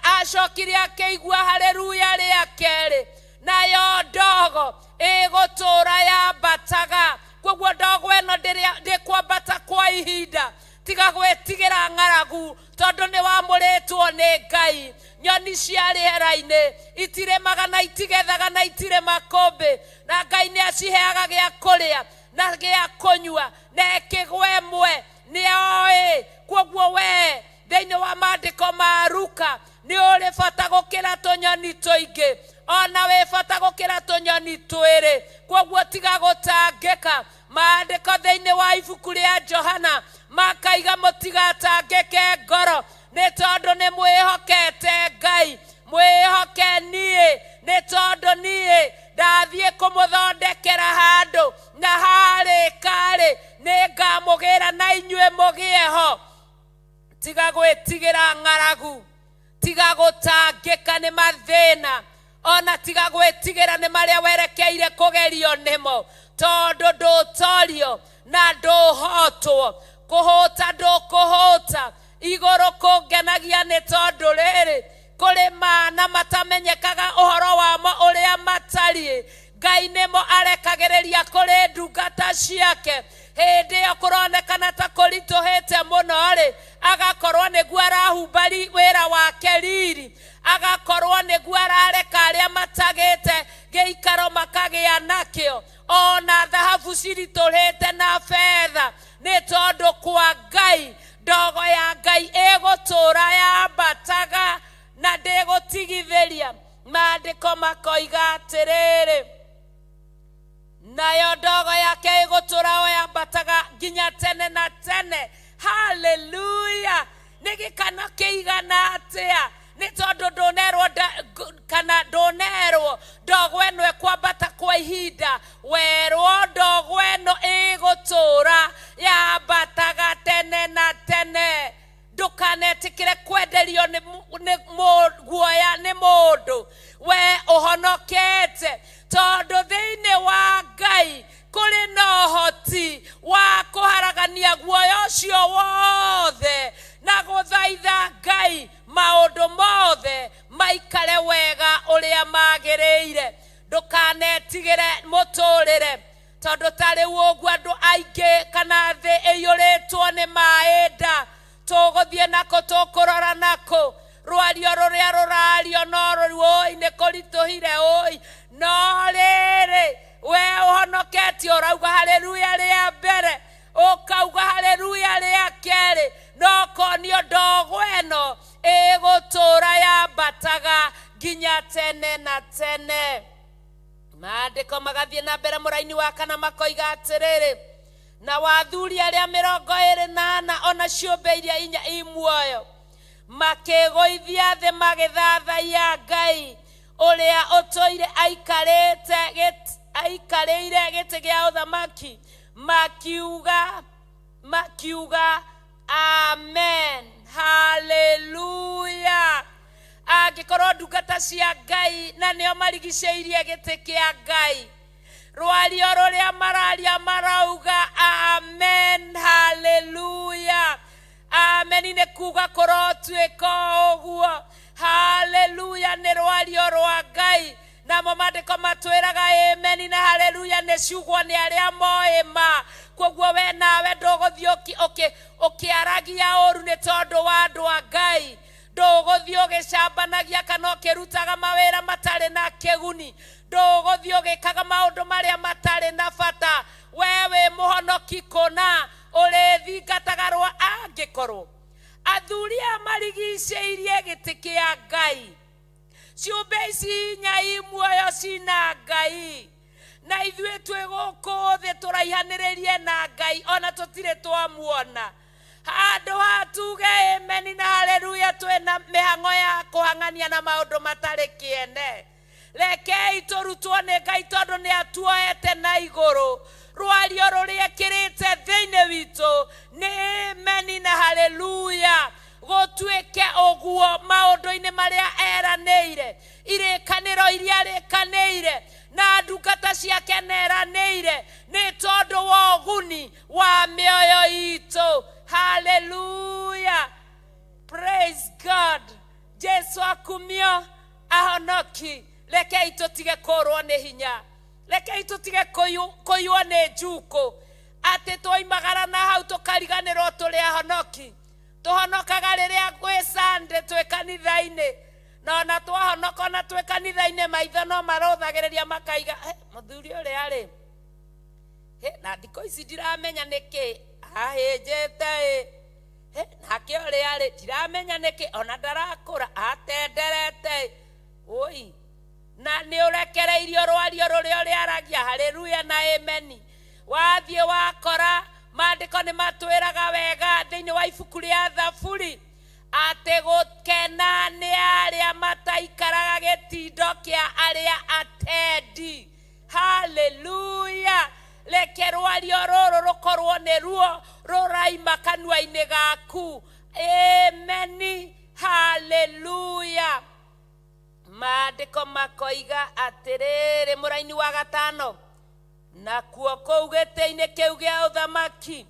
acokire akĩigua haleluya rĩa kerĩ, nayo ndogo ĩgũtũra yambataga. Koguo ndogo ĩno ndĩkwambata kwa ihinda. Tiga gwĩtigĩra ng'aragu tondũ nĩ wamũrĩtwo nĩ Ngai. Nyoni cia rĩera-inĩ itirĩmaga na itigethaga na itirĩ makũmbĩ, na Ngai nĩ aciheaga gĩa kũrĩa na gĩa kũnyua, na ĩkĩgwa ĩmwe nĩ oĩ. Koguo we thĩinĩ wa maandĩko ma Luka nĩ ũrĩ bata gũkĩra tũnyoni tũingĩ, ona wĩ bata gũkĩra tũnyoni twĩrĩ. Koguo tiga gũtangĩka. Maandĩko thĩinĩ wa ibuku rĩa Johana makaiga mũtigatangĩke ngoro, nĩ tondũ nĩ mwĩhokete Ngai, mwĩhoke niĩ, nĩ tondũ niĩ ndathiĩ kũmũthondekera handũ, na harĩka-rĩ nĩ ngamũgĩra na inyuĩ mũgĩe ho. Tiga gwĩtigĩra ng'aragu, tiga gũtangĩka nĩ mathĩna, ona tiga gwĩtigĩra nĩ marĩa werekeire kũgerio nĩmo, tondũ ndũtorio na ndũhotwo. Kũhũta ndũkũhũta. Igũrũ kũngenagia nĩ tondũ rĩrĩ, kũrĩ mana matamenyekaga ũhoro wamo ũrĩa matariĩ, Ngai nĩmo arekagĩrĩria kũrĩ ndungata ciake. Hĩndĩ ĩyo kũronekana ta kũritũhĩte mũno-rĩ, agakorwo nĩguo arahumba wĩra wake riri, agakorwo nĩguo arareka arĩa matagĩte gĩikaro makagĩa nakĩo, ona thahabu ciritũhĩte na betha, nĩ tondũ kwa Ngai ndogo ya Ngai ĩgũtũra yambataga na ndĩgũtigithĩria. Maandĩko makoiga atĩrĩrĩ, Nginya tene na tene. Haleluya! Nĩ gĩkeno kĩigana atĩa nĩ tondũ ndũnerwo kana ndũnerwo ndogo ĩno ĩkwambata kwa ihinda, werwo ndogo ĩno ĩgũtũra yambataga tene na tene. Ndũkanetĩkĩre kwenderio nĩ guoya nĩ mũndũ. We ũhonokete tondũ thĩinĩ wa Ngai kũrĩ na ũhoti wa kũharagania guoya ũcio wothe na gũthaitha Ngai maũndũ mothe maikare wega ũrĩa magĩrĩire. Ndũkanetigĩre mũtũrĩre tondũ ta rĩu ũguo andũ aingĩ kana thĩ ĩiyũrĩtwo nĩ maĩ nda, tũgũthiĩ nako tũkũrora nako rwario rũrĩa rũrario no rũu ũi nĩ kũritũhire ũi, no rĩrĩ we ũhonoketie ũrauga haleluya rĩa mbere, ũkauga haleluya rĩa kerĩ, no konio ndogo ĩno ĩgũtũra yambataga nginya tene na tene. Maandĩko magathiĩ na mbere mũraini wa kana makoiga atĩrĩrĩ, na wathuri arĩa 24 ona ciũmbe iria inya i muoyo makĩgũithia thĩ magĩthathaiya Ngai ũrĩa ũtũire aikarĩire gĩtĩ gĩa ũthamaki, makiuga amen, haleluya. Angĩkorwo ndungata cia Ngai na nĩo marigicĩirie gĩtĩ kĩa Ngai, rwario rũrĩa mararia marauga amen, haleluya. Amen nĩ kuga kũrotuĩka ũguo. Haleluya nĩ rwario rwa Ngai. Namo maandĩko matwĩraga amen na haleluya nĩ ciugwo nĩ arĩa moĩ ma. Koguo we nawe ndũgũthiĩ ũkĩaragia ũru nĩ tondũ wa andũ a Ngai, ndũgũthiĩ ũgĩcambanagia kana ũkĩrutaga mawĩra matarĩ na kĩguni, ndũgũthiĩ ũgĩkaga maũndũ marĩa matarĩ na bata. We wĩ mũhonoki kũna, ũrĩthingataga rwa angĩkorwo athuri aya marigicĩirie gĩtĩ kĩa Ngai, ciũmbe ici inya i muoyo cina Ngai, na ithuĩ twĩ gũkũ thĩ tũraihanĩrĩrie na Ngai ona tũtirĩ twamuona. Handũ ha tuge amen na haleluya twĩna mĩhang'o ya kũhang'ania na maũndũ matarĩ kĩene. Rekei tũrutwo nĩ Ngai tondũ nĩ atuoete na igũrũ. Rwario rũrĩa ekĩrĩte thĩinĩ witũ nĩ amen na haleluya. Gũtuĩke ũguo maũndũ-inĩ marĩa eranĩire, irĩkanĩro iria arĩkanĩire na ndungata ciake neranĩire nĩ tondũ wa ũguni wa mĩoyo itũ. Haleluya, praise God. Jesu akumio ahonoki. Rekei tũtige kũrwo nĩ hinya, rekei tũtige kũiywo nĩ njukũ atĩ twoimagara na hau tũkariganĩrwo tũrĩ ahonoki. Tũhonokaga rĩrĩa gwĩ Sunday twĩ kanitha-inĩ, na ona twahonoka ona twĩ kanitha-inĩ maitho no marũthagĩrĩria makaiga mũthuri ũrĩa rĩ, na thikũ ici ndiramenya nĩkĩ ahĩnjĩte ĩ, nake ũrĩa rĩ ndiramenya nĩkĩ ona ndarakũra atenderete ĩ. Na nĩ ũrekereirio rwario rũrĩa ũrĩaragia haleluya na amen. Wathiĩ wakora maandĩko nĩ matwĩraga wega thĩinĩ wa ibuku rĩa Thaburi atĩ gũkena nĩ arĩa mataikaraga gĩtindo kĩa arĩa atendi. Haleluya. Reke rwario rũrũ rũkorwo nĩ ruo rũraima kanua-inĩ gaku. Amen, haleluya. Maandĩko makoiga atĩrĩrĩ mũraini wa gatano, nakuo kũu gĩtĩ-inĩ kĩu gĩa ũthamaki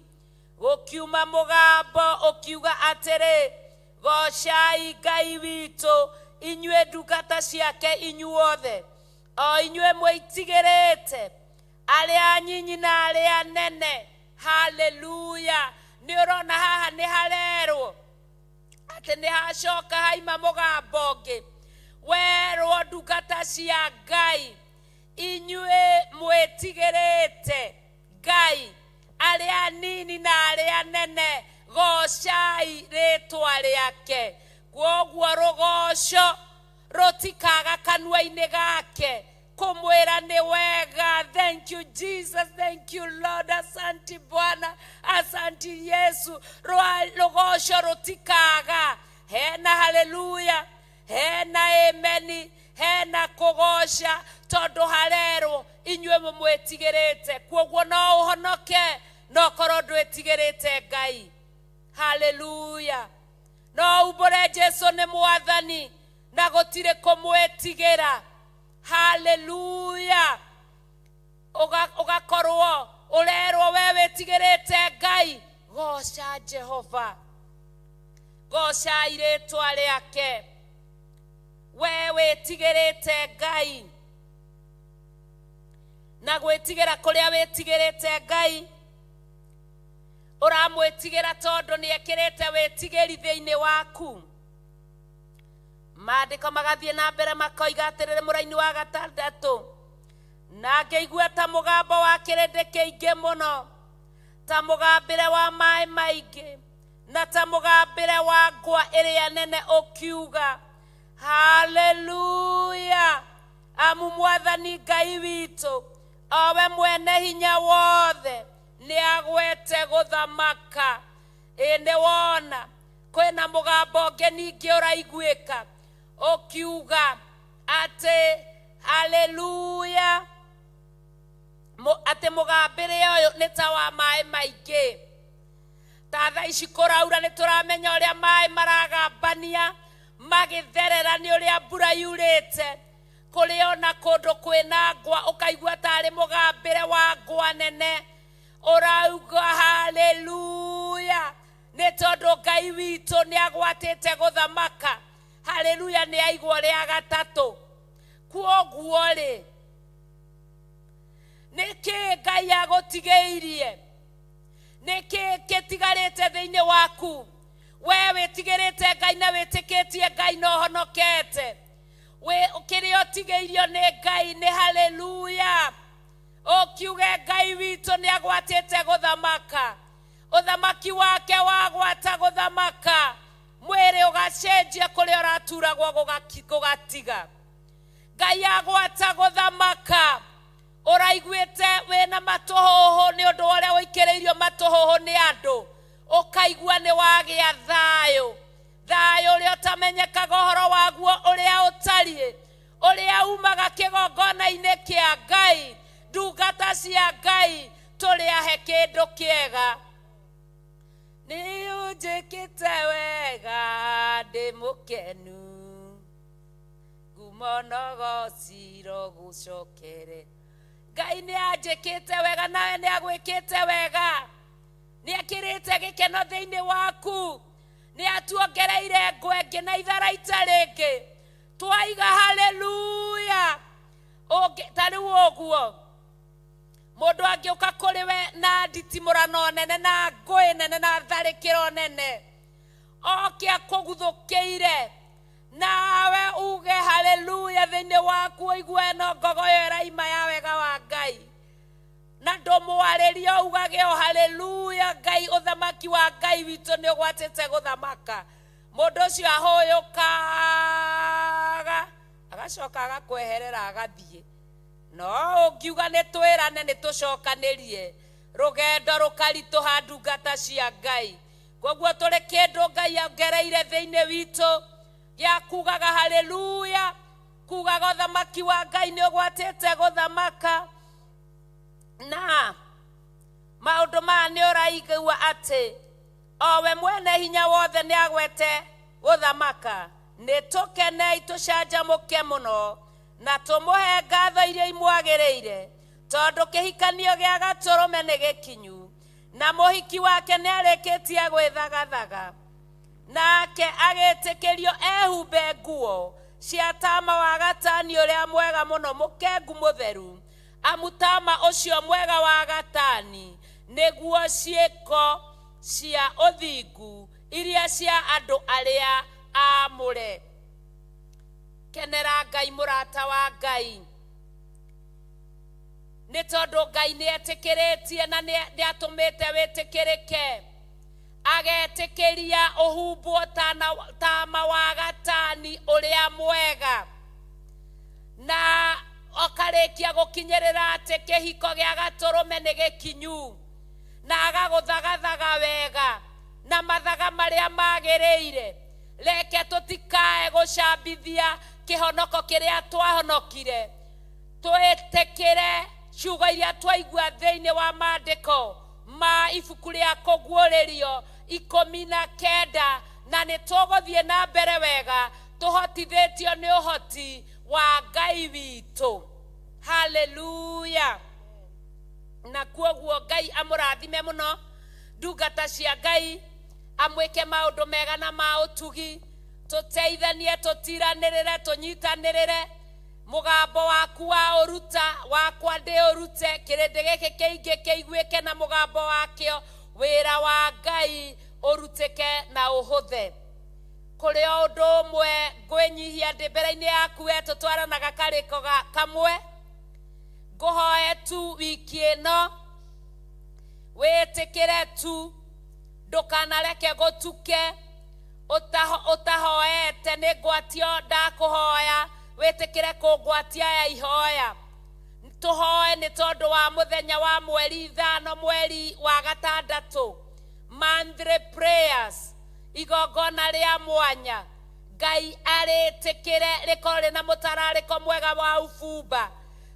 gũkiuma mũgambo ũkiuga atĩrĩ, gocai Ngai witũ inyuĩ ndungata ciake inyuothe, o inyuĩ mwĩtigĩrĩte arĩa anyinyi na arĩa nene. Haleluya. Nĩ ũrona haha nĩ harerwo atĩ nĩ hacoka haima mũgambo ũngĩ werwo ndungata cia Ngai inyuĩ mwĩtigĩrĩte Ngai arĩa anini na arĩa nene, gocai rĩtwa rĩake. Kwoguo rũgoco rũtikaga kanua-inĩ gake kũmwĩra nĩ wega. Thank Thank you Jesus, thank you Lord, asanti Bwana, asanti Yesu. Rũgoco rũtikaga. Hena haleluya, hena ameni, hena kũgoca, tondũ harerwo inyuĩ mũmwĩtigĩrĩte. Kuoguo no ũhonoke no korwo ndwĩtigĩrĩte Ngai. Haleluya. No umbũre Jesu nĩ mwathani na gũtirĩ kũmwĩtigĩra. Haleluya. Ũgakorwo ũrerwo we wĩtigĩrĩte Ngai, goca Jehova, goca irĩtwa rĩake. We wĩtigĩrĩte Ngai, na gwĩtigĩra kũrĩa wĩtigĩrĩte Ngai, ũramwĩtigĩra tondũ nĩ ekĩrĩte wĩtigĩri thĩinĩ waku. Maandĩko magathiĩ na mbere makoiga atĩrĩrĩ, mũraini wa gatandatũ, na ngĩigua ta mũgambo wa kĩrĩndĩ kĩingĩ mũno, ta mũgambĩre wa maĩ maingĩ, na ta mũgambĩre wa ngwa ĩrĩa nene ũkiuga, haleluya, amu mwathani Ngai witũ, owe mwene hinya wothe, nĩ agwete gũthamaka. Ĩ nĩ wona kwĩna mũgambo ũngĩ ningĩ ũraiguĩka ũkiuga atĩ haleluya, atĩ mũgambĩre ũyũ nĩ ta wa maĩ maingĩ. Ta thaa ici kũraura nĩ tũramenya ũrĩa maĩ maragambania magĩtherera nĩ ũrĩa mbura yurĩte. Kũrĩ ona kũndũ kwĩna ngwa ũkaigua tarĩ mũgambĩre wa ngwa nene ũrauga haleluya, nĩ tondũ Ngai witũ nĩ agwatĩte gũthamaka. Haleluya nĩ aigwo rĩa gatatũ. Kuoguo rĩ, nĩkĩ Ngai agũtigĩirie? Nĩkĩ gĩtigarĩte thĩinĩ waku? We wĩtigĩrĩte Ngai na wĩtĩkĩtie Ngai na ũhonokete. Kĩrĩa ũtigĩirio nĩ Ngai nĩ haleluya. Ũkiuge Ngai witũ nĩ agwatĩte gũthamaka. Ũthamaki wake wagwata gũthamaka, mwĩrĩ ũgacenjia kũrĩa ũraturagwo gũgatiga. Ngai agwata gũthamaka, ũraiguĩte wĩna matũhũhũ nĩ ũndũ wa ũrĩa ũikĩrĩirio matũhũhũ nĩ andũ, ũkaigua nĩ wagĩa thayũ. Thayũ ũrĩa ũtamenyekaga ũhoro waguo ũrĩa ũtariĩ, ũrĩa umaga kĩgongona-inĩ kĩa Ngai. Ndungata cia Ngai tũrĩ ahe kĩndũ kĩega. Nĩ ũnjĩkĩte wega ndĩ mũkenu, ngumo nogociro gũcokere. Ngai nĩ anjĩkĩte wega, nawe nĩ agwĩkĩte wega. Nĩ ekĩrĩte gĩkeno thĩinĩ waku, nĩ atuongereire ngwengĩ na itharaita rĩngĩ. Twaiga haleluya. Ta rĩu ũguo mũndũ angĩũka kũrĩ we na nditimũrano nene na ngũĩ nene na tharĩkĩro nene, oke akũguthũkĩire, nawe uge haleluya thĩinĩ waku, ũigue no ngogoyo ĩraima ya wega wa Ngai, na ndũmwarĩrie ugage o haleluya, Ngai, ũthamaki wa Ngai witũ nĩ ũgwatĩte gũthamaka. Mũndũ ũcio ahũyũkaga agacoka agakweherera agathiĩ. No ũngiuga nĩ twĩrane nĩ tũcokanĩrie, rũgendo rũkaritũha ndungata cia Ngai. Koguo tũrĩ kĩndũ Ngai ongereire thĩinĩ witũ gĩa kugaga haleluya, kugaga ũthamaki wa Ngai nĩ ũgwatĩte gũthamaka. Na maũndũ maya nĩ ũraigua atĩ owe mwene hinya wothe nĩ agwete gũthamaka. Nĩ tũkenei tũcanjamũke mũno na tũmũhe ngatho iria imwagĩrĩire, tondũ kĩhikanio gĩa gatũrũme nĩ gĩkinyu, na mũhiki wake nĩ arĩkĩtie gwĩthagathaga. Nake agĩtĩkĩrio ehumbe nguo cia tama wa gatani ũrĩa mwega mũno mũkengu mũtheru, amu tama ũcio mwega wa gatani nĩguo ciĩko cia ũthingu iria cia andũ arĩa aamũre. Kenera Ngai mũrata wa Ngai, nĩ tondũ Ngai nĩ etĩkĩrĩtie na nĩ atũmĩte wĩtĩkĩrĩke, agetĩkĩria ũhumbwo tama wa gatani ũrĩa mwega. Na Ũkarĩkia gũkinyĩrĩra atĩ kĩhiko gĩa gatũrũme nĩ gĩkinyu, na agagũthagathaga wega na mathaga marĩa magĩrĩire. Reke tũtikae gũcambithia kĩhonoko kĩrĩa twahonokire, twĩtĩkĩre ciugo iria twaigua thĩinĩ wa maandĩko ma ibuku rĩa kũguũrĩrio 19, na nĩ tũgũthiĩ na mbere wega tũhotithĩtio nĩ ũhoti wa Ngai witũ. Haleluya. Na kuoguo Ngai amũrathime mũno ndungata cia Ngai, amwĩke maũndũ mega na ma ũtugi, tũteithanie, tũtiranĩrĩre, tũnyitanĩrĩre. Mũgambo waku wa ũruta wakwa ndĩũrute, kĩrĩndĩ gĩkĩ kĩingĩ kĩiguĩke na mũgambo wakĩo, wĩra wa Ngai ũrutĩke na ũhũthe. Kũrĩ o ũndũ ũmwe ngwĩnyihia ndĩ mbere-inĩ yaku, we tũtwaranaga karĩko kamwe, ngũhoe tu wiki ĩno wĩtĩkĩre tu, ndũkanareke gũtuke ũtahoete. Nĩ ngwatio ndakũhoya, wĩtĩkĩre kũngwatia ya ihoya. Tũhoe nĩ tondũ wa mũthenya wa mweri 5 mweri wa 6, monthly prayers, igongona rĩa mwanya. Ngai arĩtĩkĩre rĩkorwo rĩna mũtararĩko mwega wa ubumba,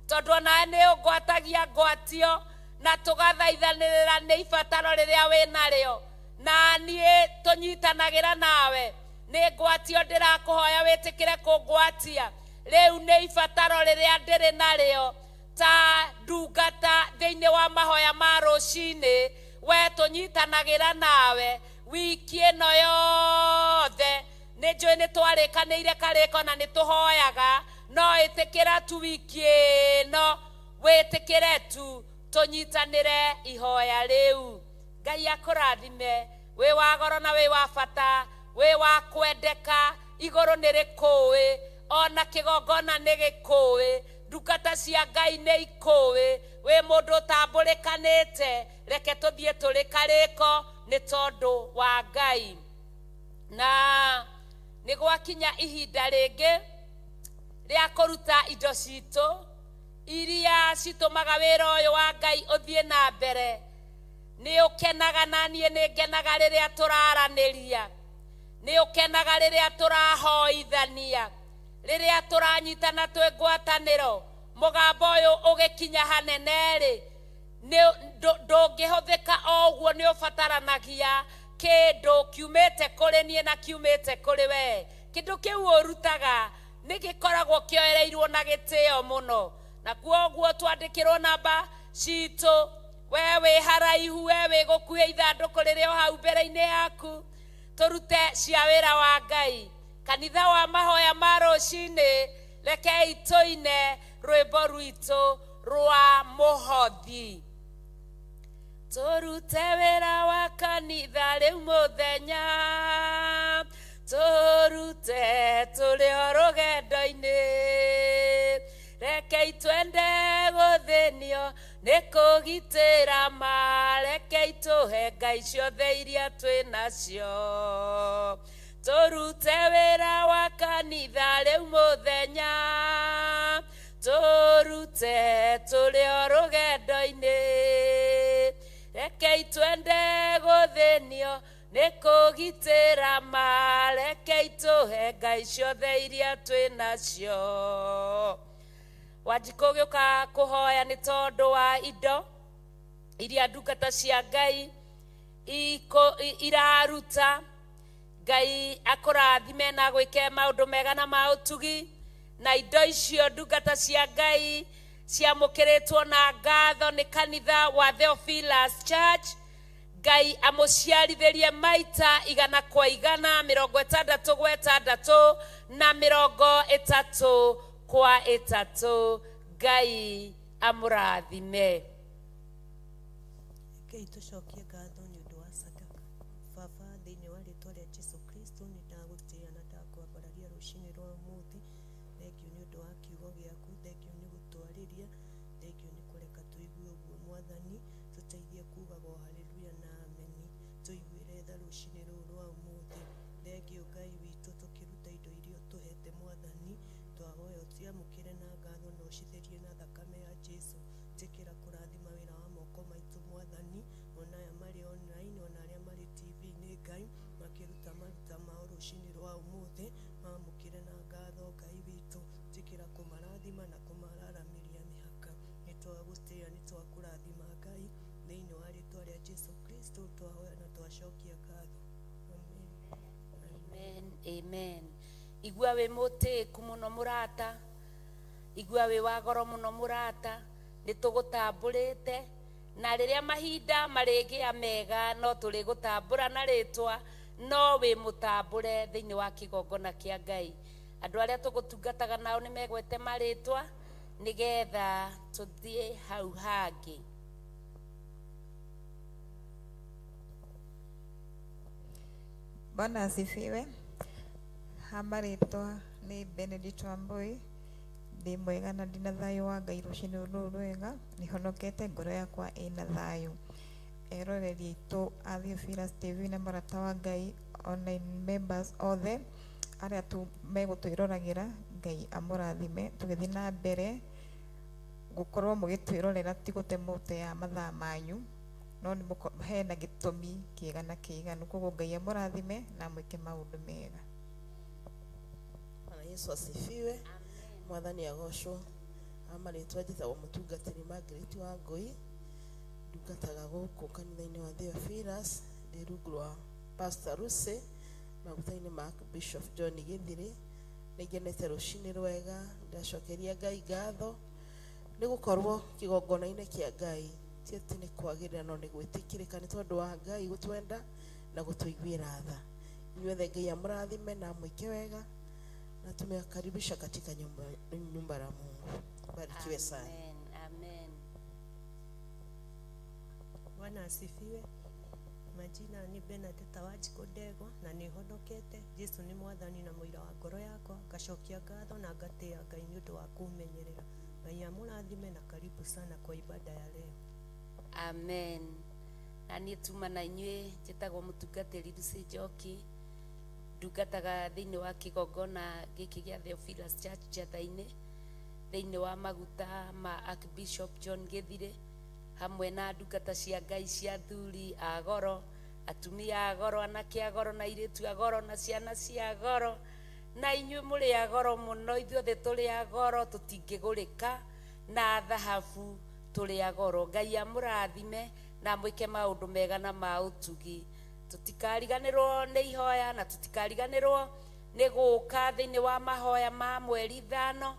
tondũ onawe nĩ ũngwatagia ngwatio na tũgathaithanĩrĩra nĩ ibataro rĩrĩa wĩnarĩo, na niĩ tũnyitanagĩra nawe. Nĩ ngwatio ndĩrakũhoya wĩtĩkĩre kũngwatia rĩu, nĩ ibataro rĩrĩa ndĩrĩ narĩo ta ndungata thĩinĩ wa mahoya ma rũcinĩ. We tũnyitanagĩra nawe wiki ĩno yothe, nĩ njũĩ nĩ twarĩkanĩire karĩko na nĩ tũhoyaga, no ĩtĩkĩra tu wiki ĩno, wĩtĩkĩre tu tũnyitanĩre ihoya rĩu. Ngai akũrathime, wĩ wa goro na wĩ wa bata, wĩ wa kwendeka, igũrũ nĩ rĩkũĩ, ona kĩgongona nĩ gĩkũĩ, ndungata cia Ngai nĩ ikũĩ, wĩ mũndũ ũtambũrĩkanĩte. Reke tũthiĩ tũrĩ karĩko nĩ tondũ wa Ngai. Na nĩ gwakinya ihinda rĩngĩ rĩa kũruta indo citũ iria citũmaga wĩra ũyũ wa Ngai ũthiĩ na mbere. Nĩ ũkenaga na niĩ nĩ ngenaga rĩrĩa tũraranĩria, nĩ ũkenaga rĩrĩa tũrahoithania, rĩrĩa tũranyitana twĩ ngwatanĩro. Mũgambo ũyũ ũgĩkinya hanene rĩ, ndũngĩhũthĩka o ũguo, nĩ ũbataranagia kĩndũ kiumĩte kũrĩ niĩ na kiumĩte kũrĩ we. Kĩndũ kĩu ũrutaga nĩ gĩkoragwo kĩoereirwo na gĩtĩo mũno, na kuoguo twandĩkĩrwo namba citũ. We wĩ haraihu, we wĩ gũkuhĩ, ithandũkũ rĩrĩ o hau mbere-inĩ yaku, tũrute cia wĩra wa Ngai. Kanitha wa mahoya ma rũcinĩ, rekei tũine rwĩmbo rwitũ rwa mũhothi. Tũrute wĩra wa kanitha rĩu mũthenya, tũrute tũrĩ o rũgendo-inĩ, rekei twende gũthĩnio nĩ kũgitĩra ma, rekei tũhe Ngai ciothe iria twĩ nacio. Tũrute wĩra wa kanitha rĩu mũthenya, tũrute tũrĩ o rũgendo-inĩ, rekei twende gũthĩnio nĩ kũgitĩra ma, rekei tũhe Ngai ciothe iria twĩ nacio. Wanjikũ gĩũka kũhoya nĩ tondũ wa indo iria ndungata cia Ngai iraruta. Ngai akũrathime na gwĩke maũndũ mega na ma ũtugi, na indo icio ndungata cia Ngai ciamũkĩrĩtwo na ngatho nĩ kanitha wa Theophilus Church. Ngai amũciarithĩrie maita 100 kwa 100, 60 gwa 6 na 30 kwa 3. Ngai amũrathime. Rekei tũcokie ngatho nĩ ũndũ wa sadaka. Baba, thĩinĩ wa rĩtwa rĩa Jesu Kristo, nĩ ndagũtĩĩa na ndakwambararia rũcinĩ rwa ũmũthĩ. Thengiũ nĩ ũndũ wa kiugo gĩaku, thengiũ nĩ gũtwarĩria, thengiũ nĩ kũreka tũigue ũguo. Mwathani, tũteithie kugaga o haleluya na ameni, tũiguĩre tha rũcinĩ rũrũ rwa ũmũthĩ. Thengiũ Ngai witũ, tũkĩruta indo iria ũtũhete Mwathani, twahoya ũciamũkĩre na ngatho na Ũcitherie na thakame ya Jesu. Ĩtĩkĩra kũrathima wĩra wa moko maitũ, Mwathani, ona aya marĩ online, ona arĩa marĩ TV-inĩ, Ngai, makĩruta maruta mao rũcinĩ rwa ũmũthĩ, mamũkĩre na ngatho. Ngai witũ, ĩtĩkĩra kũmarathima na kũmararamĩria mĩhaka. Nĩ twagũtĩĩa, nĩ twakũrathima, Ngai, thĩinĩ wa rĩtwa rĩa Jesu Kristo twahoya na twacokia ngatho. Amen. Amen, amen. Igua wĩ mũtĩĩku mũno, mũrata. Igua wĩ wa goro mũno, mũrata. Nĩ tũgũtambũrĩte, na rĩrĩa mahinda marĩgĩa mega no tũrĩgũtambũra na rĩtwa, no wĩ mũtambũre thĩinĩ wa kĩgongona kĩa Ngai. Andũ arĩa tũgũtungataga nao nĩ megwete marĩtwa nĩgetha tũthiĩ hau hangĩ. Bwana asifiwe. Ha marĩtwa nĩ Benedict Wambui. Ndĩ mwega na ndĩna thayũ wa Ngai. Rũcinĩ rũrũ rwega nĩhonokete, ngoro yakwa ĩna thayũ. Eroreri aitũ a Theophilus TV na Mũrata wa Ngai online members othe arĩa tu megũtwĩroragĩra, Ngai amũrathime. Tũgĩthiĩ na mbere gũkorwo mũgĩtwĩrorera, ti gũte mũte mathaa manyu, no nĩ hena gĩtũmi kĩega na kĩiganu. Koguo Ngai amũrathime na mwĩke maũndũ mega. Bwana Yesu asifiwe. Mwathani agocwo. Amarĩtwa njĩtagwo mũtungatĩri Margaret wa Ngũi. Ndungataga gũkũ kanitha-inĩ wa Theophilus, ndĩ rungu rwa Pastor Lucy, maguta-inĩ ma Bishop John Gĩthirĩ. Nĩ ngenete rũcinĩ rwega, ndacokeria Ngai ngatho nĩ gũkorwo kĩgongona-inĩ kĩa Ngai. Ti atĩ nĩ kwagĩrĩra, no nĩ gwĩtĩkĩrĩka nĩ tondũ wa Ngai gũtwenda na gũtũiguĩra tha. Inyuothe Ngai amũrathime na amwĩke wega, na tumewakaribisha katika nyumba la Mungu. Barikiwe sana. Amen, amen. Bwana asifiwe. Majina ni Benedetta Wanjikũ Ndegwa na nĩ honokete. Jesu nĩ Mwathani na mũira wa ngoro yakwa. Ngacokia ngatho na ngatĩĩa Ngai nĩ ũndũ wa kũmenyerera. Ngai amũrathime na karibu sana kwa ibada ya leo. Amen. Na niĩ tuma na inyuĩ, njĩtagwo mũtungatĩri Lucy Njoki. Ndungataga thĩinĩ wa kĩgongona gĩkĩ gĩa Theophilus Church Njathai-inĩ, thĩinĩ wa maguta ma Archbishop John Gĩthirĩ, hamwe na ndungata cia Ngai cia athuri a goro, atumia a goro, anake a goro, na airĩtu a goro, na ciana cia goro, na inyuĩ mũrĩ a goro mũno. Ithuothe tũrĩ a goro, tũtingĩgũrĩka na thahabu, tũrĩ a goro. Ngai amũrathime na mwĩke maũndũ mega na ma ũtugi. Tũtikariganĩrwo nĩ ihoya na tũtikariganĩrwo nĩ gũka thĩinĩ wa mahoya ma mweri 5,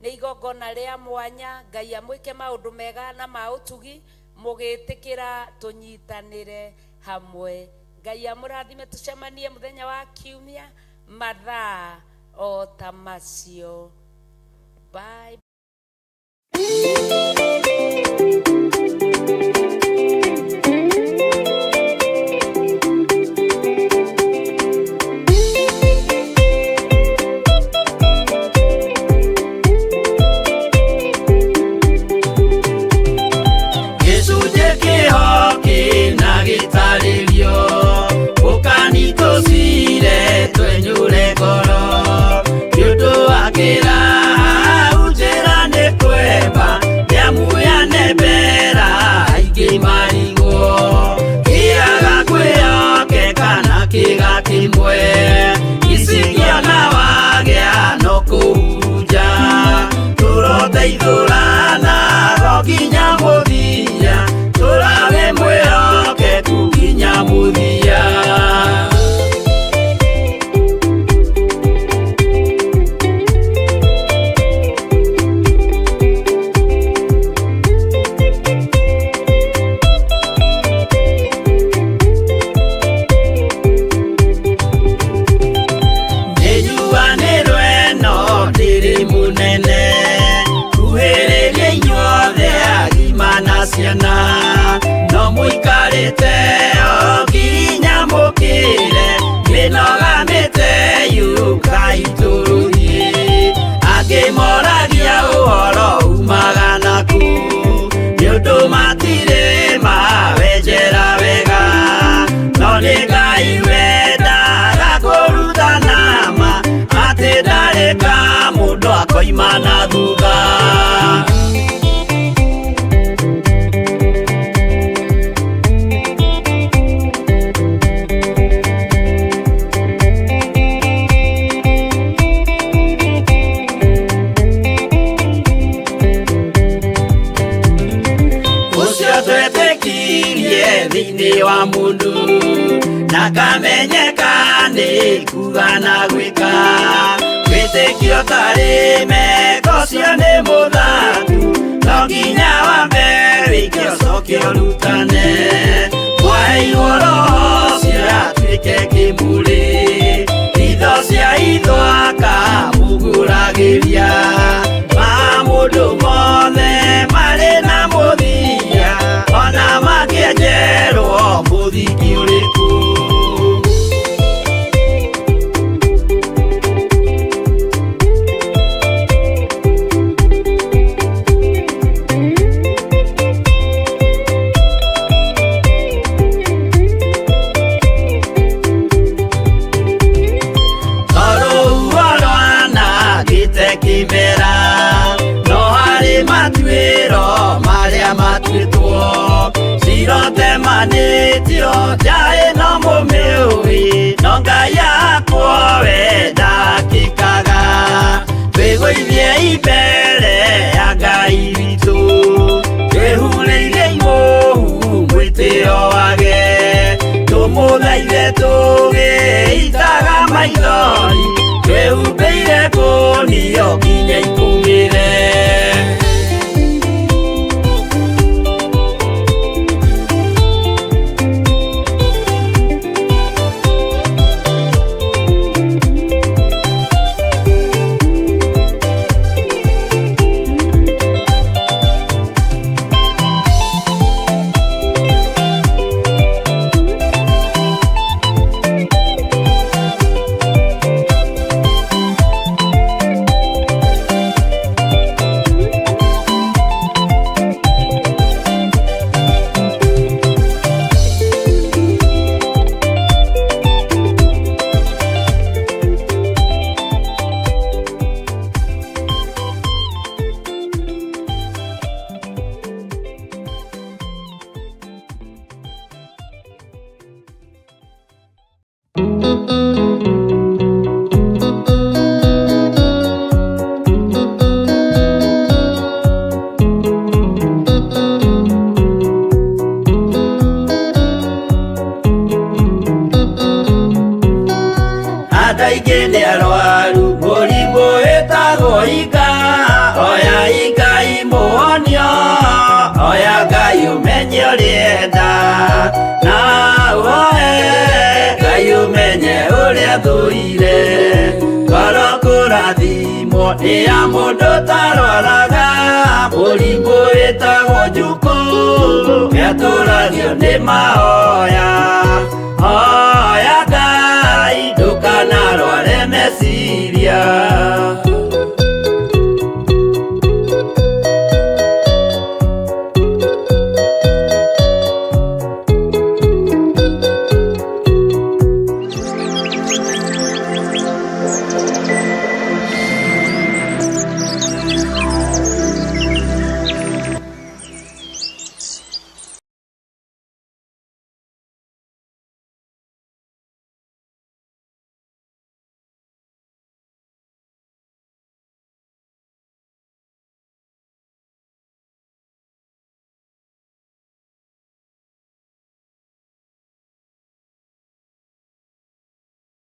nĩ igongona rĩa mwanya. Ngai amwĩke maũndũ mega na ma ũtugi mũgĩtĩkĩra tũnyitanĩre hamwe. Ngai amũrathime. Tũcemanie mũthenya wa kiumia mathaa o ta macio. Bye. Gĩcunjĩ kĩho kĩna gĩtarĩrio ũkani tũcire twenyũre ngoro nĩ ũndũ wa kĩraha njĩra nĩ kwemba. Thĩinĩ wa mũndũ na kamenyeka nĩ kuga na gwĩka. Wĩtĩkio tarĩ meko cio nĩ mũthaku, no nginya wambe wĩke ũcoke ũrutane. Mwaheirwo roho ũcio atuĩke kĩmũrĩ, itho cia itho akamũgũragĩria. Ma mũndũ mothe marĩ na mũthia, ona makĩenjerwo mũthingi ũrĩkũ. Tondũ rwanangĩte kĩmera, no harĩ matuĩro marĩa matuĩtwo. Cirotemanĩtio nja ĩno mũmĩũĩ, no Ngai akwo we ndakĩkaga. Twĩgũithie mbere ya Ngai witũ, twĩhurĩire imũhu mwĩtĩo wage. Tũmũthaithe tũgĩitaga maithori, twĩhumbĩire kũnio nginya ikũmĩre. Andũ aingĩ nĩ arwaru mũrimũ wĩtagwo ika. Oya Ngai mũhonio, oya Ngai ũmenye ũrĩa enda, na ũhoe Ngai ũmenye ũrĩa thũire. Ngoro kũrathimwo nĩ ya mũndũ ũtarwaraga mũrimũ wĩtagwo njukũ, nĩatũragio nĩ mahoya.